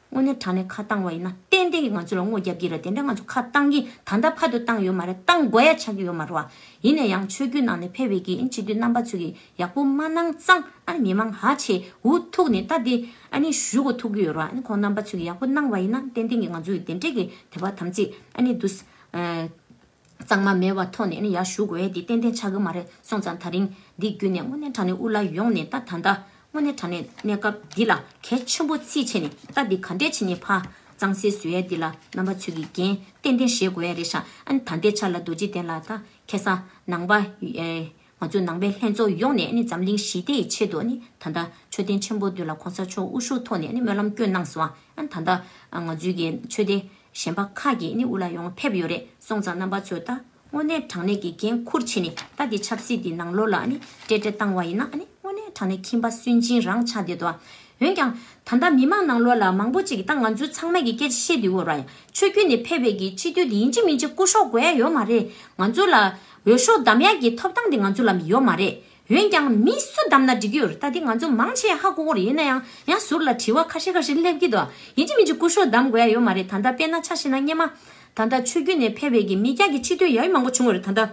དངོས་གནས་དྲང་གནས་ཁ་བཏང་བ་ཡིན་ན་ཏན་ཏན་གྱིས་ང་ཚོ་ལ་དངོས་རྒྱབ་ཀྱི་རེད། དེ་འདྲ་ང་ཚོ་ཁ་བཏང་གི་ད་ལྟ་བར་དུ་བཏང་ཡོད་མ་རེད། བཏང་དགོས་ཡ་ཆགས་ཀྱི་ཡོད་མ་རེད་བ། ཡིན་ན་ཡང་ཆོས་བརྒྱུད་ནང་ནས་ཕེབས་པའི་གི་ཨིན་སྤྱི་འཐུས་རྣམ་པ་ཚོས་གི་ཡག་པོ་མ་གནང་ཙང་ཨ་ནི་མི་མང་ཧ་ཆེ་འུ་ཐུག་ནས་ད་དེ་ཨ་ནི་ཞུ་དགོས་ཐུག་གི་ཡོད་རེད་བ། ཨ་ནི་ཁོང་རྣམ་པ་ཚོས་གི་ཡག་པོ་གནང་བ་ཡིན་ན་ཏན་ཏན་གྱིས་ང་ཚོ་ཡི་དེ་འདྲས་གི་དད་པ་དམ་ཚིག་ཨ་ནི་འདུག་ཨ་གཙང་མ་མེད་པ་ཐོག་ནས་ཨ་ནི་ཡར་ཞུ་དགོས་ཡ་དེ་ཏན་ཏན་ཆགས་གི་མ་རེད། སོང་ཙང་ད་རིང་འདི་བརྒྱུད་ནས་དངོས་གནས་དྲང་གནས་དབུ་བླ་ཡོངས་ནས་ད་ད་ལྟ་ དངོས་གནས་དྲང་གནས་གནས་སྐབས་འདི་ལ་གལ་ཆེན་པོ་བརྩིས་བྱས་ནས། ད་འདི་ག་འདྲས་བྱས་ནས་ཕར་གཙང་སེལ་བཟོ་ཡས་འདི་ལ་རྣམ་པ་ཚོས་ཀྱི་འགན་ཏན་ཏན་བཞེས་དགོས་ཡ་རེད་ཤག་ཨ་ནི་ད་ལྟའི་ཆ་ལ་རྡོ་རྗེ་གདན་ལ་ད་ཁ་སང་ནང་པ། ཨེ། ང་ཚོའི་ནང་པའི་ལྷན་ཚོགས་ཡོངས་ནས་ཨ་ནི་འཛམ་གླིང་ཞི་བདེའི་ཆེད་དུ་ཨ་ནི་ད་ལྟ་མཆོད་རྟེན་ཆེན་པོ་འདི་ལ་གོང་ས་མཆོག་དབུ་བཞུགས་ཐོག་ནས་ཨ་ནི་སྨོན་ལམ་སྐྱོན་གནང་སོང་། ཨ་ནི་ད་ལྟ་ང་ཚོའི་གི་ཆོས་སྡེ་གཞན་པ་ཁག་གིས་ཨ་ནི་དབུ་ལ་ཡོང་ཕེབས་ཡོད་རེད། སོང་ཙང་རྣམ་པ་ཚོས་ད་དངོས་གནས་དྲང་གནས་ཀྱི་འགན་འཁུར་བྱས་ནས། ད་འདི་ཆབ་སྲིད་འདི་ནང་ལོགས་ལ་ཨ་ནི་སྤྲེལ་སྤྲེལ་བཏང་བ་ཡིན་ན། ཨ་ནི་དངོས་གནས་དྲང་གནས་ཁྱིམ་པ་སུན་འབྱིན་རང་ཆགས་བསྡད་འདུག་འོན་ཀྱང་ད་ལྟ་མི་མང་ནང་ལོགས་ལ་མང་པོ་ཅིག་གིས། ད་ང་ཚོ་ཚང་མས་ཀྱི་སྐད་ཆ་བཤད་དུས་འོ་ར། ཆོས་བརྒྱུད་ནས་ཕེབས་པའི་གི་སྤྱི་འཐུས་འདི་ཡིན་གཅིག་མིན་གཅིག་སྐུ་གཤོགས་དགོས་ཡ་ཡོད་མ་རེད། ང་ཚོ་ལ་འོས་ཤོག་བདམས་ཡ་གི་ཐོབ་ཐང་འདི་ང་ཚོ་ལ་ཡོད་མ་རེད། འོན་ཀྱང་མི་སུ་བདམས་ན་འགྲིག་གི་ཡོད་རེད། ད་འདི་ང་ཚོ་མང་ཆེ་ཧ་གོ་གི་རེད། ཡིན་ན་ཡང་ཡང་ཟུར་ལ་དྲི་བ་ཁ་ཤས་ཁ་ཤས་སླེབས་ཀྱི་འདུག་ཡིན་གཅིག་མིན་གཅིག་སྐུ་གཤོགས་བདམས་དགོས་ཡ་ཡོད་མ་རེད། ད་ལྟ་དཔེར་ན་ཆ་བཞག་ན་སྔོན་མ་ད་ལྟ་ཆོས་བརྒྱུད་ནས་ཕེབས་པའི་གི་མི་སྐྱ་གི་སྤྱི་འཐུས་ཡ་ཡི་མང་པོ་བྱུང་བ་རེད། ད་ལྟ་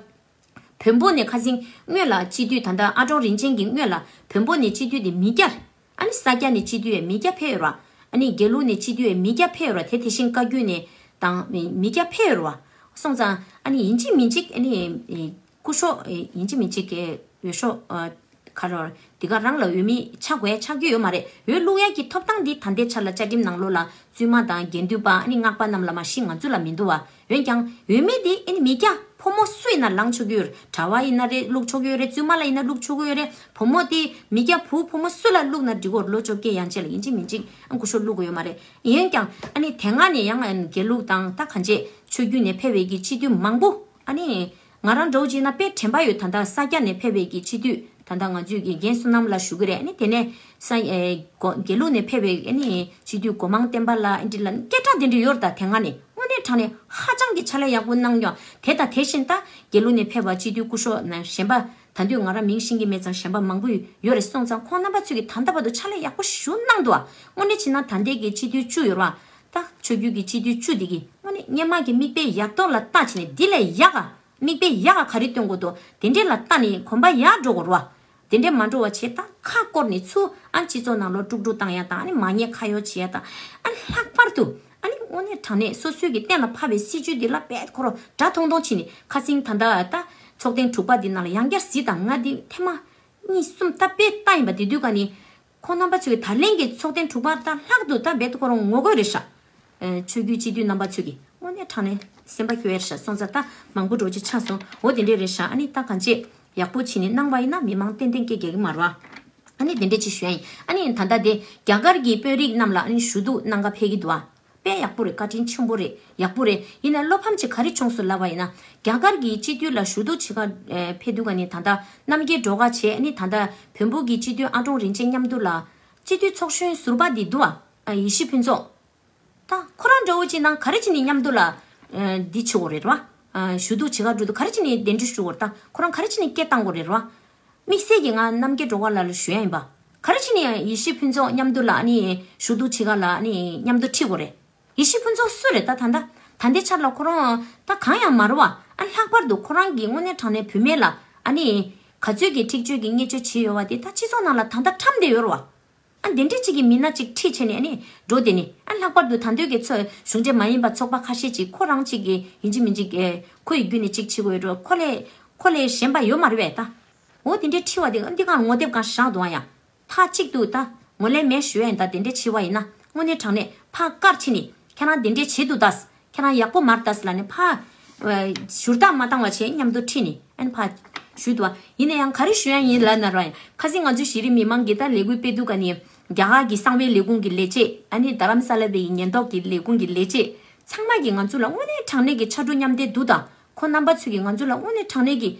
བོན་པོ་ནས་ཁ་སང་སྔོན་ལ་སྤྱི་འཐུས། ད་ལྟ་ཨ་ཀྲོང་རིན་ཆེན་གྱི་སྔོན་ལ་བོན་པོ་ནས་སྤྱི་འཐུས་དེ་མི་སྐྱ། ཨ་ནི་ས་སྐྱ་ནས་སྤྱི་འཐུས་ཡ་མི་སྐྱ་ཕེབས་ཡོད་ར། ཨ་ནི་དགེ་ལུགས་ནས་སྤྱི་འཐུས་ཡ་མི་སྐྱ་ཕེབས་ཡོད་ར། དེ་དེ་བཞིན་བཀའ་བརྒྱུད་ནས་དང་མི་སྐྱ་ཕེབས་ཡོད་ར། སོང་ཙང་ཨ་ནི་ཡིན་གཅིག་མིན་གཅིག་ཨ་ནི་སྐུ་གཤོགས་ཡིན་གཅིག་མིན་གཅིག་གི་འོས་ཤོག་ཨ། ག་རེ། འདི་ག་རང་ལ་འོས་མི་ཆགས་དགོས་ཡ་ཆགས་རྒྱུ་ཡོད་མ་རེད། འོས་བླུག་ཡ་གི་ཐོབ་ཐང་འདི་ད་ལྟའི་ཆ་ལ་བཅའ་ཁྲིམས་ནང་ལོགས་ལ་བཙུན་མ་དང་དགེ་འདུན་པ། ཨ་ནི་སྔགས་པ་རྣམས་ལ་མ་གཞི་ང་ཚོ་ལ་མི་འདུག་བ། འོན་ཀྱང་འོས་མི་འདི་ཨ་ནི་མི་སྐྱ་ཕོ་མོ་སུ་ཡིན་ན་ལངས་ཆོག་གི་ཡོད་རེད། གྲྭ་བ་ཡིན་ན་རེད་བླུག་ཆོག་གི་ཡོད་རེད། བཙུན་མ་ལ་ཡིན་ན་བླུག་ཆོག་གི་ཡོད་རེད། བུ་མོ་དེ་མི་སྐྱ་བུ་ཕོ་མོ་སུ་ལ་བླུག་ན་འགྲིག་གོ། ལོ་བཅོ་བརྒྱད་ཡན་ཆད་ལ་ཡིན་གཅིག་མིན་གཅིག་ཨ་སྐུ་གཤོགས་བླུག་གི་ཡོད་མ་རེད། འོན་ཀྱང་ཨ་ནི་དེ་སྔ་ནས་ཡང་ཨ་ནི་དགེ་ལུགས་དང་ད་གང་ཅི་ཆོས་བརྒྱུད་ནས་ཕེབས་པའི་གི་སྤྱི་འཐུས་མང་པོ། ཨ་ནི་ང་རང་འདྲ་བོ་བྱས་ན་དཔེ་དྲན་པ་ཡོད། ད་ལྟ་ས་སྐྱ་ནས་ཕེབས་པའི་གི་སྤྱི་འཐུས། ད་ལྟ་ང་ཚོས་ཀྱི་རྒན་བསོད་ནམས་ལགས་ཞུ་གི་རེད། ཨ་ནི་དེ་ནས་ས་ཨེ་གོ་དགེ་ལུགས་ནས་ཕེབས་པའི་ཨ་ནི་སྤྱི་འཐུས་སྒོ་མང་བསྟན་པ་ལགས། ཨ་འདི་ལ་སྐད་གྲགས་དེ་འདྲ་ཡོད་རེད། ད་དེ་སྔ་ནས་དངོས་གནས་དྲང་གནས་ཧ་ཅང་གི་ཕྱག་ལས་ཡག་པོ་གནང་མྱོང་། དེ་དང་དེ་བཞིན་ད་དགེ་ལུགས་ནས་ཕེབས་པ་སྤྱི་འཐུས་སྐུ་ཞབས་ན་གཞན་པ། ད་དུང་ང་རང་མིང་ཤེས་ཀྱི་མེད་ཙང་གཞན་པ་མང་པོ་ཡོད་རེད། སོང་ཙང་ཁོང་རྣམ་པ་ཚོས་ཀྱི་ད་ལྟ་བར་དུ་ཕྱག་ལས་ཡག་པོ་ཞེ་པོ་གནང་འདུག་ཨ། དངོས་གནས་བྱས་ན་ད་ལྟའི་གི་སྤྱི་འཐུས་བཅུ་ཡོད་རེད་བ། ད་ཆོས་བརྒྱུད་ཀྱི་སྤྱི་འཐུས་བཅུ་འདི་གི་དངོས་གནས་སྔོན་མ་གི་མིག་དཔེ་ཡག་ཐོག་ལ་བལྟས་བྱས་ནས་འདི་ལས་ཡག་ག་མིག་དཔེ་ཡག་ག་ག་རེ་སྟོན་དགོས་འདུག་དེ་འདྲས་ལ་བལྟས་ནས་གོམ་པ་ཡར་འགྲོ་དགོས་རེད་བ། དེ་འདྲས་མ་འགྲོ་བ་བྱས། ད་ཁ་བསྐོར་ནས་ཚུར་ཨ་སྤྱི་ཚོགས་ནང་ལོགས་དཀྲུག་དཀྲུག་བཏང་ཡ་དང་། ཨ་ནི་མ་ཉེས་ཁ་གཡོག་བྱེད་ཡ་དང་། ཨ་ནི་ལྷག་པར་དུ་ཨ་ནི་དངོས་གནས་དྲང་གནས་སོ་སོའི་གི་གཏན་ལ་ཕབ་པའི་སྲིད་བྱུས་འདི་ལ་བེད་ཁོ་རང་འདྲ་མཐོང་མཐོང་བྱས་ནས། ཁ་སང་ད་ལྟ་ད་ཚོགས་ཐེངས་དྲུག་པ་འདི་ནང་ལ་ཡང་བསྐྱར་གཟིགས་དང་། ང་འདི་ཐེངས་མ་གཉིས་གསུམ་ད་དཔེ་ལྟ་ཡིན་པ། དེ་དུས་ག་ནི་ཁོང་རྣམ་པ་ཚོས་ད་ལན་གྱི་ཚོགས་ཐེངས་དྲུག་པ་ད་ལྷག་ཏུ་ད་རྦད་དེ་ཁོ་རང་ངོ་རྒོལ་རེད་ཤག་ཨེ། ཆོས་བརྒྱུད་སྤྱི་འཐུས་རྣམ་པ་ཚོས་ཀྱི་དངོས་གནས་དྲང་གནས་སེམས་པ་སྐྱོ་ཡ་རེད་ཤག་སོང་ཙང་ད་མང་པོ་འགྲོ་རྒྱུ་ཆགས་སོང་། འོ་དེ་འདྲས་རེད་ཤག་ཨ་ནི་ད་གང་ཅི་ཡག་པོ་བྱས་ནས་གནང་བ་ཡིན་ན་མི་མང་ཏན་ཏན་སྐད་རྒྱག་གི་མ་རེད་བ། ཨ་ནི་དེ་འདྲས་ཅིག་ཞུ་ཡ་ཡིན། ཨ་ནི་ད་ལྟ་དེ་རྒྱ་གར་གྱི་དཔོན་རིགས་རྣམས་ལ་ཨ་ནི་ཞུ་གཏུག་གནང་ག་ཕེབས་ཀྱི་འདུག་བ། དཔེ་ཡག་པོ་རེད། བཀའ་དྲིན་ཆེན་པོ་རེད། ཡག་པོ་རེད། ཡིན་ནའི་བློ་ཕམ་ཅིག་ག་རེ་བྱུང་སོང་ལབ་པ་ཡིན་ན། རྒྱ་གར་གྱི་སྤྱི་འཐུས་ལ་ཞུ་གཏུག་བྱེད་ག་ཨེ་ཕེབས་དུས་ག་ནི་ད་ལྟ་རྣམ་རྒྱལ་སྒྲོལ་དཀར་བྱས། ཨ་ནི་ད་ལྟ་བོན་པོ་གི་སྤྱི་འཐུས་ཨ་ཀྲོང་རིན་ཆེན་མཉམ་དུ་ལ་སྤྱི་འཐུས་ཚོགས་གཞོན་ཟུར་པ་འདི་འདུག་བ། ཨ་ཡེ་ཤེས་ཕུན་ཚོགས། ད་ཁོ་རང་འདྲ་བོ་ཅིག་ནང་ག་རེ་བྱས་ནས་མཉམ་དུ་ལ་ཨ་འདི་བྱེད་དགོས་རེད་བ། ཨ་ཞུ་གཏུག་བྱེད་ག་འགྲོ་དུས་ག་རེ་བྱས་ནས་གདན་འདྲེན་ཞུ་དགོས་རེད། ད་ཁོ་རང་ག་རེ་བྱས་ནས་སྐད་བཏང་དགོས་རེད་བ། དམིགས་བསལ་གྱིས་ང་རྣམ་རྒྱལ་སྒྲོལ་དཀར་ལགས་ལ་ཞུ་ཡ་ཡིན་པ། ག་རེ་བྱས་ནས་ཡེ་ཤེས་ཕུན་ཚོགས་མཉམ་དུ་ལ་ཨ་ནི་ཞུ་གཏུག་བྱེད་ག་ལ་ཨ་ནི་མཉམ་དུ་ཁྲིད་དགོས་རེད། ཡེ་ཤེས་ཕུན་ཚོགས་སུ་རེད། ད་ད་ལྟ་ད་ལྟའི་ཆར་ལ་ཁོ་རང་ད་གང་ཡང་མ་རེད་བ། ཨ་ལྷག་པར་དུ་ཁོ་རང་གིས་དངོས་གནས་དྲང་གནས་བུད་མེད་ལ་ཨ་ནི་ག་ཚོད་ཀྱི་འཁྲིག་སྤྱོད་ཀྱི་བརྙས་བཅོས་བྱས་ཡོད་བ་དེ་ད་སྤྱི་ཚོགས་ནང་ལ་ད་ལྟ་ཁྲམ་བསྡད་ཡོད་རེད་བ། ཨ་འདི་འདྲས་ཅིག་གི་མི་སྣ་ཅིག་ཁྲིད་བྱས་ནས་ཨ་ནི་འགྲོ་དེ་ནི། ཨ་ལྷག་པར་དུ་ད་འདོད་ཀྱི་ཚོ་གཞུང་འབྲེལ་མ་ཡིན་པ་ཚོགས་པ་ཁ་ཤས་ཅིག་ཁོ་རང་ཅིག་གི་ཡིན་གཅིག་མིན་གཅིག་གི་ཁོ་ཡི་བརྒྱུད་ནས་ཅིག་བྱེད་དགོས་ཡོད་འགྲོ། ཁོ་ལས་ཁོ་ལས་གཞན་པ་ཡོད་མ་རེད་པས་ད། འོ་དེ་འདྲས་ཁྲིད་བ་དེ་འདི་གང་ངོ་དེབ་གང་བཞག་འདུག་ཨ་ཡ། མཐའ་གཅིག་ཏུ་ད་ངོ་ལས་མེད་ཞུ་ཡ་ཡིན། ད་དེ་འདྲས་བྱས་པ་ཡིན་ན་དངོས་གནས་དྲང་གནས་ཕར་བཀར་ཕྱིན་ནས་ཁྱེད་རང་དེ་འདྲས་བྱེད་འདུག་ད། ཁྱེད་རང་ཡག་པོ་མ་རེད་ད་ཟེར་ལབ་ནས་ཕར་ཨ་ཞུ་དག་མ་བཏང་བ་བྱས་མཉམ་དུ་ཁྲིད་ནས་ཨ་ནི་ཕར་ཞུས་འདུག་བ། ཡིན་ན་ཡང་ག་རེ་ཞུ་ཡ་ཡིན་ལབ་ན་ར། ཁ་སང་ང་ཚོའི་གཞི་རིམ་མི་མང་གིས་ད་ལས་འགུལ་སྤེལ་དུས་ག་ནས་རྒྱ་གར་གྱི་གསང་བའི་ལས་ཁུངས་ཀྱི་ལས་བྱེད། ཨ་ནི་རྡ་རམ་ས་ལ་བའི་ཉེན་རྟོག་གི་ལས་ཁུངས་ཀྱི་ལས་བྱེད་ཚང་མ་གིས་ང་ཚོ་ལ་དངོས་གནས་དྲང་གནས་ཀྱི་ཕྱར་གྲུ་མཉམ་འདེགས་འདུག་ད། ཁོ་རྣམ་པ་ཚོས་ཀྱིས་ང་ཚོ་ལ་དངོས་གནས་དྲང་གནས་ཀྱི་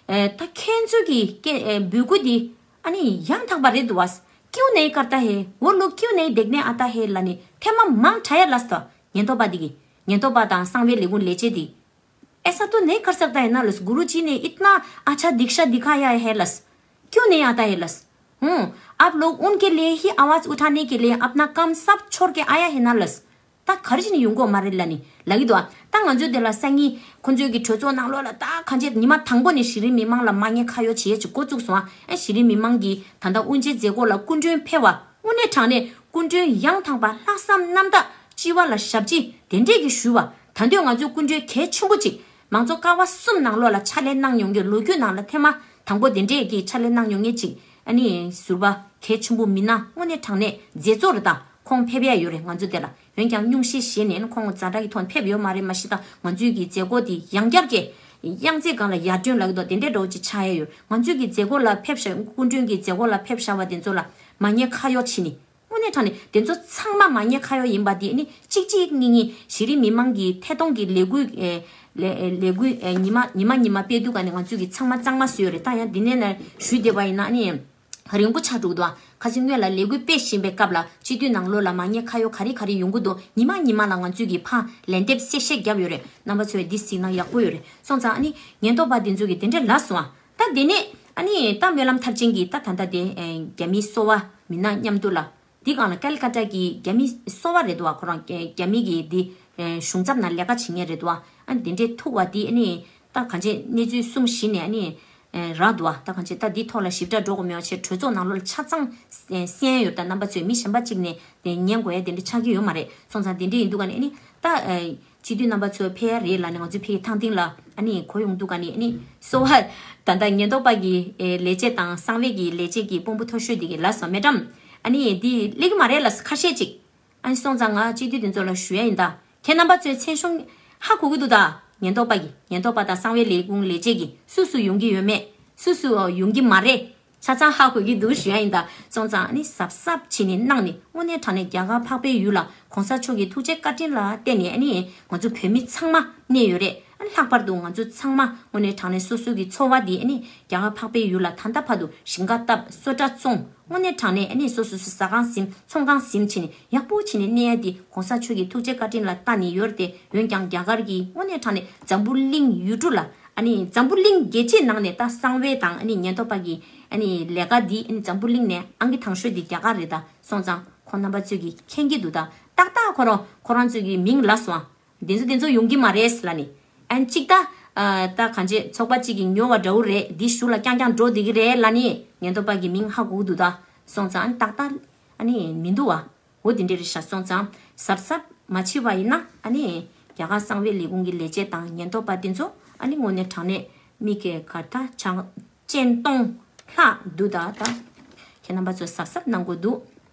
ཨེ་ད་ཁྱེད་ཚོ་གི་སྐད་ཨེ་འབོད་སྐུལ་འདི་ཨ་ནི་ཡང་དག་པ་རེད་འདུག་བ། क्यों नहीं करता है वो लोग, क्यों नहीं देखने आता है ལབ་ནས་ཐེངས་མ་མང་དྲགས་ཡ་ལབ་སོང་། ཉེན་རྟོག་པ་འདི་གིས། ཉེན་རྟོག་པ་དང་གསང་བའི་ལས་ཁུངས་ལས་བྱེད་འདི། ऐसा तो नहीं कर सकता है ना लस, गुरु जी ने इतना अच्छा दीक्षा दिखाया है लस, क्यों नहीं आता है लस। हम्म, आप लोग उनके लिए ही आवाज उठाने के लिए अपना काम सब छोड़ के आया है ना लस। ད་ག་རེ་བྱས་ནས་ཡོང་གི་ཡོད་མ་རེད་ལབ་ནས་ལབ་ཀྱི་འདུག་ཨ། ད་ང་ཚོ་དེ་ལ་སང་ཉིན་ཁོང་ཚོའི་གི་གྲོས་ཚོགས་ནང་ལོགས་ལ་ད་གང་ཅི་ཉི་མ་དང་པོ་ནས་གཞི་རིམ་མི་མང་ལ་མ་ཉེས་ཁ་གཡོག་བྱེད་ཡས་ཅིག་འགོ་བཙུགས་སོང་ཨ། ཨ་གཞི་རིམ་མི་མང་གིས་ད་ལྟ་དབུ་འབྱེད་མཛད་སྒོ་ལ་སྐུ་མགྲོན་ཕེབས་པ། དངོས་གནས་དྲང་གནས་སྐུ་མགྲོན་ཡང་དག་པ་ལྷག་བསམ་རྣམ་དག་སྤྱི་བ་ལ་ཞབས་ཕྱི་དེ་འདྲས་ཀྱི་ཞུས་པ། ད་འདོད་ང་ཚོའི་སྐུ་མགྲོན་གལ་ཆེན་པོ་ཅིག་མང་གཙོ་ཀ་བ་གསུམ་ནང་ལོགས་ལ་ཕྱག་ལས་གནང་མྱོང་མཁན་ལོ་རྒྱུས་ནང་ལ་ཐེངས་མ་དང་པོ་དེ་འདྲས་ཀྱི་ཕྱག་ལས་གནང་མྱོང་མཁན་ཅིག་ཨ་ནི་ཟུར་པ་ གལ་ཆེན་པོ་མིན་ན་དངོས་གནས་དྲང་གནས་མཛེས་བཙོག་རེད་ད། ཁོང་ཕེབས་ཡ་ཡོད་རེད་ང་ཚོ་དེ་ལ། འོན་ཀྱང་སྙུང་གཞི་བཞེས་ནས་ཁོང་ཛ་དྲག་གི་ཐོག་ནས་ཕེབས་ཡོད་མ་རེད། མ་གཞི་ད་ང་ཚོའི་གི་མཛད་སྒོ་དེ་ཡང་བསྐྱར་གྱི་གཡང་རྩེ་སྒང་ལ་ཡར་ཐོན་ལ་གི་དོ་དེ་འདྲའི་འགྲོ་ཅིག་ཆགས་ཡ་ཡོད། ང་ཚོའི་གི་མཛད་སྒོ་ལ་ཕེབས་ཤག་སྐུ་མགྲོན་གྱི་མཛད་སྒོ་ལ་ཕེབས་ཤག་བ་དེ་ཚོ་ལ་མ་ཉེས་ཁ་གཡོག་བྱས་ནས། དངོས་གནས་དྲང་གནས་དེ་ཚོ་ཚང་མ་མ་ཉེས་ཁ་གཡོག་ཡིན་པ་དེ་ནི་གཅིག་གཅིག་གཉིས་གཉིས་གཞི་རིམ་མི་མང་གི་ཐད་གཏོང་གི་ལས་འགུལ་ཨེ་ལས་ལས་འགུལ་ཨེ་ཉི་མ་ཉི་མ་ཉི་མ་སྤེལ་དུས་ག་ནས་ང་ཚོས་ཀྱི་ཚང་མ་གཙང་མ་བཟོས་ཡོད་རེད། ད་ཡང་འདི་ནས་ན་ཞུས་བསྡད་པ་ཡིན་ན་ནི་རིང་པོ་ཆགས་འགྲོ་གི་འདུག་ཨ། ཁ་སང་སྔོན་ལ་ལས་འགུལ་སྤེལ་བཞིན་པའི་སྐབས་ལ་སྤྱི་འཐུས་ནང་ལོགས་ལ་མ་ཉེས་ཁ་གཡོག་ག་རེ་ག་རེ་ཡོང་གི་འདུག་ཉི་མ་ཉི་མ་ལ་ང་ཚོས་ཀྱི་ཕར་ལན་འདེབས་གསལ་བཤད་བརྒྱབ་ཡོད་རེད། རྣམ་པ་ཚོས་འདི་གཟིགས་ན་ཡག་པོ་ཡོད་རེད། སོང་ཙང་ཨ་ནི་ཉེན་རྟོག་པ་འདི་ཚོ་གི་དེ་འདྲ་ལབ་སོང་ཨ། ད་དེ་ནས་ཨ་ནི་ད་སྨོན་ལམ་མཐར་ཕྱིན་གྱི་ད་ད་ལྟ་དེ་ཨེ་རྒྱ་མིའི་སོ་པ་མི་སྣ་མཉམ་དུ་ལ། འདི་སྒང་ལ་ཀལ་ཀ་ཏ་གི་རྒྱ་མི་སོ་པ་རེད་འདུག་བ། ཁོ་རང་རྒྱ་མི་གི་འདི་གཞུང་ཚབ་ནང་ལས་ཀ་བྱེད་མཁན་རེད་འདུག་བ། ཨ་འདི་འདྲའི་ཐུག་པ་འདི་ཨ་ནི་ད་གང་ཅི་གནས་ཚུལ་གསུམ་བཞི་ནས་ཨ་ནི་རག་འདུག་བ། ད་གང་ཅི་ད་འདི་ཐོག་ལ་ཞིབ་ཕྲ་འགྲོ་དགོས་མེད་པ་བྱས། གྲོས་ཚོགས་ནང་ལོགས་ལ་ཆ་ཚང་གསན་ཡོད། ད་རྣམ་པ་ཚོས་མི་གཞན་པ་གཅིག་ནས་དེ་ཉན་དགོས་ཡ་དེ་འདྲ་ཆགས་ཀྱི་ཡོད་མ་རེད། སོང་ཙང་དེ་འདྲ་ཡིན་དུས་ག་ནས་ཨ་ནི་ད། སྤྱི་འཐུས་རྣམ་པ་ཚོ་ཕེབས་ཡ་རེད་ལབ་ནས་ང་ཚོ་ཕ་གིའི་ཐང་སྟེང་ལ་ཨ་ནི་གོ་ཡོང་དུས་ག་ནས་ཨ་ནི་སོ་པ་ད་ལྟ་ཉེན་རྟོག་པ་གི་ཨེ་ལས་བྱེད་དང་གསང་བའི་གི་ལས་བྱེད་ཀྱི་དཔོན་པོ་མཐོ་ཤོས་དེ་གི་ལབ་སོང་། མེ་ཌམ། ཨ་ནི་འདི་སླེབས་ཀྱི་མ་རེད་ལབ་སོང་ཁ་ཤས་ཅིག་ཨ་ནི་སོང་ཙང་ང་སྤྱི་འཐུས་དེ་ཚོ་ལ་ཞུ་ཡ་ཡིན་ད། ཁྱེད་རྣམ་པ་ཚོའི་མཚན་གཞུང་ཧ་གོ་གི་འདུག་ད། ཉེན་རྟོག་པ་གི་ཉེན་རྟོག་པ་དང་གསང་བའི་ལས་ཁུངས་ལས་བྱེད་ཀྱི་སུ་སུ་ཡོང་གི་ཡོད་མེད། སུ་སུ་ཡོང་གི་མ་རེད། ཆ་ཚང་ཧ་གོ་གི་འདུག་ཞུ་ཡ་ཡིན་ད། སོང་ཙང་ཨ་ནི་གཟབ་གཟབ་བྱས་ནས་གནང་ནས་དངོས་གནས་དྲང་གནས་རྒྱ་གར་འཕགས་པའི་ཡུལ་ལ་གོང་ས་མཆོག་གི་ཐུགས་རྗེ་བཀའ་དྲིན་ལ་བརྟེན་ནས་ཨ་ནི་ང་ཚོ་བོད་མི་ཚང་མ་གནས་ཡོད་རེད། ཨ་ནི་ལྷག་པར་དུ་ང་ཚོ་ཚང་མ་དངོས་གནས་དྲང་གནས་སོ་སོ་གི་འཚོ་བ་འདི་ཨ་ནི་རྒྱ་གར་འཕགས་པའི་ཡུལ་ལ་ད་ལྟ་བར་དུ་ཞིང་ཁ་བཏབ་སོ་ཊ་བཙོང་། དངོས་གནས་དྲང་གནས་ཨ་ནི་སོ་སོ་སོ་ཟ་ཁང་ཟིན་ཚོང་ཁང་ཟིན་བྱས་ནས་ཡག་པོ་བྱས་ནས་གནས་ཡ་འདི་གོང་ས་མཆོག་གི་ཐུགས་རྗེ་བཀའ་དྲིན་ལ་བལྟ་ནས་ཡོད་རེད་དེ། འོན་ཀྱང་རྒྱ་གར་གྱི་དངོས་གནས་དྲང་གནས་འཛམ་བུ་གླིང་ཡུལ་གྲུ་ལ་ཨ་ནི་འཛམ་བུ་གླིང་རྒྱལ་སྤྱིའི་ནང་ནས་ད་གསང་བའི་དང་ཨ་ནི་ཉེན་རྟོག་པ་གི་ཨ་ནི་ལས་ཀ་འདི་ཨ་ནི་འཛམ་བུ་གླིང་ནས་ཨང་ཀི་དང་ཤོས་འདི་རྒྱ་གར་རེད་ད། སོང་ཙང་ཁོང་རྣམ་པ་ཚོས་ཀྱི་མཁྱེན་གྱི་འདུག་ད་ཏག་ཏག་ཁོ་རང་ཁོ་རང་ཚོས་ཀྱི་མིང་ལབ་སོང་ཨ། དེ་ཚོ་དེ་ཚོ་ཡོང་གི་མ་རེད་ལབ་ནས། ཨ་ནི་གཅིག་ད་ཨ་ད་གང་ཅི་ཚོགས་པ་གཅིག་གི་ཉོ་བ་འདྲ་བོ་རེད། འདི་གཞུག་ལ་རྐྱང་རྐྱང་འགྲོ་བསྡད་ཀྱི་རེད་ལབ་ནས་ཉེན་རྟོག་པ་གི་མིང་ཧ་གོ་གི་འདུག་ད། སོང་ཙང་ཨ་ནི་ཏག་ཏག་ཨ་ནི་མི་འདུག་བ། འོ་དེ་འདྲ་རེད་ཤག་སོང་ཙང་གཟབ་གཟབ་མ་བྱས་པ་ཡིན་ན་ཨ་ནི་རྒྱ་གར་གསང་བའི་ལས་ཁུངས་ཀྱི་ལས་བྱེད་དང་ཉེན་རྟོག་པ་དེ་ཚོ་ཨ་ནི་དངོས་གནས་དྲང་གནས་མི་སྐད་གར་ད་ཆང་སྤྱན་སྟོང་ལྷག་འདུག་ད། ད་ཁྱེད་རྣམ་པ་ཚོ་གཟབ་གཟབ་གནང་དགོས་འདུག་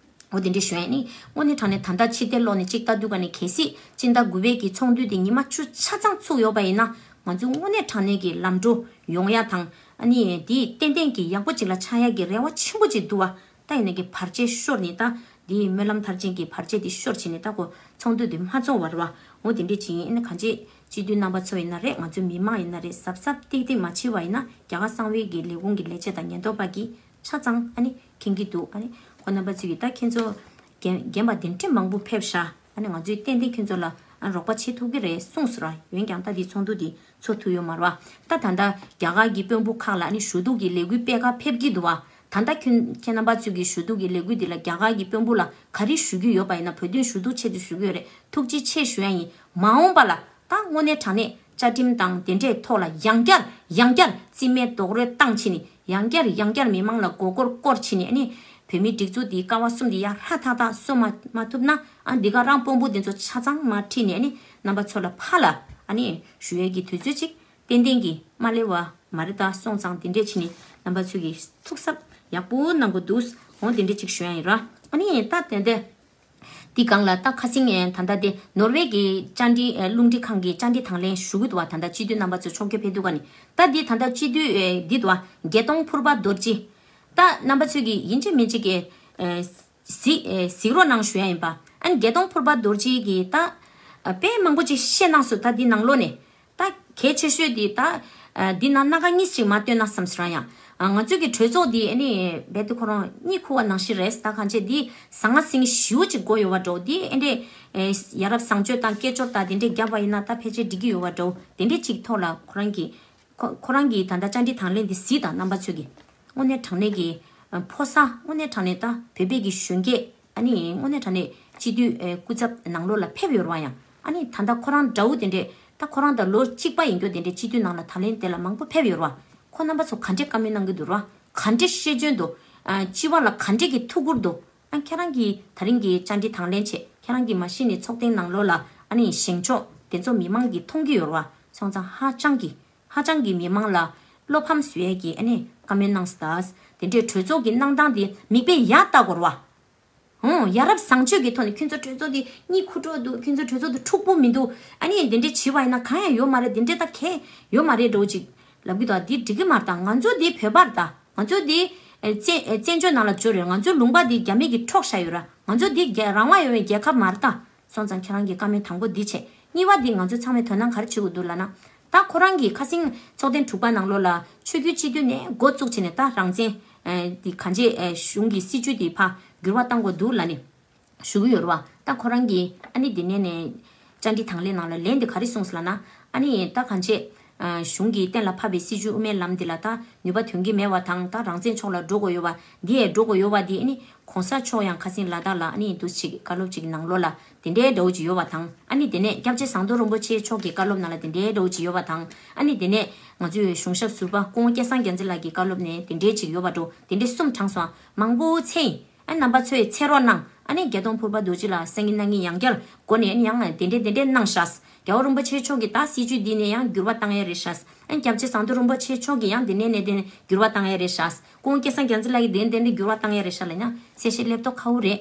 འོ་དེ་འདྲ་ཞུ་ཡ་ནི་དངོས་གནས་དྲང་གནས་ད་ལྟ་ཕྱི་བལྟས་ལོག་ནས་གཅིག་ལྟ་དུས་ག་ནས་གལ་སྲིད་སྤྱི་ཟླ་དགུ་པའི་གི་ཚོགས་འདུ་དེ་ཉི་མ་བཅུ་ཆ་ཚང་ཚུགས་ཡོད་པ་ཡིན་ན་ང་ཚོ་དངོས་གནས་དྲང་གནས་ཀྱི་ལམ་འགྲོ་ཡོང་ཡ་དང་ཨ་ནི་དེ་ཏན་ཏན་གྱི་ཡག་པོ་ཅིག་ལ་ཆགས་ཡ་གི་རེ་བ་ཆེན་པོ་ཅིག་འདུག་བ། ད་ཡིན་ན་གི་བར་ཆད་ཤོར་ནས་ད་འདིའི་སྨོན་ལམ་མཐར་ཕྱིན་གྱི་བར་ཆད་འདི་ཤོར་བྱས་ནས་ད་ཁོ་ཚོགས་འདུ་འདི་མ་ཚོགས་བར་བ། འོ་དེ་འདྲས་བྱས་ཡིན་ན་གང་ཅི་སྤྱི་འཐུས་རྣམ་པ་ཚོ་ཡིན་ན་རེད། ང་ཚོའི་མི་མང་ཡིན་ན་རེད། གཟབ་གཟབ་ཏིག་ཏིག་མ་བྱས་པ་ཡིན་ན་རྒྱ་གར་གསང་བའི་གི་ལས་ཁུངས་ཀྱི་ལས་བྱེད་དང་ཉེན་རྟོག་པ་གིས་ཆ་ཚང་ཨ་ནི་མཁྱེན་གྱི་འདུག་ཨ་ནི་ཁོ་རྣམ་པ་ཚོས་ཀྱིས་ད་ཁྱེད་ཚོ་རྒན་རྒན་པ་དེ་འདྲས་མང་པོ་ཕེབས་ཤག་ཨ་ནི་ང་ཚོས་ཏན་ཏན་ཁྱོད་ཚོ་ལ་ཨ་རོགས་པ་བྱེད་ཐུབ་ཀྱི་རེད་གསུངས་སོང་ར། འོན་ཀྱང་ད་འདི་ཚོགས་འདུ་འདི་ཚོགས་ཐུབ་ཡོད་མ་རེད་བ། ད་ད་ལྟ་རྒྱ་གར་གྱི་དཔོན་པོ་ཁག་ལ་ཨ་ནི་ཞུ་གཏུག་གི་ལས་འགུལ་སྤེལ་ག་ཕེབས་ཀྱི་འདུག་བ། ད་ལྟ་ཁྱོད་ཁྱེད་རྣམ་པ་ཚོས་ཀྱི་ཞུ་གཏུག་གི་ལས་འགུལ་འདི་ལ་རྒྱ་གར་གྱི་དཔོན་པོ་ལ་ག་རེ་ཞུ་གི་ཡོད་པ་ཡིན་ན། བོད་དོན་ཞུ་གཏུག་ཆེད་དུ་ཞུ་གི་ཡོད་རེད། ཐུགས་རྗེ་ཆེ་ཞུ་ཡ་ཡིན། མ་འོངས་པ་ལ་ད་དངོས་གནས་དྲང་གནས་བཅའ་ཁྲིམས་དང་དེ་འདྲའི་ཐོག་ལ་ཡང་བསྐྱར་ཡང་བསྐྱར་རྩིས་མེད་རྡོག་རོལ་བཏང་བྱས་ནས་ཡང་བསྐྱར་ཡང་བསྐྱར་མི་མང་ལ་མགོ་སྐོར་སྐོར་བྱས་ནས་ཨ་ནི་བོད་མིའི་སྒྲིག་འཛུགས་འདིའི་ཀ་བ་གསུམ་འདི་ཡར་ཧྲ་ཐག་ཐག་བཟོ་མ་མ་ཐུབ་ན། ཨ་འདི་ག་རང་དཔོན་པོ་འདི་ཚོ་ཆ་ཚང་མར་ཁྲིད་ནས་ཨ་ནི་རྣམ་པ་ཚོ་ལ་ཕར་ལ་ཨ་ནི་ཞུ་ཡས་ཀྱི་དུས་ཚོད་ཅིག་ཏན་ཏན་གྱིས་མ་སླེབས་པ་མ་རེད། ད་སོང་ཙང་དེ་འདྲས་བྱས་ནས་རྣམ་པ་ཚོས་ཀྱི་ཐུགས་གཟབ་ཡག་པོ་གནང་དགོས་འདུག་འོ་དེ་འདྲས་ཅིག་ཞུ་ཡ་ཡིན་ར། ཨ་ནི་ད་དེ་འདྲས། འདི་སྒང་ལ་ད་ཁ་སང་ད་ལྟ་དེ་ནོར་ཝེ་གི་བཅར་འདྲི་རླུང་འཕྲིན་ཁང་གི་བཅར་འདྲི་དང་ལེན་ཞུ་གི་འདུག་བ། ད་ལྟ་སྤྱི་འཐུས་རྣམ་པ་ཚོ་ཕྱོགས་སྐྱོད་ཕེབས་དུས་ག་ནི་ད་འདི་ད་ལྟ་སྤྱི་འཐུས་འདི་འདུག་བ། བརྒྱད་སྟོང་ཕུར་པ་རྡོ་རྗེ། ད་རྣམ་པ་ཚོས་ཀྱི་ཡིན་གཅིག་མིན་གཅིག་གི་གཟིགས་གཟིགས་རོགས་གནང་ཞུ་ཡ་ཡིན་པ། ཨ་ནི་བརྒྱད་སྟོང་ཕུར་པ་རྡོ་རྗེ་གི་ད་དཔེ་མང་པོ་ཅིག་བཤད་གནང་སོང་། ད་འདི་ནང་ལོགས་ནས། ད་གལ་ཆེ་ཤོས་འདི་ད་འདི་ནང་སྣ་ཁ་གཉིས་ཅིག་མ་བཏོན་ན་བསམ་སོང་ར། ཡང་ང་ཚོའི་གི་གྲོས་ཚོགས་འདི་ཨ་ནི་རྦད་དེ་ཁོ་རང་གཉིད་ཁུག་པ་ནང་བཞིན་རེད། ད་གང་བྱས་འདི་ཟང་ངེ་ཟིང་ཞེ་པོ་ཅིག་དགོས་ཡོད་པ་འགྲོ། འདི་ཨེ་འདྲས་ཡ་རབས་བཟང་སྤྱོད་དང་སྐད་ཅོར་དང་དེ་འདྲས་བརྒྱབ་པ་ཡིན་ན་ད་ཕལ་ཆེར་འགྲིག་གི་ཡོད་པ་འགྲོ། དེ་འདྲས་ཅིག་ཐོག་ལ་ཁོ་རང་གི་ཁོ་ཁོ་རང་གི་ད་ལྟ་བཅར་འདྲི་དང་ལེན་འདི་གཟིགས་དང་རྣམ་པ་ཚོས་གི་དངོས་གནས་དྲང་གནས་ཀྱི་ཕོ་གསར་དངོས་གནས་དྲང་གནས་ད་བོད་པའི་གི་གཞོན་སྐྱེས། ཨ་ནི་དངོས་གནས་དྲང་གནས་སྤྱི་འཐུས་ཨེ་སྐུ་ཚབ་ནང་ལོགས་ལ་ཕེབས་ཡོད་རེད་བ། ཡང་ཨ་ནི་ད་ལྟ་ཁོ་རང་འདྲ་བོ་དེ་འདྲས་ད་ཁོ་རང་དང་ལོ་གཅིག་པ་ཡིན་རྒྱུ་དེ་འདྲས་སྤྱི་འཐུས་ནང་ལ་ད་ལན་དེ་ལ་མང་པོ་ཕེབས་ཡོད་རེད་བ། ཁོ་རྣམ་པ་ཚོ་ག་འདྲས་བཀའ་མོལ་གནང་གི་འདུག་རེད་བ། ག་འདྲས་ཤེས་འཇོན་འདུག་ཨ་སྤྱི་པ་ལ་ག་འདྲས་ཀྱི་ཐུགས་ཁུར་འདུག་ཨ་ཁྱེད་རང་གིས་ད་རིང་གི་བཅར་འདྲི་དང་ལེན་བྱས། ཁྱེད་རང་གིས་མ་གཞི་ནས་ཚོགས་ཐེངས་ནང་ལོགས་ལ་ཨ་ནི་བཞེངས་ཕྱོགས་དེ་ཚོ་མི་མང་གིས་མཐོང་གི་ཡོད་རེད་བ། སོང་ཙང་ཧ་ཅང་གི་ཧ་ཅང་གི་མི་མང་ལ་བློ་ཕམ་བཟོ་ཡས་ཀྱི་ཨ་ནི་ བཀའ་མོལ་གནང་སྟེ། དེ་འདྲའི་གྲོས་ཚོགས་ཀྱི་གནང་སྟངས་དེ་མིག་དཔེ་ཡག་ལྟ་དགོས་རེད་བ། ཧུང་། ཡ་རབས་བཟང་སྤྱོད་ཀྱི་ཐོག་ནས་ཁྱོད་ཚོ་གྲོས་ཚོགས་དེ་གཉིད་ཁུག་འགྲོ་འདུག་ཁྱོད་ཚོ་གྲོས་ཚོགས་དེ་འཁྲུག་པོ་མི་འདུག་ཨ་ནི་དེ་འདྲས་བྱས་པ་ཡིན་ན་གང་ཡང་ཡོད་མ་རེད། དེ་འདྲས་ད་གང་ཡང་ཡོད་མ་རེད་འདྲ་བོ་ཅིག་ལབ་ཀྱི་འདུག་འདི་འགྲིག་གི་མ་རེད། ད་ང་ཚོ་འདི་བོད་པ་རེད། ད་ང་ཚོ་འདི་ཨེ་བཙན་ཨེ་བཙན་བྱོལ་ནང་ལ་འབྱོར་ཡོད། ང་ཚོའི་ལུང་པ་འདི་རྒྱ་མི་གིས་འཕྲོག་བཞག་ཡོད་ར། ང་ཚོ་འདི་རྒྱ་རང་དབང་ཡོད་པའི་རྒྱལ་ཁབ་མ་རེད། ད་སོང་ཙང་ཁྱེད་རང་གིས་བཀའ་མོལ་དང་པོ་འདི་བྱས། གཉིས་པ་འདི་ང་ཚོ་ཚང་མས་དོ་སྣང་ག་རེ་བྱེད་དགོས་འདུག་ལབ་ན། ད་ཁོ་རང་གིས་ཁ་སང་ཚོགས་ཐེངས་དྲུག་པ་ནང་ལོགས་ལ་ཆོས་བརྒྱུད་སྤྱི་འཐུས་ནས་འགོ་བཙུགས་བྱས་ནས་ད་རང་བཙན་ཨེ་འདི་གང་ཅི་ཨེ་གཞུང་གི་སྲིད་བྱུས་འདི་ཕར་འགྱུར་བ་གཏང་དགོས་འདུག་ལབ་ནས་ཞུ་གི་ཡོད་རེད་བ། ད་ཁོ་རང་གིས་ཨ་ནི་འདི་ནས་ནས་བཅར་འདྲི་དང་ལེན་ནང་ལ་ལན་འདི་ག་རེ་གསུངས་སོང་ལབ་ན། ཨ་ནི་ད་གང་ཅི་ཨ་གཞུང་གིས་གཏན་ལ་ཕབ་པའི་སྲིད་བྱུས་དབུ་མའི་ལམ་འདི་ལ་ད་ནུས་པ་ཐོན་གྱི་མེད་པ་དང་། ད་རང་བཙན་ཕྱོགས་ལ་འགྲོ་དགོས་ཡོད་པ་འདི་ཡས་འགྲོ་དགོས་ཡོད་པ་འདི་ཨ་ནི་གོང་ས་མཆོག་ཡང་ཁ་སང་ལ་དྭགས་ལ་ཨ་ནི་འདུག་ཅིག་བཀའ་སློབ་ཅིག་ནང་ལོགས་ལ་དེ་འདྲའི་འདྲ་བོ་ཅིག་ཡོད་པ་དང་། ཨ་ནི་དེ་ནས་སྐྱབས་རྗེ་ཟམ་གདོང་རིན་པོ་ཆེ་མཆོག་གི་བཀའ་སློབ་ནང་ལ་དེ་འདྲའི་འདྲ་བོ་ཅིག་ཡོད་པ་དང་། ཨ་ནི་དེ་ནས་ང་ཚོའི་གཞུང་ཞབས་ཟུར་པ་སྐུ་ངོ་སྐལ་བཟང་རྒྱལ་མཚན་ལགས་ཀྱི་བཀའ་སློབ་ནས་དེ་འདྲའི་ཅིག་ཡོད་པ་འདྲ་བོ་དེ་འདྲའི་གསུམ་དྲངས་སོང་། མང་པོ་ཚེ་ཡིན། ཨ་རྣམ་པ་ཚོས་འཚོལ་རོགས་གནང་། ཨ་ནི་བརྒྱད་སྟོང་ཕུར་པ་རྡོ་རྗེ་ལགས་སང་ཉིན་གནངས་ཉིན་ཡང་བསྐྱར་སྒོ་ནས་ཨ་ནི་ཡང་དེ་འདྲའི་དེ་འདྲའི་གནང་ཤག་རྒྱལ་བ་རིན་པོ་ཆེ་མཆོག་གིས་ད་སྲིད་བྱུས་འདི་ནས་ཡང་འགྱུར་བ་བཏང་ཡས་རེད་ཤག་ཨ་ནི་སྐྱབས་རྗེ་ཟམ་གདོང་རིན་པོ་ཆེ་མཆོག་གིས་ཡང་དེ་ནས་ནས་དེ་ནས་འགྱུར་བ་བཏང་ཡས་རེད་ཤག་སྐུ་ངོ་སྐལ་བཟང་རྒྱལ་མཚན་ལགས་ཀྱིས་དེ་ནས་དེ་འདྲའི་འགྱུར་བ་བཏང་ཡས་རེད་ཤག་ལབ་ན་གསལ་བཤད་སླེབས་ཐོག་ཁ་བོ་རེད།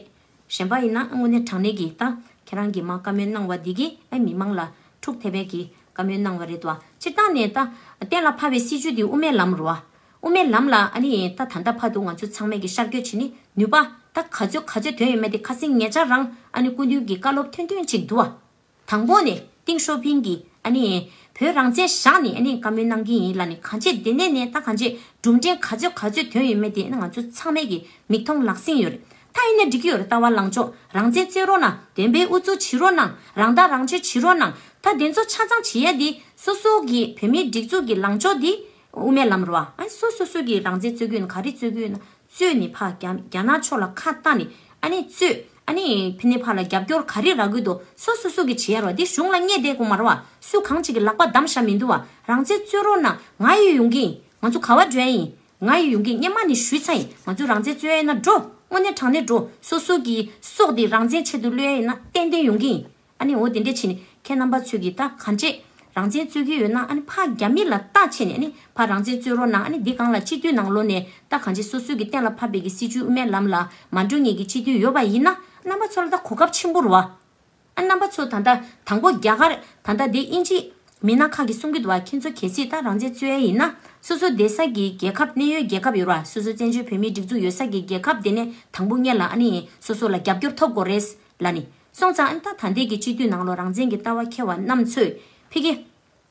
གཞན་པ་ཡིན་ན་དངོས་གནས་དྲང་གནས་ཀྱི་ད་ཁྱེད་རང་གིས་མ་བཀའ་མོལ་གནང་བ་འདི་གིས་ཨ་མི་མང་ལ་འཁྲུག་ཐེབས་པའི་གི་བཀའ་མོལ་གནང་བ་རེད་དོ། སྤྱིར་བཏང་ནས་ད་གཏན་ལ་ཕབ་པའི་སྲིད་བྱུས་འདི་དབུ་མའི་ལམ་རེད་བ། དབུ་མའི་ལམ་ལ་ཨ་ནི་ད་ད་ལྟ་བར་དུ་ང་ཚོ་ཚང་མས་ཀྱི་ཤར་བསྐྱོད་བྱས་ནས་ནུས་པ་ད་ག་ཚོད་ག་ཚོད་ཐོན་ཡོད་མེད་དེ་ཁ་སང་ཉེ་ཆར་རང་ཨ་ནི་སྐུ་མདུན་གྱི་བཀའ་སློབ་ཐུང་ཐུང་ཅིག་འདུག་བ། དང་པོ་ནས་ཏིང་ཞའོ་ཕིང་གིས་ཨ་ནི་བོད་རང་བཙན་བཞག་ནས་ཨ་ནི་བཀའ་མོལ་གནང་གི་ཡིན་ལབ་ནས་གང་ཅི་དེ་ནས་ནས་ད་གང་ཅི་གྲུབ་འབྲས་ག་ཚོད་ག་ཚོད་ཐོན་ཡོད་མེད་དེ་ཨ་ནི་ང་ཚོ་ཚང་མས་ཀྱི་མིག་མཐོང་ལག་ཟིན་ཡོད་རེད། ད་ཡིན་ན་འགྲིག་གི་ཡོད་རེད། ལྟ་བ་ལངས་ཕྱོགས་རང་བཙན་རྩོད་རོགས་གནང་། བདེན་པའི་ཨུ་ཚུགས་བྱེད་རོགས་གནང་། རང་ཐག་རང་གཅོད་བྱེད་རོགས་གནང་། ད་དེ་ཚོ་ཆ་ཚང་བྱེད་ཡ་དེ་སོ་སོ་གི་བོད་མིའི་སྒྲིག་འཛུགས་ཀྱི་ལངས་ཕྱོགས་དེ་དབུ་མའི་ལམ་རེད་བ། ཨ་སོ་སོ་སོ་གི་རང་བཙན་རྩོད་ཀྱི་ཡོད་ན་ག་རེ་རྩོད་ཀྱི་ཡོད་ན། རྩོད་ནས་ཕར་རྒྱ་རྒྱ་ནག་ཕྱོགས་ལ་ཁ་བཏང་ནས་ཨ་ནི་རྩོད། ཨ་ནི་ཕི་ནི་ཕ་ལ་རྒྱབ་སྐྱོར་ག་རེ་རག་གི་འདུག་སོ་སོ་སོ་གི་བྱེད་ཡ་རོ། འདི་གཞུང་ལ་བརྙས་བསྡད་དགོས་མ་རེད་བ། སུ་གང་ཅིག་གི་ལག་པ་བསྡམས་བཞག་མི་འདུག་བ། རང་བཙན་རྩོད་རོགས་གནང་། ང་ཡི་ཡོང་གི་ཡིན། ང་ཚོ་ག་བ་འགྲོ་ཡ་ཡིན། ང་ཡི་ཡོང་གི་སྔན་མ་ནས་ཞུས་ཚར་ཡིན། ང་ཚོ་རང་བཙན་རྩོད་ཡ་ཡིན་ན་འགྲོ། དངོས་གནས་དྲང་གནས་འགྲོ། སོ་སོ་གི་སྲོག་འདི་རང་བཙན་ཆེད་དུ་བློས་ཡ་ཡིན་ན་ཏན་ཏན་ཡོང་གི་ཡིན། ཨ་ནི་འོ་དེ་འདྲས་བྱས་ནས་ཁྱེད་རྣམ་པ་ཚོས་ཀྱིས་ད་གང་ཅི་རང་བཙན་རྩོད་ཀྱི་ཡོད་ན་ཨ་ནི་ཕར་རྒྱ་མི་ལ་ལྟ་བྱས་ནས་ཨ་ནི་ཕར་རང་བཙན་རྩོད་རོགས་གནང་། ཨ་ནི་འདི་སྒང་ལ་སྤྱི་འཐུས་ནང་ལོགས་ནས་ད་གང་ཅི་སོ་སོ་གི་གཏན་ལ་ཕབ་པའི་གི་སྲིད་བྱུས་དབུ་མའི་ལམ་ལ་མ་འགྲོ་མཁན་གྱི་སྤྱི་འཐུས་ཡོད་པ་ཡིན་ན་རྣམ་པ་ཚོ་ལ་ད་གོ་སྐབས་ཆེན་པོ་རེད་བ། ཨ་རྣམ་པ་ཚོ་ད་ལྟ་དང་པོ་རྒྱ་གར་ད་ལྟ་འདི་དབྱིན་ཇི་མི་སྣ་ཁག་གིས་གསུང་གི་འདུག་བ། ཁྱེད་ཚོ་གལ་སྲིད་ད་རང་བཙན་རྩོད་ཡ་ཡིན་ན་སོ་སོ་བསྡད་ས་གི་རྒྱལ་ཁབ་གནས་ཡུལ་རྒྱལ་ཁབ་ཡོད་ར། སོ་སོ་བཙན་བྱོལ་བོད་མིའི་སྒྲིག་འཛུགས་ཡོད་ས་གི་རྒྱལ་ཁབ་དེ་ནས་དང་པོ་སྔོན་ལ་ཨ་ནི་སོ་སོ་ལ་རྒྱབ་སྐྱོར་ཐོབ་དགོས་རེད་ལབ་ནས་སོང་ཙང་ཨ་ནི་ད་ད་ལྟའི་གི་སྤྱི་འཐུས་ནང་ལོགས་རང་བཙན་གྱི་ལྟ་བ་འཁྱེར་བ་རྣམ་ཚོས་ཕ་གི་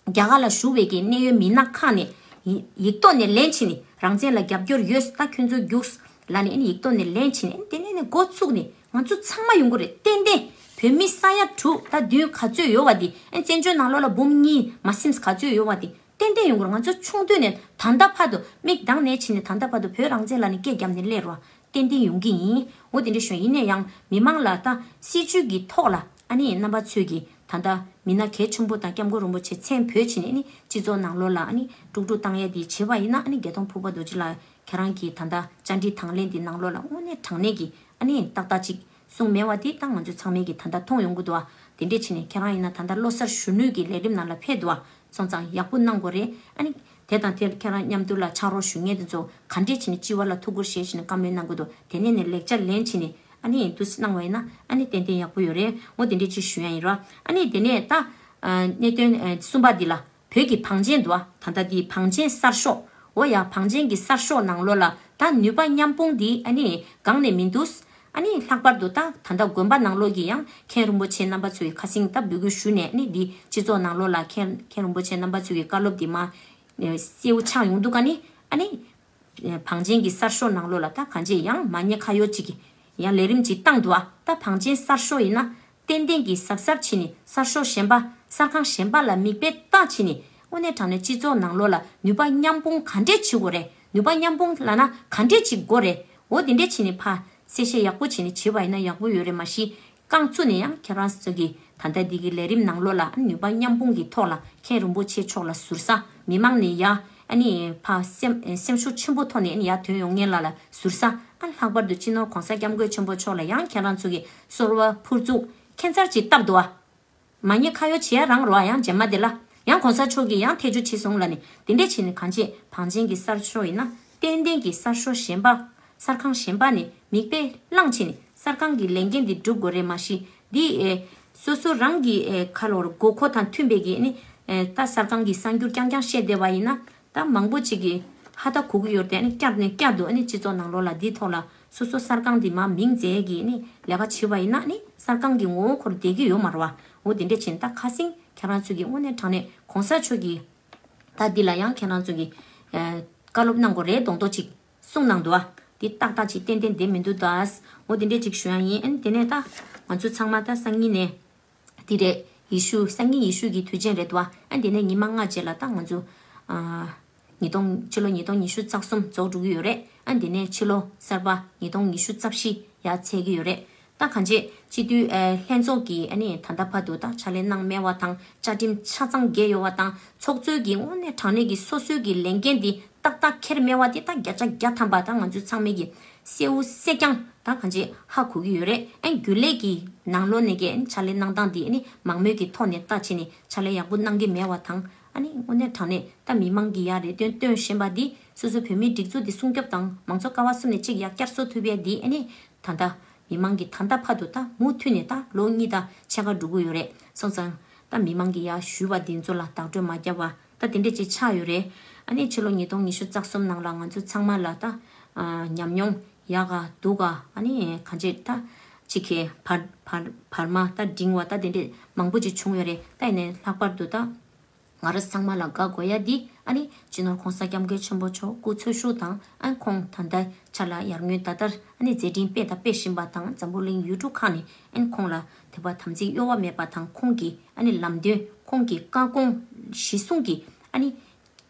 རྒྱ་གར་ལ་བཞུགས་པའི་གི་གནད་ཡོད་མི་སྣ་ཁག་ནས་ཡི་ཡིག་ཐོག་ནས་ལན་བྱིན་ནས་རང་བཙན་ལ་རྒྱབ་སྐྱོར་ཡོད། ད་ཁྱོད་ཚོ་རྒྱུགས་ལབ་ནས་ཨ་ནི་ཡིག་ཐོག་ནས་ལན་བྱིན་ནས་དེ་ནས་ནས་འགོ་ཚུགས་ནས་ང་ཚོ་ཚང་མ་ཡོང་གི་རེད། ཏན་ཏན་བོད་མི་ས་ཡ་དྲུག་ད་བདུན་ག་ཚོད་ཡོད་པ་དེ་ཨ་ནི་བཙན་བྱོལ་ནང་ལོགས་ལ་འབུམ་གཉིས་མ་ཟིན་ག་ཚོད་ཡོད་པ་དེ་ཏན་ཏན་ཡོང་གི་རེད། ང་ཚོ་ཆུང་དུས་ནས་ད་ལྟ་བར་དུ་མིག་གདངས་ནས་བྱིན་ནས་ད་ལྟ་བར་དུ་བོད་རང་བཙན་ལབ་ནས་སྐད་བརྒྱབ་ནས་སླེབས་རོགས། ཏན་ཏན་ཡོང་གི་ཡིན། འོ་དེ་འདྲ་ཞུ་ཡིན་ན་ཡང་མི་མང་ལ་ད་སྲིད་བྱུས་ཀྱི་ཐོག་ལ་ཨ་ནི་རྣམ་པ་ཚོས་ཀྱི་ད་ལྟ་མི་སྣ་གལ་ཆེན་པོ་དང་སྐྱབས་མགོན་རིན་པོ་ཆེ་མཚན་འབོད་བྱས་ནས་ཨ་ནི་སྤྱི་ཚོགས་ནང་ལོགས་ལ་ཨ་ནི་དཀྲུག་དཀྲུག་བཏང་ཡ་དེ་བྱས་པ་ཡིན་ན་ཨ་ནི་རྒྱལ་མཐོང་ཕུར་པ་རྡོ་རྗེ་ལགས་ཁྱེད་རང་གི་ད་ལྟ་བཅར་འདྲི་དང་ལེན་དེ་ནང་ལོགས་ལ་དངོས་གནས་དྲང་གནས་ཀྱི་ཨ་ནི་ཏག་ཏག་ཅིག་གསུངས་མེད་པ་དེ་ད་ང་ཚོ་ཚང་མས་ཀྱི་ད་ལྟ་མཐོང་ཡོང་གི་འདུག་ཨ། དེ་འདྲས་བྱས་ནས་ཁྱེད་རང་ཡིན་ན་ད་ལྟ་བློ་གསར་གཞོན་ནུའི་གི་ལས་རིམ་ནང་ལ་ཕེབས་འདུག་ཨ། སོང་ཙང་ཡག་པོ་གནང་དགོས་རེད། ཨ་ནི་དེ་དང་དེར་ཁྱེད་རང་མཉམ་དུ་ལ་ཕྱག་རོགས་ཞུ་མཁན་དེ་ཚོ་ག་འདྲས་བྱས་ནས་སྤྱི་བ་ལ་ཐུགས་ཁུར་བཞེས་བྱས་ནས་བཀའ་མོལ་གནང་དགོས་འདུག་དེ་ནས་ནས་ལེགས་ཆ་ལེན་བྱས་ནས་ཨ་ནི་འདུག་སེ་གནང་བ་ཡིན་ན་ཨ་ནི་ཏན་ཏན་ཡག་པོ་ཡོད་རེད། འོ་དེ་འདྲས་ཅིག་ཞུ་ཡ་ཡིན་ར། ཨ་ནི་དེ་ནས་ད་ཨ་གནད་དོན་ཨ་གསུམ་པ་འདི་ལ་བོད་ཀྱི་བང་ཆེན་འདུག་ཨ། ད་ལྟ་འདི་བང་ཆེན་གསར་ཤོག་འོ་ཡ་བང་ཆེན་གྱི་གསར་ཤོག་ནང་ལོགས་ལ་ད་ནུས་པ་མཉམ་སྤུངས་འདི་ཨ་ནི་གང་ནས་མི་འདུག་ཨ་ནི་ལྷག་པར་དུ་ད་ད་ལྟ་དགོན་པ་ནང་ལོགས་ཀྱི་ཡང་མཁན་རིན་པོ་ཆེ་རྣམ་པ་ཚོས་ཁ་སང་ད་འབོད་སྐུལ་ཞུས་ནས་ཨ་ནི་འདི་སྤྱི་ཚོགས་ནང་ལོགས་ལ་མཁན་མཁན་རིན་པོ་ཆེ་རྣམ་པ་ཚོས་ཀྱི་བཀའ་སློབ་འདི་མ་གསལ་པོ་ཆགས་ཡོང་འདུག་ཨ་ནི་ཨ་ནི་བང་ཆེན་གྱི་གསར་ཤོག་ནང་ལོགས་ལ་ད་གང་ཅི་ཡང་མ་ཉེས་ཁ་གཡོག་ཅིག་གི་ཡང་ལས་རིམ་ཅིག་བཏང་འདུག་ཨ། ད་བང་ཆེན་གསར་ཤོག་ཡིན་ན་ཏན་ཏན་གྱི་གཟབ་གཟབ་བྱས་ནས་གསར་ཤོག་གཞན་པ་གསར་ཁང་གཞན་པ་ལ་མིག་དཔེ་ལྟ་བྱས་ནས་དངོས་གནས་དྲང་གནས་སྤྱི་ཚོགས་ནང་ལོགས་ལ་ནུས་པ་མཉམ་སྤུངས་ག་འདྲས་བྱེད་དགོས་རེད། ནུས་པ་མཉམ་སྤུངས་ལབ་ན་ག་འདྲས་བྱེད་དགོས་རེད། འོ་དེ་འདྲས་བྱས་ནས་ཕར་གསལ་བཤད་ཡག་པོ་བྱས་ནས་བྱས་པ་ཡིན་ན་ཡག་པོ་ཡོད་རེད། མ་གཞི་རྐང་བཙུགས་ནས་ཡང་ཁྱེད་རང་ཚོ་གི་ད་ལྟ་འདི་གི་ལས་རིམ་ནང་ལོགས་ལ་ནུས་པ་མཉམ་སྤུངས་ཀྱི་ཐོག་ལ་མཁན་རིན་པོ་ཆེ་མཆོག་ལ་ཟུར་ཟ་མི་མང་ནས་ཡ་ཨ་ནི་ཕ་སེམས་སེམས་ཤུགས་ཆེན་པོ་ཐོག་ནས་ཨ་ནི་ཡར་ཐོན་ཡོང་མཁན་ལ་ལ་ཟུར་ཟ། ཨ་ལྷག་པར་དུ་སྤྱི་ནོར་གོང་ས་སྐྱབས་མགོན་ཆེན་པོ་མཆོག་ལ་ཡང་ཁྱེད་རང་ཚོ་གི་གསོལ་བ་ཕུར་ཚུགས་ཁྱད་མཚར་ཅིག་བཏབ་འདུག་ཨ། མ་ཉེས་ཁ་གཡོག་བྱེད་ཡ་རང་རོ་ཨ། ཡང་རྗེས་མ་དེ་ལ་ཡང་གོང་ས་མཆོག་གིས་ཡང་ཐེ་བྱུས་བྱས་སོང་ལ་ནི་དེ་འདྲས་བྱས་ནས་གང་བྱེད་བང་ཆེན་གྱི་གསར་ཤོག་ཡིན་ན་ ཏན་ཏན་གྱི་གསར་ཤོག་གཞན་པ། གསར་ཁང་གཞན་པ་ནས་མིག་དཔེ་བླངས་བྱས་ནས་གསར་ཁང་གི་ལས་འགན་འདི་སྒྲུབ་དགོས་རེད། མ་གཞི་འདི་ཨེ་སོ་སོ་རང་གི་ཨེ་ཁ་ལོར་དགོས་མཁོ་དང་མཐུན་པའི་གི་ནི་ཨེ་ད་གསར་ཁང་གི་གསར་འགྱུར་རྐྱང་རྐྱང་བཤད་བསྡད་པ་ཡིན་ན། ད་མང་པོ་ཅིག་གིས་ཧ་ད་གོ་གི་ཡོད་རེད་དེ། ཨ་ནི་བསྐྱར་ནས་བསྐྱར་དུ་ཨ་ནི་སྤྱི་ཚོགས་ནང་ལོགས་ལ་འདིའི་ཐོག་ལ་སོ་སོ་གསར་ཁང་འདི་མ་མིང་བརྗེ་གི་ནི་ལས་ཀ་བྱེད་པ་ཡིན་ན་ནི་གསར་ཁང་གི་ངོ་བོ་ཁོར་བསྡད་ཀྱི་ཡོད་མ་རེད་བ། འོ་དེ་འདྲས་བྱས་ནས་ད་ཁ་སང་ཁྱེད་རང་ཚོ་གི་དངོས་གནས་དྲང་གནས་གོང་ས་མཆོག་གི་ད་འདི་ལ་ཡང་ཁྱེད་རང་ཚོ་གི་ཨེ་བཀའ་སློབ་གནང་དགོས་རེད་མདོག་མདོག་ཅིག་གསུངས་གནང་འདུག་ཨ། འདི་ཏག་ཏག་ཅིག་ཏན་ཏན་བསྡད་མི་འདུག་ད། འོ་དེ་འདྲས་ཅིག་ཞུ་ཡ་ཡིན། ཨ་ནི་དེ་ནས་ད་ང་ཚོ་ཚང་མ་ད་སང་ཉིན་ནས་འདི་རེད། ཡེ་ཤུ་སང་ཉིན་ཡེ་ཤུ་གི་དུས་ཆེན་རེད་འདུག་ཨ། ཨ་འདི་ནས་ཉི་མ་ལྔ་རྗེས་ལ་ད་ང་ཚོ་ཨ་ཉིས་སྟོང་ཕྱི་ལོ་ཉིས་སྟོང་ཉི་ཤུ་རྩ་གསུམ་རྫོགས་འགྲོ་གི་ཡོད་རེད། ཨ་འདི་ནས་ཕྱི་ལོ་གསར་པ་ཉིས་སྟོང་ཉི་ཤུ་རྩ་བཞི་ཡར་ཚེས་ཀྱི་ཡོད་རེད། ད་གང་ཅི་སྤྱི་འཐུས་ཨ་ལྷན་ཚོགས་ཀྱིས་ཨ་ནི་ད་ལྟ་བར་དུ་ད་ཕྱག་ལས་གནང་མེད་པ་དང་། བཅའ་ཁྲིམས་ཆ་ཚང་འགལ་ཡོད་པ་དང་། ཚོགས་གཙོས་ཀྱི་དངོས་གནས་དྲང་གནས་ཀྱི་སོ་སོའི་གི་ལས་འགན་འདི་ཏག་ཏག་འཁྱེར་མེད་པ་འདི་ད་བརྒྱ་ཆ་བརྒྱ་ཐམ་པ་ད་ང་ཚོ་ཚང་མས་ཀྱི་གསལ་བོ་གསལ་རྐྱང་ད་གང་ཅི་ཧ་གོ་གི་ཡོད་རེད། ཨ་རྒྱུན་ལས་ཀྱི་ནང་ལོགས་ནས་ཀྱི་ཕྱག་ལས་གནང་སྟངས་འདི་ཨ་ནི་མང་མོས་ཀྱི་ཐོག་ནས་ལྟ་བྱས་ནས་ཕྱག་ལས་ཡག་པོ་གནང་གི་མེད་པ་དང་། ཨ་ནི་དངོས་གནས་དྲང་གནས་ད་མི་མང་གི་ཡ་རེ་འདུན་སྟོན་བཞིན་པ་འདི་སོ་སོ་བོད་མིའི་སྒྲིག་འཛུགས་འདི་སྲུང་སྐྱོབ་དང་མང་གཙོ་ཀ་བ་གསུམ་ནས་གཅིག་ཡར་བསྐྱར་གསོ་ཐུབ་ཡས་འདི་ཨ་ནི་ད་ལྟ་མི་མང་གི་ད་ལྟ་བར་དུ་ད་མུ་མཐུད་ནས་ད་ལོ་གཉིས་དང་ཕྱེད་ཀ་འགྲོ་གི་ཡོད་རེད། སོང་ཙང་ད་མི་མང་གི་ཡ་ཞུས་པ་འདི་ཚོ་ལ་བདག་སྤྲོད་མ་བརྒྱབ་པ་ད་དེ་འདྲས་ཅིག་ཆགས་ཡོད་རེད། ཨ་ནི་ཕྱི་ལོ་ཉིས་སྟོང་ཉི་ཤུ་རྩ་གསུམ་ནང་ལ་ང་ཚོ་ཚང་མ་ལ་ད་ཨ་ཉམས་མྱོང་ཡག་ག་སྡུག་ག་ཨ་ནི་གང་ཅི་ད་ཅིག་གི་བར་བར་བར་མ་ད་འབྲིང་བ་ད་དེ་འདྲས་མང་པོ་ཅིག་བྱུང་ཡོད་རེད། ད་ཡིན་ནའི་ལྷག་པར་དུ་ད་ང་རང་ཚང་མ་ལ་དགའ་དགོས་ཡ་འདི་ཨ་ནི་སྤྱི་ནོར་༸གོང་ས་༸སྐྱབས་མགོན་ཆེན་པོ་མཆོག་སྐུ་འཚོ་བཞུགས་དང་། ཨ་ཁོང་ད་ལྟ་ཆ་ལ་ཡར་ངོའི་ད་ལྟར་ཨ་ནི་མཛད་འཕྲིན་སྤེལ་དང་སྤེལ་བཞིན་པ་དང་། འཛམ་བུ་གླིང་ཡུལ་གྲུ་ཁག་ནས་ཨ་ནི་ཁོང་ལ་དད་པ་དམ་ཚིག་གཡོ་བ་མེད་པ་དང་། ཁོང་གི་ཨ་ནི་ལམ་སྟོན། ཁོང་གི་བཀའ་དགོངས་གཞི་བཟུང་གི་ཨ་ནི་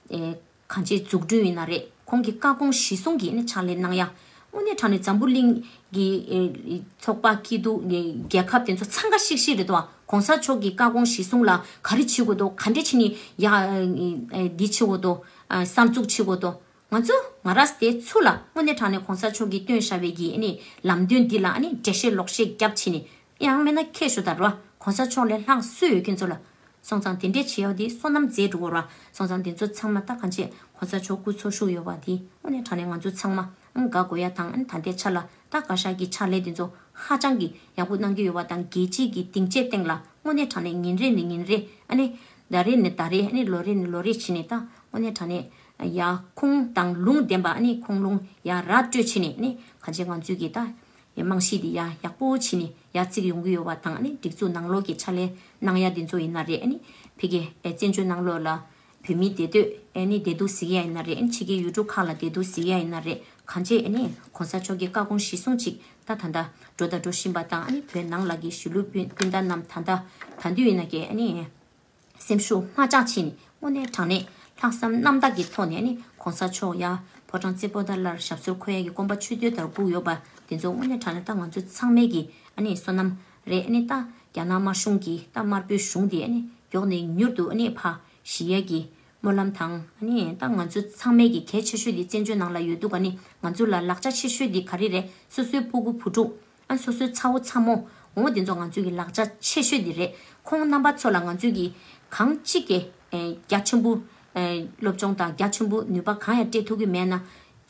ཨེ་གང་ཅི་འཛུགས་སྐྲུན་ཡིན་ན་རེད། ཁོང་གི་བཀའ་དགོངས་གཞི་བཟུང་གི་ཨ་ནི་ཕྱག་ལས་གནང་ཡ། དངོས་གནས་དྲང་གནས་འཛམ་བུ་གླིང་གི་ཨེ་ཚོགས་པ་སྐྱིད་སྡུག་ཨེ་རྒྱལ་ཁབ་དེ་ཚོ་འཚང་ཁ་ཤིག་ཤིག་རེད་དོ། ༸གོང་ས་མཆོག་གི་བཀའ་དགོངས་གཞི་བཟུང་ལ་ག་རེ་བྱེད་དགོས་དོ། ག་འདྲས་བྱས་ནས་ཡ་ཨེ་འདི་བྱེད་དགོས་དོ། ཨ་གསར་འཛུགས་བྱེད་དགོས་དོ། ང་ཚོ་ང་རང་དེ་ཚོ་ལ་དངོས་གནས་དྲང་གནས་༸གོང་ས་མཆོག་གིས་བཏོན་བཞག་པའི་གི་ཨ་ནི་ལམ་སྟོན་འདི་ལ་ཨ་ནི་འགྲེལ་བཤད་ལོག་བཤད་རྒྱབ་བྱས་ནས་ཡང་མིན་ན་ཁྱེད་ཞུ་ད་རོ། ༸གོང་ས་མཆོག་ལས་ལྷག་སུ་ཡོད་ཁྱེད་ཚོ་ལ། སོང་ཙང་དེ་འདྲས་བྱེད་ཡག་དེ་བསོད་ནམས་མཛད་འགྲོ་གོ་ར། སོང་ཙང་དེ་ཚོ་ཚང་མ་ད་གང་ཅི་༸གོང་ས་མཆོག་སྐུ་འཚོ་བཞུགས་ཡོད་པ་དེ་དངོས་གནས་དྲང་གནས་ང་ཚོ་ཚང་མ་ཨང་དགའ་དགོས་ཡ་དང་། ཨ་ནི་ད་ལྟའི་ཆ་ལ་ད་བཀའ་ཤག་གི་ཕྱག་ལས་དེ་ཚོ་ཧ་ཅང་གི་ཡག་པོ་གནང་གི་ཡོད་པ་དང་། རྒྱལ་སྤྱིའི་གི་སྡིངས་ཆའི་སྟེང་ལ་དངོས་གནས་དྲང་གནས་ཉིན་རེ་ནས་ཉིན་རེ་ཨ་ནི་ཟླ་རེ་ནས་ཟླ་རེ་ཨ་ནི་ལོ་རེ་ནས་ལོ་རེ་བྱས་ནས་ད་དངོས་གནས་དྲང་གནས་ཡ་ཁུངས་དང་ལུང་ལྡན་པ་ཨ་ནི་ཁུངས་ལུང་ཡ་ར་སྤྲོད་བྱས་ནས་ཨ་ནི་གང་ཅི་ང་ཚོའི་གི་ད་རྨང་གཞི་འདི་ཡ་ཡག་པོ་བྱས་ནས་ཡར་བརྩིགས་ཡོང་གི་ཡོད་པ་དང་། ཨ་ནི་སྒྲིག་འཛུགས་ནང་ལོགས་ཀྱི་ཕྱག་ལས་གནང་ཡ་འདི་ཚོ་ཡིན་ན་རེད། ཨ་ནི་ཕ་གི་ཨེ་བཙན་བྱོལ་ནང་ལོགས་ལ་བོད་མི་བདེ་སྡོད་ཨ་ནི་བདེ་སྡུག་གཟིགས་ཡ་ཡིན་ན་རེད། ཨ་ནི་ཕྱི་རྒྱལ་ཡུལ་གྲུ་ཁག་ལ་བདེ་སྡུག་གཟིགས་ཡ་ཡིན་ན་རེད། གང་ཅི་ཨ་ནི་༸གོང་ས་མཆོག་གི་བཀའ་དགོངས་གཞི་བཟུང་ཅིག་ད་ད་ལྟ་འགྲོ་དང་འགྲོ་བཞིན་པ་དང་། ཨ་ནི་བོད་ནང་ལ་གི་གཞིས་ལུས་སྤུན་སྤུན་ཟླ་རྣམས་ད་ལྟ་ད་དུས་ཡིན་ན་གི་ཨ་ནི་སེམས་ཤུགས་མ་ཆག་བྱས་ནས་དངོས་གནས་དྲང་གནས་ལྷག་བསམ་རྣམ་དག་གི་ཐོག་ནས་ཨ་ནི་༸གོང་ས་མཆོག་ཡ་ཕོ་བྲང་རྩེ་པོ་ཏ་ལར་ཞབས་སོར་འཁོད་ཡ་གི་དགོངས་པ་ཆུ་ཚོད་ལྟར་སྒུག་ཡོད་པ་དེ་ཚོ་དངོས་གནས་དྲང་གནས་ད་ང་ཚོ་ཚང་མས་གི་ཨ་ནི་བསོད་ནམས་རེད། ཨ་ནི་ད་རྒྱ་ནག་དམར་གཞུང་གི་ད་དམར་པོའི་གཞུང་དེ་ཨ་ནི་མགྱོགས་ནས་མྱུར་དུ་ཨ་ནི་ཕར་ཞི་ཡ་གི་སྨོན་ལམ་དང་། ཨ་ནི་ད་ང་ཚོ་ཚང་མས་ཀྱི་གལ་ཆེ་ཤོས་དེ་བཙན་བྱོལ་ནང་ལ་ཡོད་དུས་ཀ་ནི་ང་ཚོ་ལ་ལག་ཆ་ཆེ་ཤོས་དེ་ག་རེ་རེད། སོ་སོའི་སྤུ་གུ་བུ་ཕྲུག་ཨ་སོ་སོའི་ཚ་བོ་ཚ་མོ་འོ་དེ་ཚོ་ང་ཚོའི་གི་ལག་ཆ་ཆེ་ཤོས་དེ་རེད། ཁོང་རྣམ་པ་ཚོ་ལ་ང་ཚོའི་གི་གང་གཅིག་གི་ཨེ་རྒྱ་ཆེན་པོ་ཨེ་སློབ་སྦྱོང་དང་རྒྱ་ཆེན་པོ་ནུས་པ་གང་ཡང་སྤྲད་ཐུབ་ཀྱི་མེད་ན།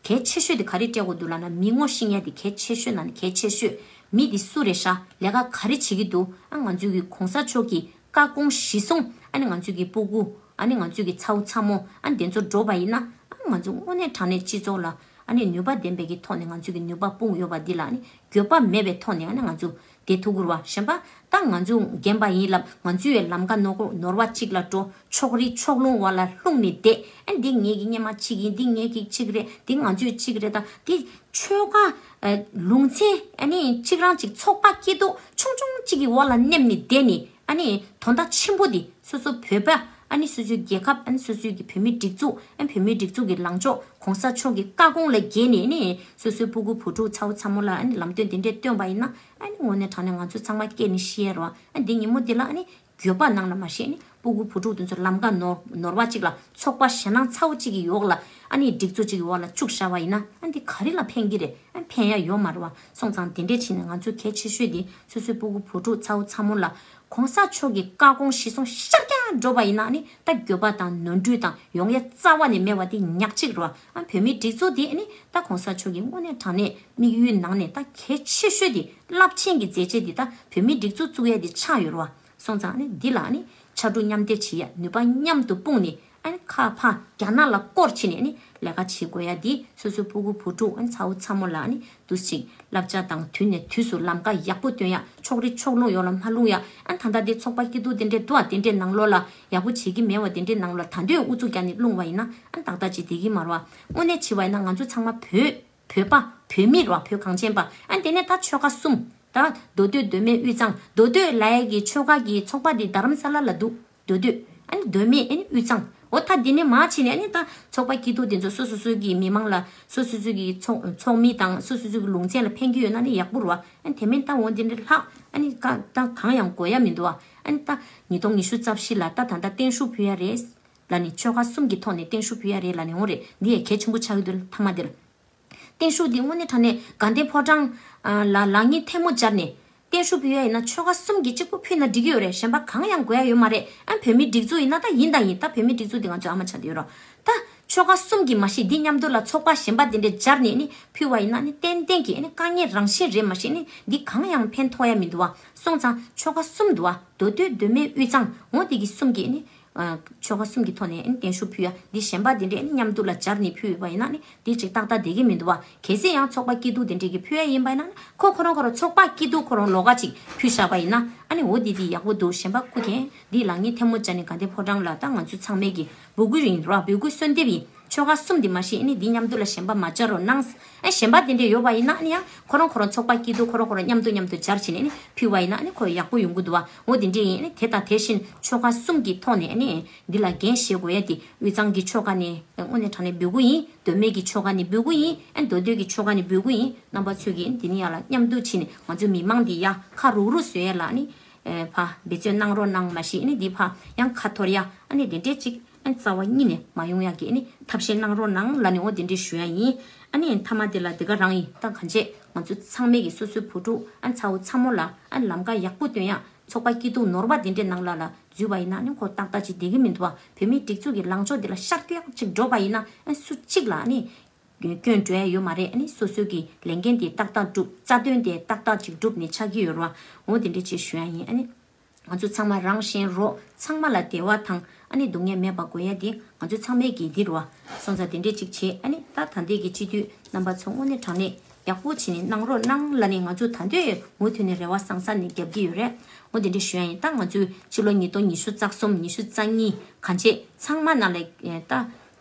གལ་ཆེ་ཤོས་དེ་ག་རེ་སྤྲད་དགོས་འདུག་ལབ་ན། མི་ངོ་ཤེས་ཡ་དེ་གལ་ཆེ་ཤོས་ནང་ནས་གལ་ཆེ་ཤོས། མི་དེ་སུ་རེད་ཤག་ལས་ཀ་ག་རེ་བྱེད་ཀྱི་འདུག་ཨ་ང་ཚོའི་གི་༸གོང་ས་མཆོག་གི་བཀའ་དགོངས་གཞི་བཟུང་ཨ་ནི་ང་ཚོའི་གི་སྤུ་གུ་ཨ་ནི་ང་ཚོའི་གི་ཚ་བོ་ཚ་མོ་ཨ་ནི་དེ་ཚོ་འགྲོ་བ་ཡིན་ན། ཨ་ང་ཚོ་དངོས་གནས་དྲང་གནས་སྤྱི་ཚོགས་ལ་ཨ་ནི་ནུས་པ་ལྡན་པའི་གི་ཐོག་ནས་ང་ཚོའི་གི་ནུས་པ་སྤུངས་ཡོད་པ་འདི་ལ་ཨ་ནི་འགྱོད་པ་མེད་པའི་ཐོག་ནས་ཨ་ནི་ང་ཚོ་བསྡད་ཐུབ་ཀྱི་རེད་བ། གཞན་པ་ད་ང་ཚོ་རྒན་པ་ཡིན་ལབ་ང་ཚོའི་ལམ་ཁ་ནོར་ནོར་བ་གཅིག་ལ་འགྲོ། ཕྱོགས་རིས་ཕྱོགས་ལྷུང་བ་ལ་ལྷུང་ནས་བསྡད། ཨ་འདི་ངེད་ཀྱི་སྔོན་མ་གཅིག་ཡིན། འདི་ངེད་ཀྱི་གཅིག་རེད། འདི་ང་ཚོའི་གཅིག་རེད། ད་འདི་ཆོལ་ཁ་ཨ་ལུང་ཚན་ཨ་ནི་གཅིག་རང་གཅིག་ཚོགས་པ་སྐྱིད་སྡུག་ཆུང་ཆུང་གཅིག་གི་འོག་ལ་མནན་ནས་བསྡད་ནས། ཨ་ནི་དོན་དག་ཆེན་པོ་འདི་སོ་སོ་བོད་པ་ཨ་ནི་སོ་སོའི་རྒྱལ་ཁབ་ཨ་ནི་སོ་སོའི་གི་བོད་མི་སྒྲིག་འཛུགས་ཨ་ནི་བོད་མི་སྒྲིག་འཛུགས་ཀྱི་ལངས་ཕྱོགས་༸གོང་ས་མཆོག་གི་བཀའ་དགོངས་ལ་འགལ་ནས་ཨ་ནི་སོ་སོའི་སྤུ་གུ་བུ་ཕྲུག་ཚ་བོ་ཚ་མོ་ལ་ཨ་ནི་ལམ་སྟོན་དེ་འདྲས་བཏོན་པ་ཡིན་ན། ཨ་ནི་དངོས་གནས་དྲང་གནས་ང་ཚོ་ཚང་མ་སྐད་ནི་ཤི་ཡ་རེད་བ། ཨ་འདི་ཉིན་མོ་འདི་ལ་ཨ་ནི་འགྱོད་པ་ནང་ལ་མ་ཤེས་ནི་ སྤུ་གུ་བུ་ཕྲུག་དེ་ཚོ་ལམ་ཀ་ནོར་ནོར་བ་གཅིག་ལ་ཚོགས་པ་ཞེད་སྣང་ཚ་བོ་གཅིག་གི་འོག་ལ་ཨ་ནི་སྒྲིག་འཛུགས་གཅིག་གི་འོག་ལ་བཅུག་བཞག་པ་ཡིན་ན་ཨ་འདི་ག་རེ་ལ་ཕན་གི་རེད། ཨ་ཕན་ཡ་ཡོད་མ་རེད་བ། སོང་ཙང་དེ་འདྲས་བྱས་ནས་ང་ཚོས་གལ་ཆེ་ཤོས་དེ་སོ་སོའི་སྤུ་གུ་བུ་ཕྲུག་ཚ་བོ་ཚ་མོ་ལ་༸གོང་ས་མཆོག་གི་བཀའ་དགོངས་གཞིར་བཟུང་ཤར་རྒྱག་འགྲོ་བ་ཡིན་ན་ཨ་ནི་ད་འགྱོད་པ་དང་ནོར་འཁྲུལ་དང་ཡོང་ཡ་རྩ་བ་ནས་མེད་པ་དེ་ཉག་གཅིག་རེད་བ། ཨ་བོད་མིའི་སྒྲིག་འཛུགས་དེ་ཨ་ནི་ད་༸གོང་ས་མཆོག་གི་དངོས་གནས་དྲང་གནས་དམིགས་ཡུལ་ནང་ནས་ད་གལ་ཆེ་ཤོས་དེ་རླབས་ཆེན་གྱི་མཛད་རྗེས་དེ་ད་བོད་མིའི་སྒྲིག་འཛུགས་བཙུགས་ཡ་དེ་ཆགས་ཡོད་རེད་བ། སོང་ཙང་ནི་འདི་ལ་ནི་ཕྱར་གྲུ་མཉམ་འདེགས་བྱེད་ཡ་ནུས་པ་མཉམ་དུ་སྤུངས་ནས་ཨ་ནི་ཁ་ཕར་རྒྱ་ནག་ལ་སྐོར་ཕྱིན་ནས་ནི་ལས་ཀ་བྱེད་དགོས་ཡ་འདི་སོ་སོའི་སྤུ་གུ་བུ་ཕྲུག་ཨ་ནི་ཚ་བོ་ཚ་མོ་ལ་ནི་འདུ་ཞིག་བསླབ་བྱ་དང་དུས་ནས་དུས་སུ་ལམ་ཀ་ཡག་པོ་སྟོན་ཡ་ཕྱོགས་རིས་ཕྱོགས་ལྷུང་ཡོད་ལ་མ་ལྷུང་ཡ་ཨ་ནི་ད་ལྟ་འདི་ཚོགས་པ་སྐྱིད་སྡུག་དེ་འདྲས་འདུག་ཨ་དེ་འདྲས་ནང་ལོགས་ལ་ཡག་པོ་བྱེད་ཀྱི་མེད་བ་དེ་འདྲས་ནང་ལོགས་ད་དུང་ཨུ་ཚུགས་རྒྱག་ནས་ལྷུང་བ་ཡིན་ན་ཨ་ནི་ཏག་ཏག་ཅིག་བསྡད་ཀྱི་མ་རེད་བ། དངོས་གནས་བྱས་པ་ཡིན་ན་ང་ཚོ་ཚང་མ་བོད། བོད་པ། བོད་མི་རེད་བ། བོད་གངས་ཅན་པ། ཨ་དེ་ནས་ད་ཆོལ་ཁ་གསུམ། ད་མདོ་སྟོད་མདོ་སྨད་དབུས་གཙང་། མདོ་སྟོད་ལབ་ཡས་ཀྱི་ཆོལ་ཁ་གི་ཚོགས་པ་འདི་རྡ་རམ་ས་ལ་ལ་འདུག་མདོ་སྟོད། ཨ་ནི་མདོ་སྨད། ཨ་ནི་དབུས་གཙང་། འོ་ད་འདི་ནས་མར་ཕྱིན་ནས་ཨ་ནི་ད་ཚོགས་པ་སྐྱིད་སྡུག་འདི་ཚོ་སོ་སོ་སོའི་གི་མི་མང་ལ་སོ་སོ་སོའི་གི་ཚོགས་ཚོགས་མི་དང་སོ་སོ་སོའི་གི་ལུང་ཚན་ལ་ཕན་གྱི་ཡོད་ན་ནི་ཡག་པོ་རེད་བ། ཨ་ནི་དེ་མིན་ད་འོ་འདི་འདྲ་ལྷག་ཨ་ནི་ཀ་ད་གང་ཡང་དགོས་ཡ་མི་འདུག་བ། ཨ་ནི་ད་ཉིས་སྟོང་ཉི་ཤུ་རྩ་བཞི་ལ་ད་ད་ད་བརྟན་བཞུགས་ཕུལ་ཡ་རེད་ལབ་ནས་ཆོལ་ཁ་གསུམ་གི་ཐོག་ནས་བརྟན་བཞུགས་ཕུལ་ཡ་རེད་ལབ་ནས་འོ་རེད། འདི་ཡང་གལ་ཆེན་པོ་ཆགས་ཀྱི་འདུག་མཐའ་མ་དེར། བརྟན་བཞུགས་འདི་དངོས་གནས་དྲང་གནས་དགའ་ལྡན་ཕོ་བྲང་ལ་ལག་གཉིས་ཐལ་མོ་སྦྱར་ནས་བརྟན་བཞུགས་ཕུལ་ཡ་ཡིན་ན་ཆོལ་ཁ་གསུམ་གྱི་གཅིག་པུ་ཕུལ་ན་འགྲིག་གི་ཡོད་རེད། གཞན་པ་གང་ཡང་དགོས་ཡ་ཡོད་མ་རེད། ཨ་བོད་མི་སྒྲིག་འཛུགས་ཡིན་ན་ད་ཡིན་དང་ཡིན། ད་བོད་མི་སྒྲིག་འཛུགས་འདི་ང་ཚོའི་ཨ་མ་ཆགས་བསྡད་ཡོད་རེད། ད་ཆོལ་ཁ་གསུམ་གྱི་མ་གཞི་འདི་མཉམ་དུ་ལ་ཚོགས་པ་གཞན་པ་དེ་འདྲས་སྦྱར་ནས་ནི་ཕུལ་བ་ཡིན་ན་ནི་ཏན་ཏན་གྱི་ནི་དཀའ་ངལ་རང་བཞིན་རེད། མ་གཞི་ནི་འདི་གང་ཡང་ཕན་ཐོགས་ཡ་མི་འདུག་བ། སོང་ཙང་ཆོལ་ཁ་གསུམ་འདུག་བ། མདོ་སྟོད་མདོ་སྨད་དབུས་གཙང་འོ་འདི་གི་གསུམ་གྱི་ནི། ཆོལ་ཁ་གསུམ་གྱི་ཐོག་ནས་བརྟན་བཞུགས་ཕུལ་ཡ་འདི་གཞན་པ་འདི་འདྲས་མཉམ་དུ་ལ་སྦྱར་ནས་ཕུལ་ཡོད་པ་ཡིན་ན་ནི་འདི་ཅིག་ཏག་ཏག་བསྡད་ཀྱི་མི་འདུག་བ། གལ་སྲིད་ཡང་ཚོགས་པ་སྐྱིད་སྡུག་དེ་འདྲས་ཀྱི་ཕུལ་ཡ་ཡིན་པ་ཡིན་ན་ཁོ་ཁོ་རང་ཁོ་རང་ཚོགས་པ་སྐྱིད་སྡུག་ཁོ་རང་ལོགས་ཀ་ཅིག་ཕུལ་བཞག་པ་ཡིན་ན་ཨ་ནི་འོ་འདི་འདི་ཡག་པོ་འདུག་གཞན་པ་སྐུ་མཁྱེན་འདི་ལག་གཉིས་ཐལ་མོ་སྦྱར་ནས་དགའ་ལྡན་ཕོ་བྲང་ལ་ད་ང་ཚོ་ཚང་མས་ཀྱི་འབོད་སྐུལ་ཡིན་ར། འབོད་སྐུལ་གསོལ་འདེབས་ཡིན། ཆོལ་ཁ་གསུམ་འདི་མ་གཞི་ཨ་ནི་འདི་མཉམ་དུ་ལ་གཞན་པ་མ་སྦྱར་རོགས་གནང་། ཨ་གཞན་པ་དེ་འདྲས་ཡོད་པ་ཡིན་ན་ཨ་ནི་ཡང་ཁོ་རང་ཁོ་རང་ཚོགས་པ་སྐྱིད་སྡུག་ཁོ་རང་ཁོ་རང་མཉམ་དུ་མཉམ་དུ་སྦྱར་བྱས་ནས་ཨ་ནི་ཕུལ་བ་ཡིན་ན་ཨ་ནི་ཁོ་ཡག་པོ་ཡོང་གི་འདུག་བ། འོ་དེ་འདྲས་ཡིན། ཨ་ནི་དེ་དང་དེ་བཞིན་ཆོལ་ཁ་གསུམ་གྱི་ཐོག་ནས་ཨ་ནི་འདི་ལ་འགན་བཞེས་དགོས་ཡ་དེ་དབུས་གཙང་གི་ཆོལ་ཁ་ནས་དངོས་གནས་དྲང་གནས་འབོད་སྐུལ་ཡིན། མདོ་སྨད་ཀྱི་ཆོལ་ཁ་ནས་འབོད་སྐུལ་ཡིན། ཨ་ནི་མདོ་སྟོད་ཀྱི་ཆོལ་ཁ་ནས་འབོད་སྐུལ་ཡིན། རྣམ་པ་ཚོས་ཀྱིས་ཨ་ནི་དེ་ནི་ཡ་ལ་མཉམ་དུ་ཕྱིན་ནས་ང་ཚོའི་མི་མང་འདི་ཡ་ཁ་རུག་རུག་བཟོ་ཡ་ལ་ཨ་ནི་ཕ་འབད་བརྩོན་གནང་རོགས་གནང་། མ་གཞི་ཨ་ནི་འདི་ཕ་ཡང་ཁ་འཐོར་ཡ་ཨ་ནི་དེ་འདྲས་ཅིག་ཨ་རྩ་བ་ཉིད་ནས་མ་ཡོང་ཡག་གི་ཨ་ནི་ཐབས་ཤེས་གནང་རོགས་གནང་ལབ་ནས་འོ་དེ་འདྲས་ཞུ་ཡ་ཡིན། ཨ་ནི་མཐའ་མ་དེ་ལ་དེ་ག་རང་ཡིན། ད་གང་བྱས་ང་ཚོ་ཚང་མས་ཀྱི་སོ་སོའི་བུ་ཕྲུག་ཨ་ཚ་བོ་ཚ་མོ་ལ་ཨ་ལམ་ཀ་ཡག་པོ་སྟོན་ཡ་ཚོགས་པ་སྐྱིད་སྡུག་ནོར་བ་དེ་འདྲས་ནང་ལ་ལ་འཛུལ་བ་ཡིན་ན་ཨ་ནི་ཁོ་ཏག་ཏག་ཅིག་བསྡད་ཀྱི་མི་འདུག་བ། བོད་མིའི་སྒྲིག་འཛུགས་ཀྱི་ལངས་ཕྱོགས་དེ་ལ་ཤར་སྐྱོད་ཅིག་འགྲོ་བ་ཡིན་ན་ཨ་སུ་གཅིག་ལ་ཨ་ནི་སྐྱོན་འགྲོ་ཡ་ཡོད་མ་རེད། ཨ་ནི་སོ་སོའི་གི་ལས་འགན་དེ་ཏག་ཏག་སྒྲུབ། རྩ་དོན་དེ་ཏག་ཏག་ཅིག་སྒྲུབ་ནས་ཆགས་ཀྱི་ཡོད་རེད་བ། འོ་དེ་འདྲས་ཅིག་ཞུ་ཡ་ཡིན། ཨ་ནི། ང་ཚོ་ཚང་མ་རང་གཞན་རོགས་ཚང་མ་ལ་བདེ་བ་དང་ཨ་ནི་སྡུག་བསྔལ་མེད་པ་དགོས་ཡ་དེ་ང་ཚོ་ཚང་མས་ཀྱི་འདི་རུ་བ། སོང་ཙང་དེ་འདྲས་ཅིག་བྱེད། ཨ་ནི་ད་ད་ལྟའི་གི་སྤྱི་འཐུས་རྣམ་པ་ཚོ་དངོས་གནས་དྲང་གནས་ཡག་པོ་བྱས་ནས་གནང་རོགས་གནང་ལབ་ནས་ང་ཚོ་ད་ལྟའི་མུ་མཐུད་ནས་རེ་བ་བཟང་ས་ནས་རྒྱབ་ཀྱི་ཡོད་རེད། འོ་དེ་འདྲས་ཞུ་ཡ་ཡིན། ད་ང་ཚོའི་ཕྱི་ལོ་ཉིས་སྟོང་ཉི་ཤུ་རྩ་གསུམ་ཉི་ཤུ་རྩ་གཉིས་གང་བྱེད་ཚང་མ་ནང་ལ་ད་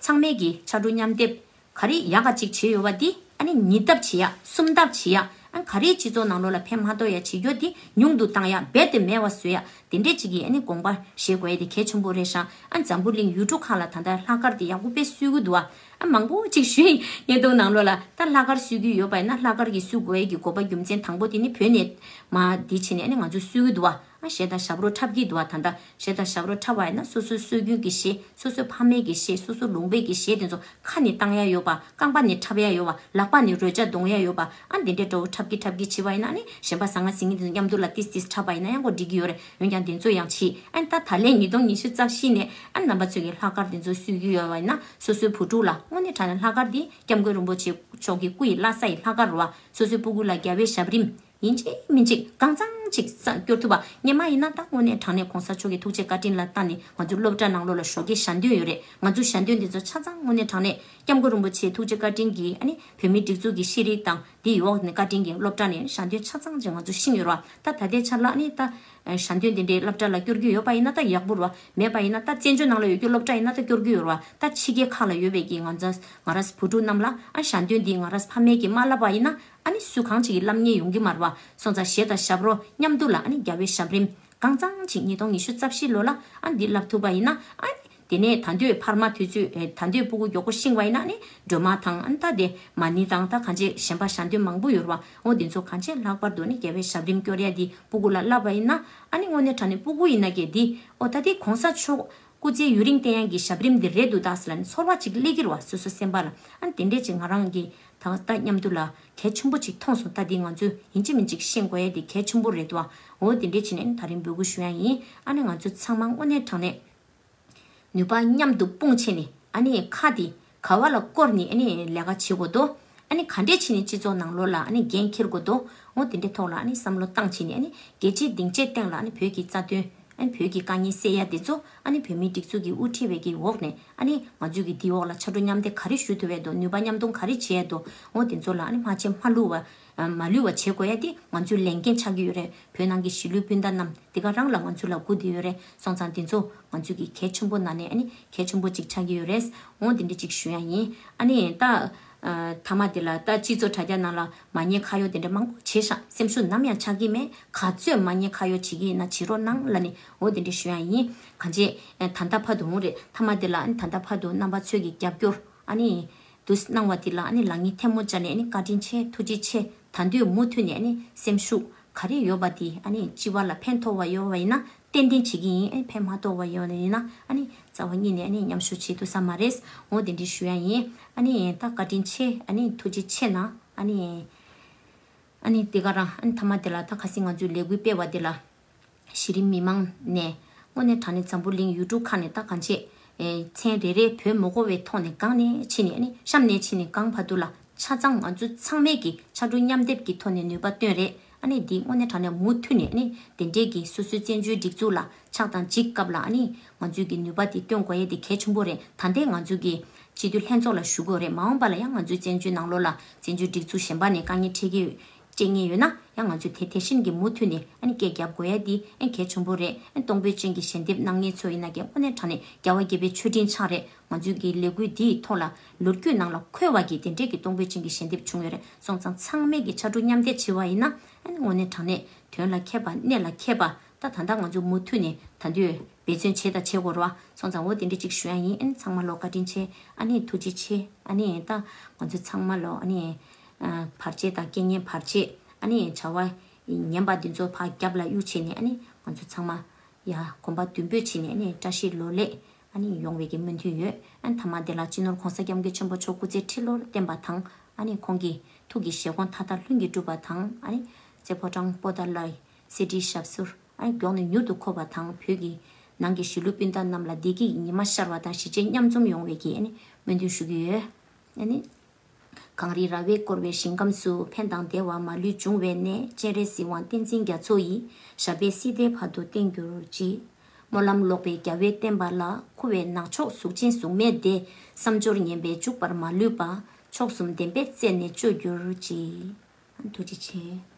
ཚང་མས་ཀྱི་ཕྱར་གྲུ་མཉམ་འདེབས། ག་རེ་ཡག་ག་ཅིག་བྱས་ཡོད་པ་འདི་ཨ་ནི་ཉིས་ལྡབ་བྱེད་ཡ་གསུམ་ལྡབ་བྱེད་ཡ། ཨ་ག་རེ་སྤྱི་ཚོགས་ནང་ལོགས་ལ་ཕན་མ་ཐོགས་ཡ་བྱེད་རྒྱུ་འདི་ཉུང་དུ་བཏང་ཡ་རྦད་དེ་མེད་པ་བཟོ་ཡ་དེ་འདྲས་ཅིག་གི་ཨ་ནི་དགོངས་པ་བཞེས་དགོས་ཡ་དེ་གལ་ཆེན་པོ་རེད་ཤག་ཨ་འཛམ་བུ་གླིང་ཡུལ་གྲུ་ཁག་ལ་ད་ལྟ་ལྷག་དཀར་དེ་ཡག་པོ་དཔེ་བསུ་གི་འདུག་ཨ། ཨ་མང་པོ་ཅིག་ཞུས་བརྙན་ཐུང་ནང་ལོགས་ལ་ད་ལྷག་དཀར་བསུ་གི་ཡོད་པ་ཡིན་ན་ལྷག་དཀར་གྱི་བསུ་དགོས་ཡ་གི་དགོས་པ་རྒྱུ་མཚན་དང་པོ་དེ་ནི་བོད་ནས་མ་འདི་བྱས་ནས་ཨ་ནི་ང་ཚོ་བསུ་གི་འདུག་ཨ། ཨ་གཞས་དང་ཞབས་བྲོ་འཁྲབ་ཀྱི་འདུག་བ། ད་ལྟ་གཞས་དང་ཞབས་བྲོ་འཁྲབ་པ་ཡིན་ན་སོ་སོའི་སྲོལ་རྒྱུན་གྱི་གཞས། སོ་སོའི་ཕ་མེས་ཀྱི་གཞས། སོ་སོ་ལུང་པའི་གི་གཞས་དེ་ཚོ་ཁ་ནས་བཏང་ཡ་ཡོད་པ། རྐང་པ་ནས་འཁྲབ་ཡ་ཡོད་པ། ལག་པ་ནས་རོལ་ཆ་རྡུང་ཡ་ཡོད་པ། ཨ་འདི་འདྲའི་འདྲ་བོ་འཁྲབ་ཀྱི་འཁྲབ་ཀྱི་བྱེད་པ་ཡིན་ན་ནི་གཞན་པ་ཟང་ངེ་ཟིང་ངེ་དེ་ཚོ་མཉམ་དུ་ལ་ཏིས་ཏིས་འཁྲབ་པ་ཡིན་ན་ཡང་ཁོ་འགྲིག་གི་ཡོད་རེད། འོན་ཀྱང་དེ་ཚོ་ཡང་བྱེད། ཨ་ནི་ད་ད་ལན་ཉིས་སྟོང་ཉི་ཤུ་རྩ་བཞི་ནས་ཨ་ནི་རྣམ་པ་ཚོས་ཀྱི་ལྷག་དཀར་དེ་ཚོ་བསུ་གི་ཡོད་པ་ཡིན་ན་སོ་སོའི་བུ་ཕྲུག་ལ་དངོས་གནས་དྲང་གནས་ལྷག་དཀར་དེ་སྐྱབས་མགོན་རིན་པོ་ཆེ་མཆོག་གི་སྐུ་ཡི་བླ་གཟའ་ཡི་ལྷག་དཀར་རེད་བ། སོ་སོའི་སྤུ་གུ་ལ་རྒྱལ་བའི་ཞབས་རིམ། ཡིན་གཅིག་མིན་གཅིག་གང་ཚང་གཅིག་ས་སྐྱོར་ཐུབ་པ་སྔོན་མ་ཡིན་ན་ད་དངོས་གནས་དྲང་གནས་གོང་ས་མཆོག་གི་ཐུགས་རྗེ་བཀའ་དྲིན་ལ་བརྟེན་ནས་ང་ཚོ་སློབ་གྲྭ་ནང་ལོགས་ལ་ཞོགས་ཀས་ཞལ་འདོན་ཡོད་རེད། ང་ཚོ་ཞལ་འདོན་འདི་ཚོ་ཆ་ཚང་དངོས་གནས་དྲང་གནས་སྐྱབས་མགོན་རིན་པོ་ཆེའི་ཐུགས་རྗེ་བཀའ་དྲིན་གྱིས་ཨ་ནི་བོད་མིའི་སྒྲིག་འཛུགས་ཀྱི་ཤེས་རིག་དང་འདི་ཡོག་ནས་བཀའ་དྲིན་གྱིས་སློབ་གྲྭ་ནས་ཞལ་འདོན་ཆ་ཚང་ཅིག་ང་ཚོ་ཤེས་ཡོད་རེད་བ། ད་ད་ལྟའི་ཆ་ལ་ཨ་ནི་ད་ཞལ་འདོན་འདི་འདྲའི་སློབ་གྲྭ་ལ་སྐྱོར་རྒྱུ་ཡོད་པ་ཡིན་ན་ད་ཡག་པོ་རེད་བ། མེད་པ་ཡིན་ན་ད་བཙན་བྱོལ་ནང་ལ་ཡོད་རྒྱུ་སློབ་གྲྭ་ཡིན་ན་ད་སྐྱོར་རྒྱུ་ཡོད་རེད་བ། ད་ཕྱི་རྒྱལ་ཁག་ལ་ཡོད་པའི་གི་ང་ཚོ་ང་རང་བུ་ཕྲུག་རྣམས་ལ་ཨ་ཞལ་འདོན་འདི་ང་རང་ཕ་མས་ཀྱིས་མ་བསླབ་པ་ཡིན་ན། ཨ་ནི་སུ་གང་ཅིག་གིས་བསླབ་མཁན་ཡོང་གི་མ་རེད་བ། སོང་ཙང་གཞས་དང་ཞབས་བྲོ་མཉམ་དུ་ལ་ཨ་ནི་རྒྱལ་བའི་ཞབས་རིམ་གང་ཚང་ཅིག་ཉིས་སྟོང་ཉི་ཤུ་རྩ་བཞི་ལོ་ལ་ཨ་འདི་བསླབ་ཐུབ་པ་ཡིན་ན་ཨ་ནི་ དེ་ནས་ད་དུས་འཕར་མ་དུས་ཚོད་ཨེ་ད་དུས་སྤུ་གུ་མགྱོགས་པོ་ཤིང་བ་ཡིན་ན་ནི་སྒྲོལ་མ་དང་ཨ་ནི་ད་དེ་མ་ཎི་དང་ད་གང་ཅི་གཞན་པ་ཞལ་འདོན་མང་པོ་ཡོད་རེད་བ། འོ་དེ་ཚོ་གང་ཅི་ལྷག་པར་དུ་ནི་རྒྱལ་བའི་ཞབས་རིམ་སྐྱོར་ཡ་དེ་སྤུ་གུ་ལ་བསླབ་པ་ཡིན་ན་ཨ་ནི་དངོས་གནས་དྲང་གནས་སྤུ་གུ་ཡིན་ན་གས་དེ་འོ་ད་དེ་གོང་ས་མཆོག་སྐུ་ཚེ་ཡུན་རིང་བརྟན་ཡག་གི་ཞབས་རིམ་འདི་རེད་འདུག་ད་ཟེར་ལ་ནི་ཚོར་བ་ཅིག་སླེབས་ཀྱི་རེད་བ། སོ་སོ་སེམས་པ་ལ་ཨ་ནི་དེ་འདྲས་ཅིག་ང་རང་གི་ད་ལྟ་མཉམ་དུ་ལ་གལ་ཆེན་པོ་ཅིག་མཐོང་སོང་། ད་འདི་ང་ཚོས་ཡིན་གཅིག་མིན་གཅིག་ཤེས་དགོས་ཡ་དེ་གལ་ཆེན་པོ་རེད་འདུག་བ། འོ་དེ་འདྲས་བྱས་ནས་ཨ་ནི་ད་རིང་འབོད་སྐུལ་ཞུ་ཡ་ཡིན། ཨ་ནི་ང་ཚོ་ཚང་མ་དངོས་གནས་དྲང་གནས་ནུས་པ་མཉམ་དུ་སྤུངས་བྱས་ནས་ཨ་ནི་ཁ་དེ་ག་བ་ལ་བསྐོར་ནས་ཨ་ནི་ལས་ཀ་བྱེད་དགོས་འདུག་ཨ་ནི་ག་འདྲས་བྱས་ནས་སྤྱི་ཚོགས་ནང་ལོགས་ལ་ཨ་ནི་འགན་འཁྱེར་དགོས་འདུག་འོ་དེ་འདྲའི་ཐོག་ལ་ཨ་ནི་བསམ་བློ་བཏང་བྱས་ནས་ཨ་ནི་རྒྱལ་སྤྱིའི་སྡིངས་ཆའི་སྟེང་ལ་ཨ་ནི་བོད་ཀྱི་རྩ་དོན་ཨ་ནི་བོད་ཀྱི་དཀའ་ངལ་སེལ་ཡ་དེ་ཚོ་ཨ་ནི་བོད་མིའི་སྒྲིག་འཛུགས་ཀྱིས་དབུ་ཁྲིད་པའི་གི་འོག་ནས་ཨ་ནི་ང་ཚོས་ཀྱི་འདིའི་འོག་ལ་ཕྱར་གྲུ་མཉམ་འདེགས་ག་རེ་ཞུ་ཐུབ་ཡ་འདུག་ནུས་པ་མཉམ་གཏོང་ག་རེ་བྱེད་ཡ་འདུག་འོ་དེ་ཚོ་ལ་ཨ་ནི་མ་བྱེད་མ་ལུས་པ་མ་ལུས་པ་བྱེད་དགོས་ཡ་དེ་ང་ཚོའི་ལས་འགན་ཆགས་ཀྱི་ཡོད་རེད། བོད་ནང་གི་གཞིས་ལུས་སྤུན་ཟླ་རྣམས་དེ་ག་རང་ལ་ང་ཚོ་ལ་སྒུག་བསྡད་ཡོད་རེད། སོང་ཙང་དེ་ཚོ་ང་ཚོས་ཀྱི་གལ་ཆེན་པོ་ནང་ནས་ཨ་ནི་གལ་ཆེན་པོ་ཅིག་ཆགས་ཀྱི་ཡོད་རེད། འོ་དེ་འདྲ་ཅིག་ཞུ་ཡ་ཡིན། ཨ་ནི་ད་ཨ་མཐའ་མ་དེ་ལ་ད་སྤྱི་ཚོགས་དྲ་རྒྱ་ནང་ལ་མ་ཉེས་ཁ་གཡོག་དེ་འདྲ་མང་པོ་བྱས་ཤག་སེམས་ཤུགས་ནམ་ཡང་ཆག་གི་མེད། ག་ཚོད་མ་ཉེས་ཁ་གཡོག་བྱེད་ཀྱི་ཡིན་ན་བྱེད་རོགས་གནང་ལབ་ནས་འོ་དེ་འདྲ་ཞུ་ཡ་ཡིན། གང་ཅི་ད་ལྟ་བར་དུ་འོང་རེད། མཐའ་མ་དེ་ལ་ཨ་ནི་ད་ལྟ་བར་དུ་རྣམ་པ་ཚོས་ཀྱི་རྒྱབ་སྐྱོར་ཨ་ནི་དུ་གནང་བ་དེ་ལ་ཨ་ནི་ལག་གཉིས་ཐལ་མོ་སྦྱར་ནས་ཨ་ནི་བཀའ་དྲིན་ཆེ་ཐུགས་རྗེ་ཆེ། ད་དུང་མུ་མཐུད་ནས་ཨ་ནི་སེམས་ཤུགས་ག་རེ་ཡོད་པ་དེ་ཨ་ནི་སྤྱི་པ་ལ་ཕན་ཐོགས་པ་ཡོད་པ་ཡིན་ན་ཏན་ཏན་བྱེད་ཀྱི་ཡིན། ཨ་ནི་ཕན་མ་ཐོགས་པ་ཡོད་ན་ཡིན་ན་ཨ་ནི་རྩ་བ་ཉིད་ནས་ཨ་ནི་མཉམ་ཞུགས་བྱེད་ཐུབ་ས་མ་རེད། འོ་དེ་འདྲ་ཞུ་ཡ་ཡིན། ཨ་ནི་ད་བཀའ་དྲིན་ཆེ། ཨ་ནི་ཐུགས་རྗེ་ཆེ་གནང་། ཨ་ནི་ཨ་ནི་དེ་ག་རང་ཨ་ནི་མཐའ་མ་དེ་ལ་ད་ཁ་སང་ང་ཚོས་ལས་འགུལ་སྤེལ་བ་དེ་ལ། གཞི་རིམ་མི་མང་ནས་དངོས་གནས་དྲང་གནས་འཛམ་བུ་གླིང་ཡུལ་གྲུ་ཁག་ནས་ད་གང་ཆེ། ཨེ་མཚན་རེ་རེ་བོད་མི་མགོ་བའི་ཐོག་ནས་གང་ནས་ཕྱིན་ནས་ཨ་ནི་གཤམ་ནས་ཕྱིན་ནས་གང་བར་དུ་ལ་ཆ་ཚང་ང་ཚོ་ཚང་མས་ཀྱི་ཕྱར་གྲུ་མཉམ་འདེགས་ཀྱི་ཐོག་ནས་ནུས་པ་བཏོན་རེད། ཨ་ནི་འདི་དངོས་གནས་དྲང་གནས་མུ་མཐུད་ནས་ཨ་ནི་དེ་འདྲས་ཀྱི་སོ་སོའི་བཙན་བྱོལ་སྒྲིག་འཛུགས་ལ་ཕྱག་དང་འཇིགས་སྐབས་ལ་ཨ་ནི་ང་ཚོས་ཀྱི་ནུས་པ་དེ་བཏོན་དགོས་ཡས་དེ་གལ་ཆེན་པོ་རེད། ད་ལྟའི་ང་ཚོས་ཀྱི་སྤྱི་འཐུས་ལྷན་ཚོགས་ལ་ཞུ་དགོས་རེད། མ་འོངས་པ་ལ་ཡང་ང་ཚོའི་བཙན་བྱོལ་ནང་ལོགས་ལ་བཙན་བྱོལ་སྒྲིག་འཛུགས་གཞན་པ་ནས་དཀའ་ངལ་འཕྲད་ཀྱི་ཡོད། སྤྲད་མཁན་ཡོད་ན་ཡང་ང་ཚོས་དེ་དེ་བཞིན་གྱི་མུ་མཐུད་ནས་ཨ་ནི་སྐད་རྒྱབ་དགོས་ཡ་འདི་ཨ་གལ་ཆེན་པོ་རེད། ཨ་སྟོང་པའི་སྤྱན་གྱིས་ཞལ་འདེབས་གནང་མཁན་ཚོ་ཡིན་ན་ཀྱང་དངོས་གནས་དྲང་གནས་རྒྱལ་བ་དགྱེས་པའི་མཆོད་སྤྲིན་ཆགས་རེད། ང་ཚོའི་གི་ལས་འགུལ་འདིའི་ཐོག་ལ་ལོ་རྒྱུས་ནང་ལ་འཁོད་པ་གི་དེ་འདྲས་ཀྱི་སྟོང་པའི་སྤྱན་གྱིས་ཞལ་འདེབས་བྱུང་ཡོད་རེད། སོང་ཙང་ཚང་མས་ཀྱི་ཕྱར་གྲུ་མཉམ་འདེགས་བྱེད་པ་ཡིན་ན་ཨ་ནི་དངོས་གནས་དྲང་གནས་དོན་ལ་མཁས་པ་གནད་ལ་མཁས་པ་ད་ད་ལྟ་ང་ཚོ་མུ་མཐུད་ནས་ད་དུང་འབད་བརྩོན་བྱེད་དང་བྱེད་དགོས་རེད་བ། སོང་ཙང་འོ་དེ་འདྲས་ཅིག་ཞུ་ཡ་ཡིན། ཨ་ནི་ཚང་མ་ལོ་བཀའ་དྲིན་ཆེ། ཨ་ནི་ཐུགས་རྗེ་ཆེ། ཨ་ནི་ད་ང་ཚོ་ཚང་མ་ལོ་ཨ་ནི། བར་ཆད་དང་རྐྱེན་ངན་བར་ཆད། ཨ་ནི་བྱ་བ་ངན་པ་འདི་ཚོ་ཕར་རྒྱབ་ལ་གཡུག་བྱས་ནས་ཨ་ནི་ང་ཚོ་ཚང་མ་ཡ་གོམ་པ་མདུན་སྤོས་བྱས་ནས་ཨ་ནི་བཀྲ་ཤིས་ལོ་ལེགས་ཨ་ནི་ཡོང་བའི་གི་སྨོན་འདུན་ཡོད། ཨ་ནི་མཐའ་མ་དེ་ལ་སྤྱི་ནོར་༸གོང་ས་༸སྐྱབས་མགོན་ཆེན་པོ་མཆོག་སྐུ་ཚེ་ཁྲི་ལོར་བརྟན་པ་དང་ཨ་ནི་ཁོང་གི་ཐུགས་ཀྱི་བཞེད་དགོངས་མཐའ་དག་ལྷུན་གྱིས་གྲུབ་པ་དང་ཨ་ནི་རྩེ་ཕོ་བྲང་པོ་ཏཱ་ལའི་གསེར་ཁྲིའི་ཞབས་སོར་ཨ་ནི་མགྱོགས་ནས་མྱུར་དུ་འཁོད་པ་དང་བོད་ཀྱི་ནང་གི་གཞིས་ལུས་སྤུན་ཟླ་རྣམས་ལ་བདེ་སྐྱིད་ཉི་མ་ཤར་བ་དང་གཞིས་བྱེས་མཉམ་འཛོམས་ཡོང་བའི་གི་ཨ་ནི་སྨོན་འདུན་ཞུ་གི་ཡོད། ཨ་ནི། གངས་རི་ར་བས་བསྐོར་བའི་ཞིང་ཁམས་སུ། ཕན་དང་བདེ་བ་མ་ལུས་འབྱུང་བའི་གནས། སྤྱན་རས་གཟིགས་དབང་བསྟན་འཛིན་རྒྱ་མཚོ་ཡི། ཞབས་པད་སྲིད་མཐའི་བར་དུ་བརྟན་གྱུར་ཅིག་སྨོན་ལམ་ལོག་པའི་རྒྱལ་བའི་བསྟན་པ་ལ། འཁུ་བའི་ནག་ཕྱོགས་གཟུགས་ཅན་གཟུགས་མེད་དེ། བསམ་སྦྱོར་ངན་པས་འཇུག་པར་མ་ལུས་པ། མཆོག་གསུམ་བདེན་པས་རྩད་ནས་གཅོད་གྱུར་ཅིག་ཐུགས་རྗེ་ཆེ།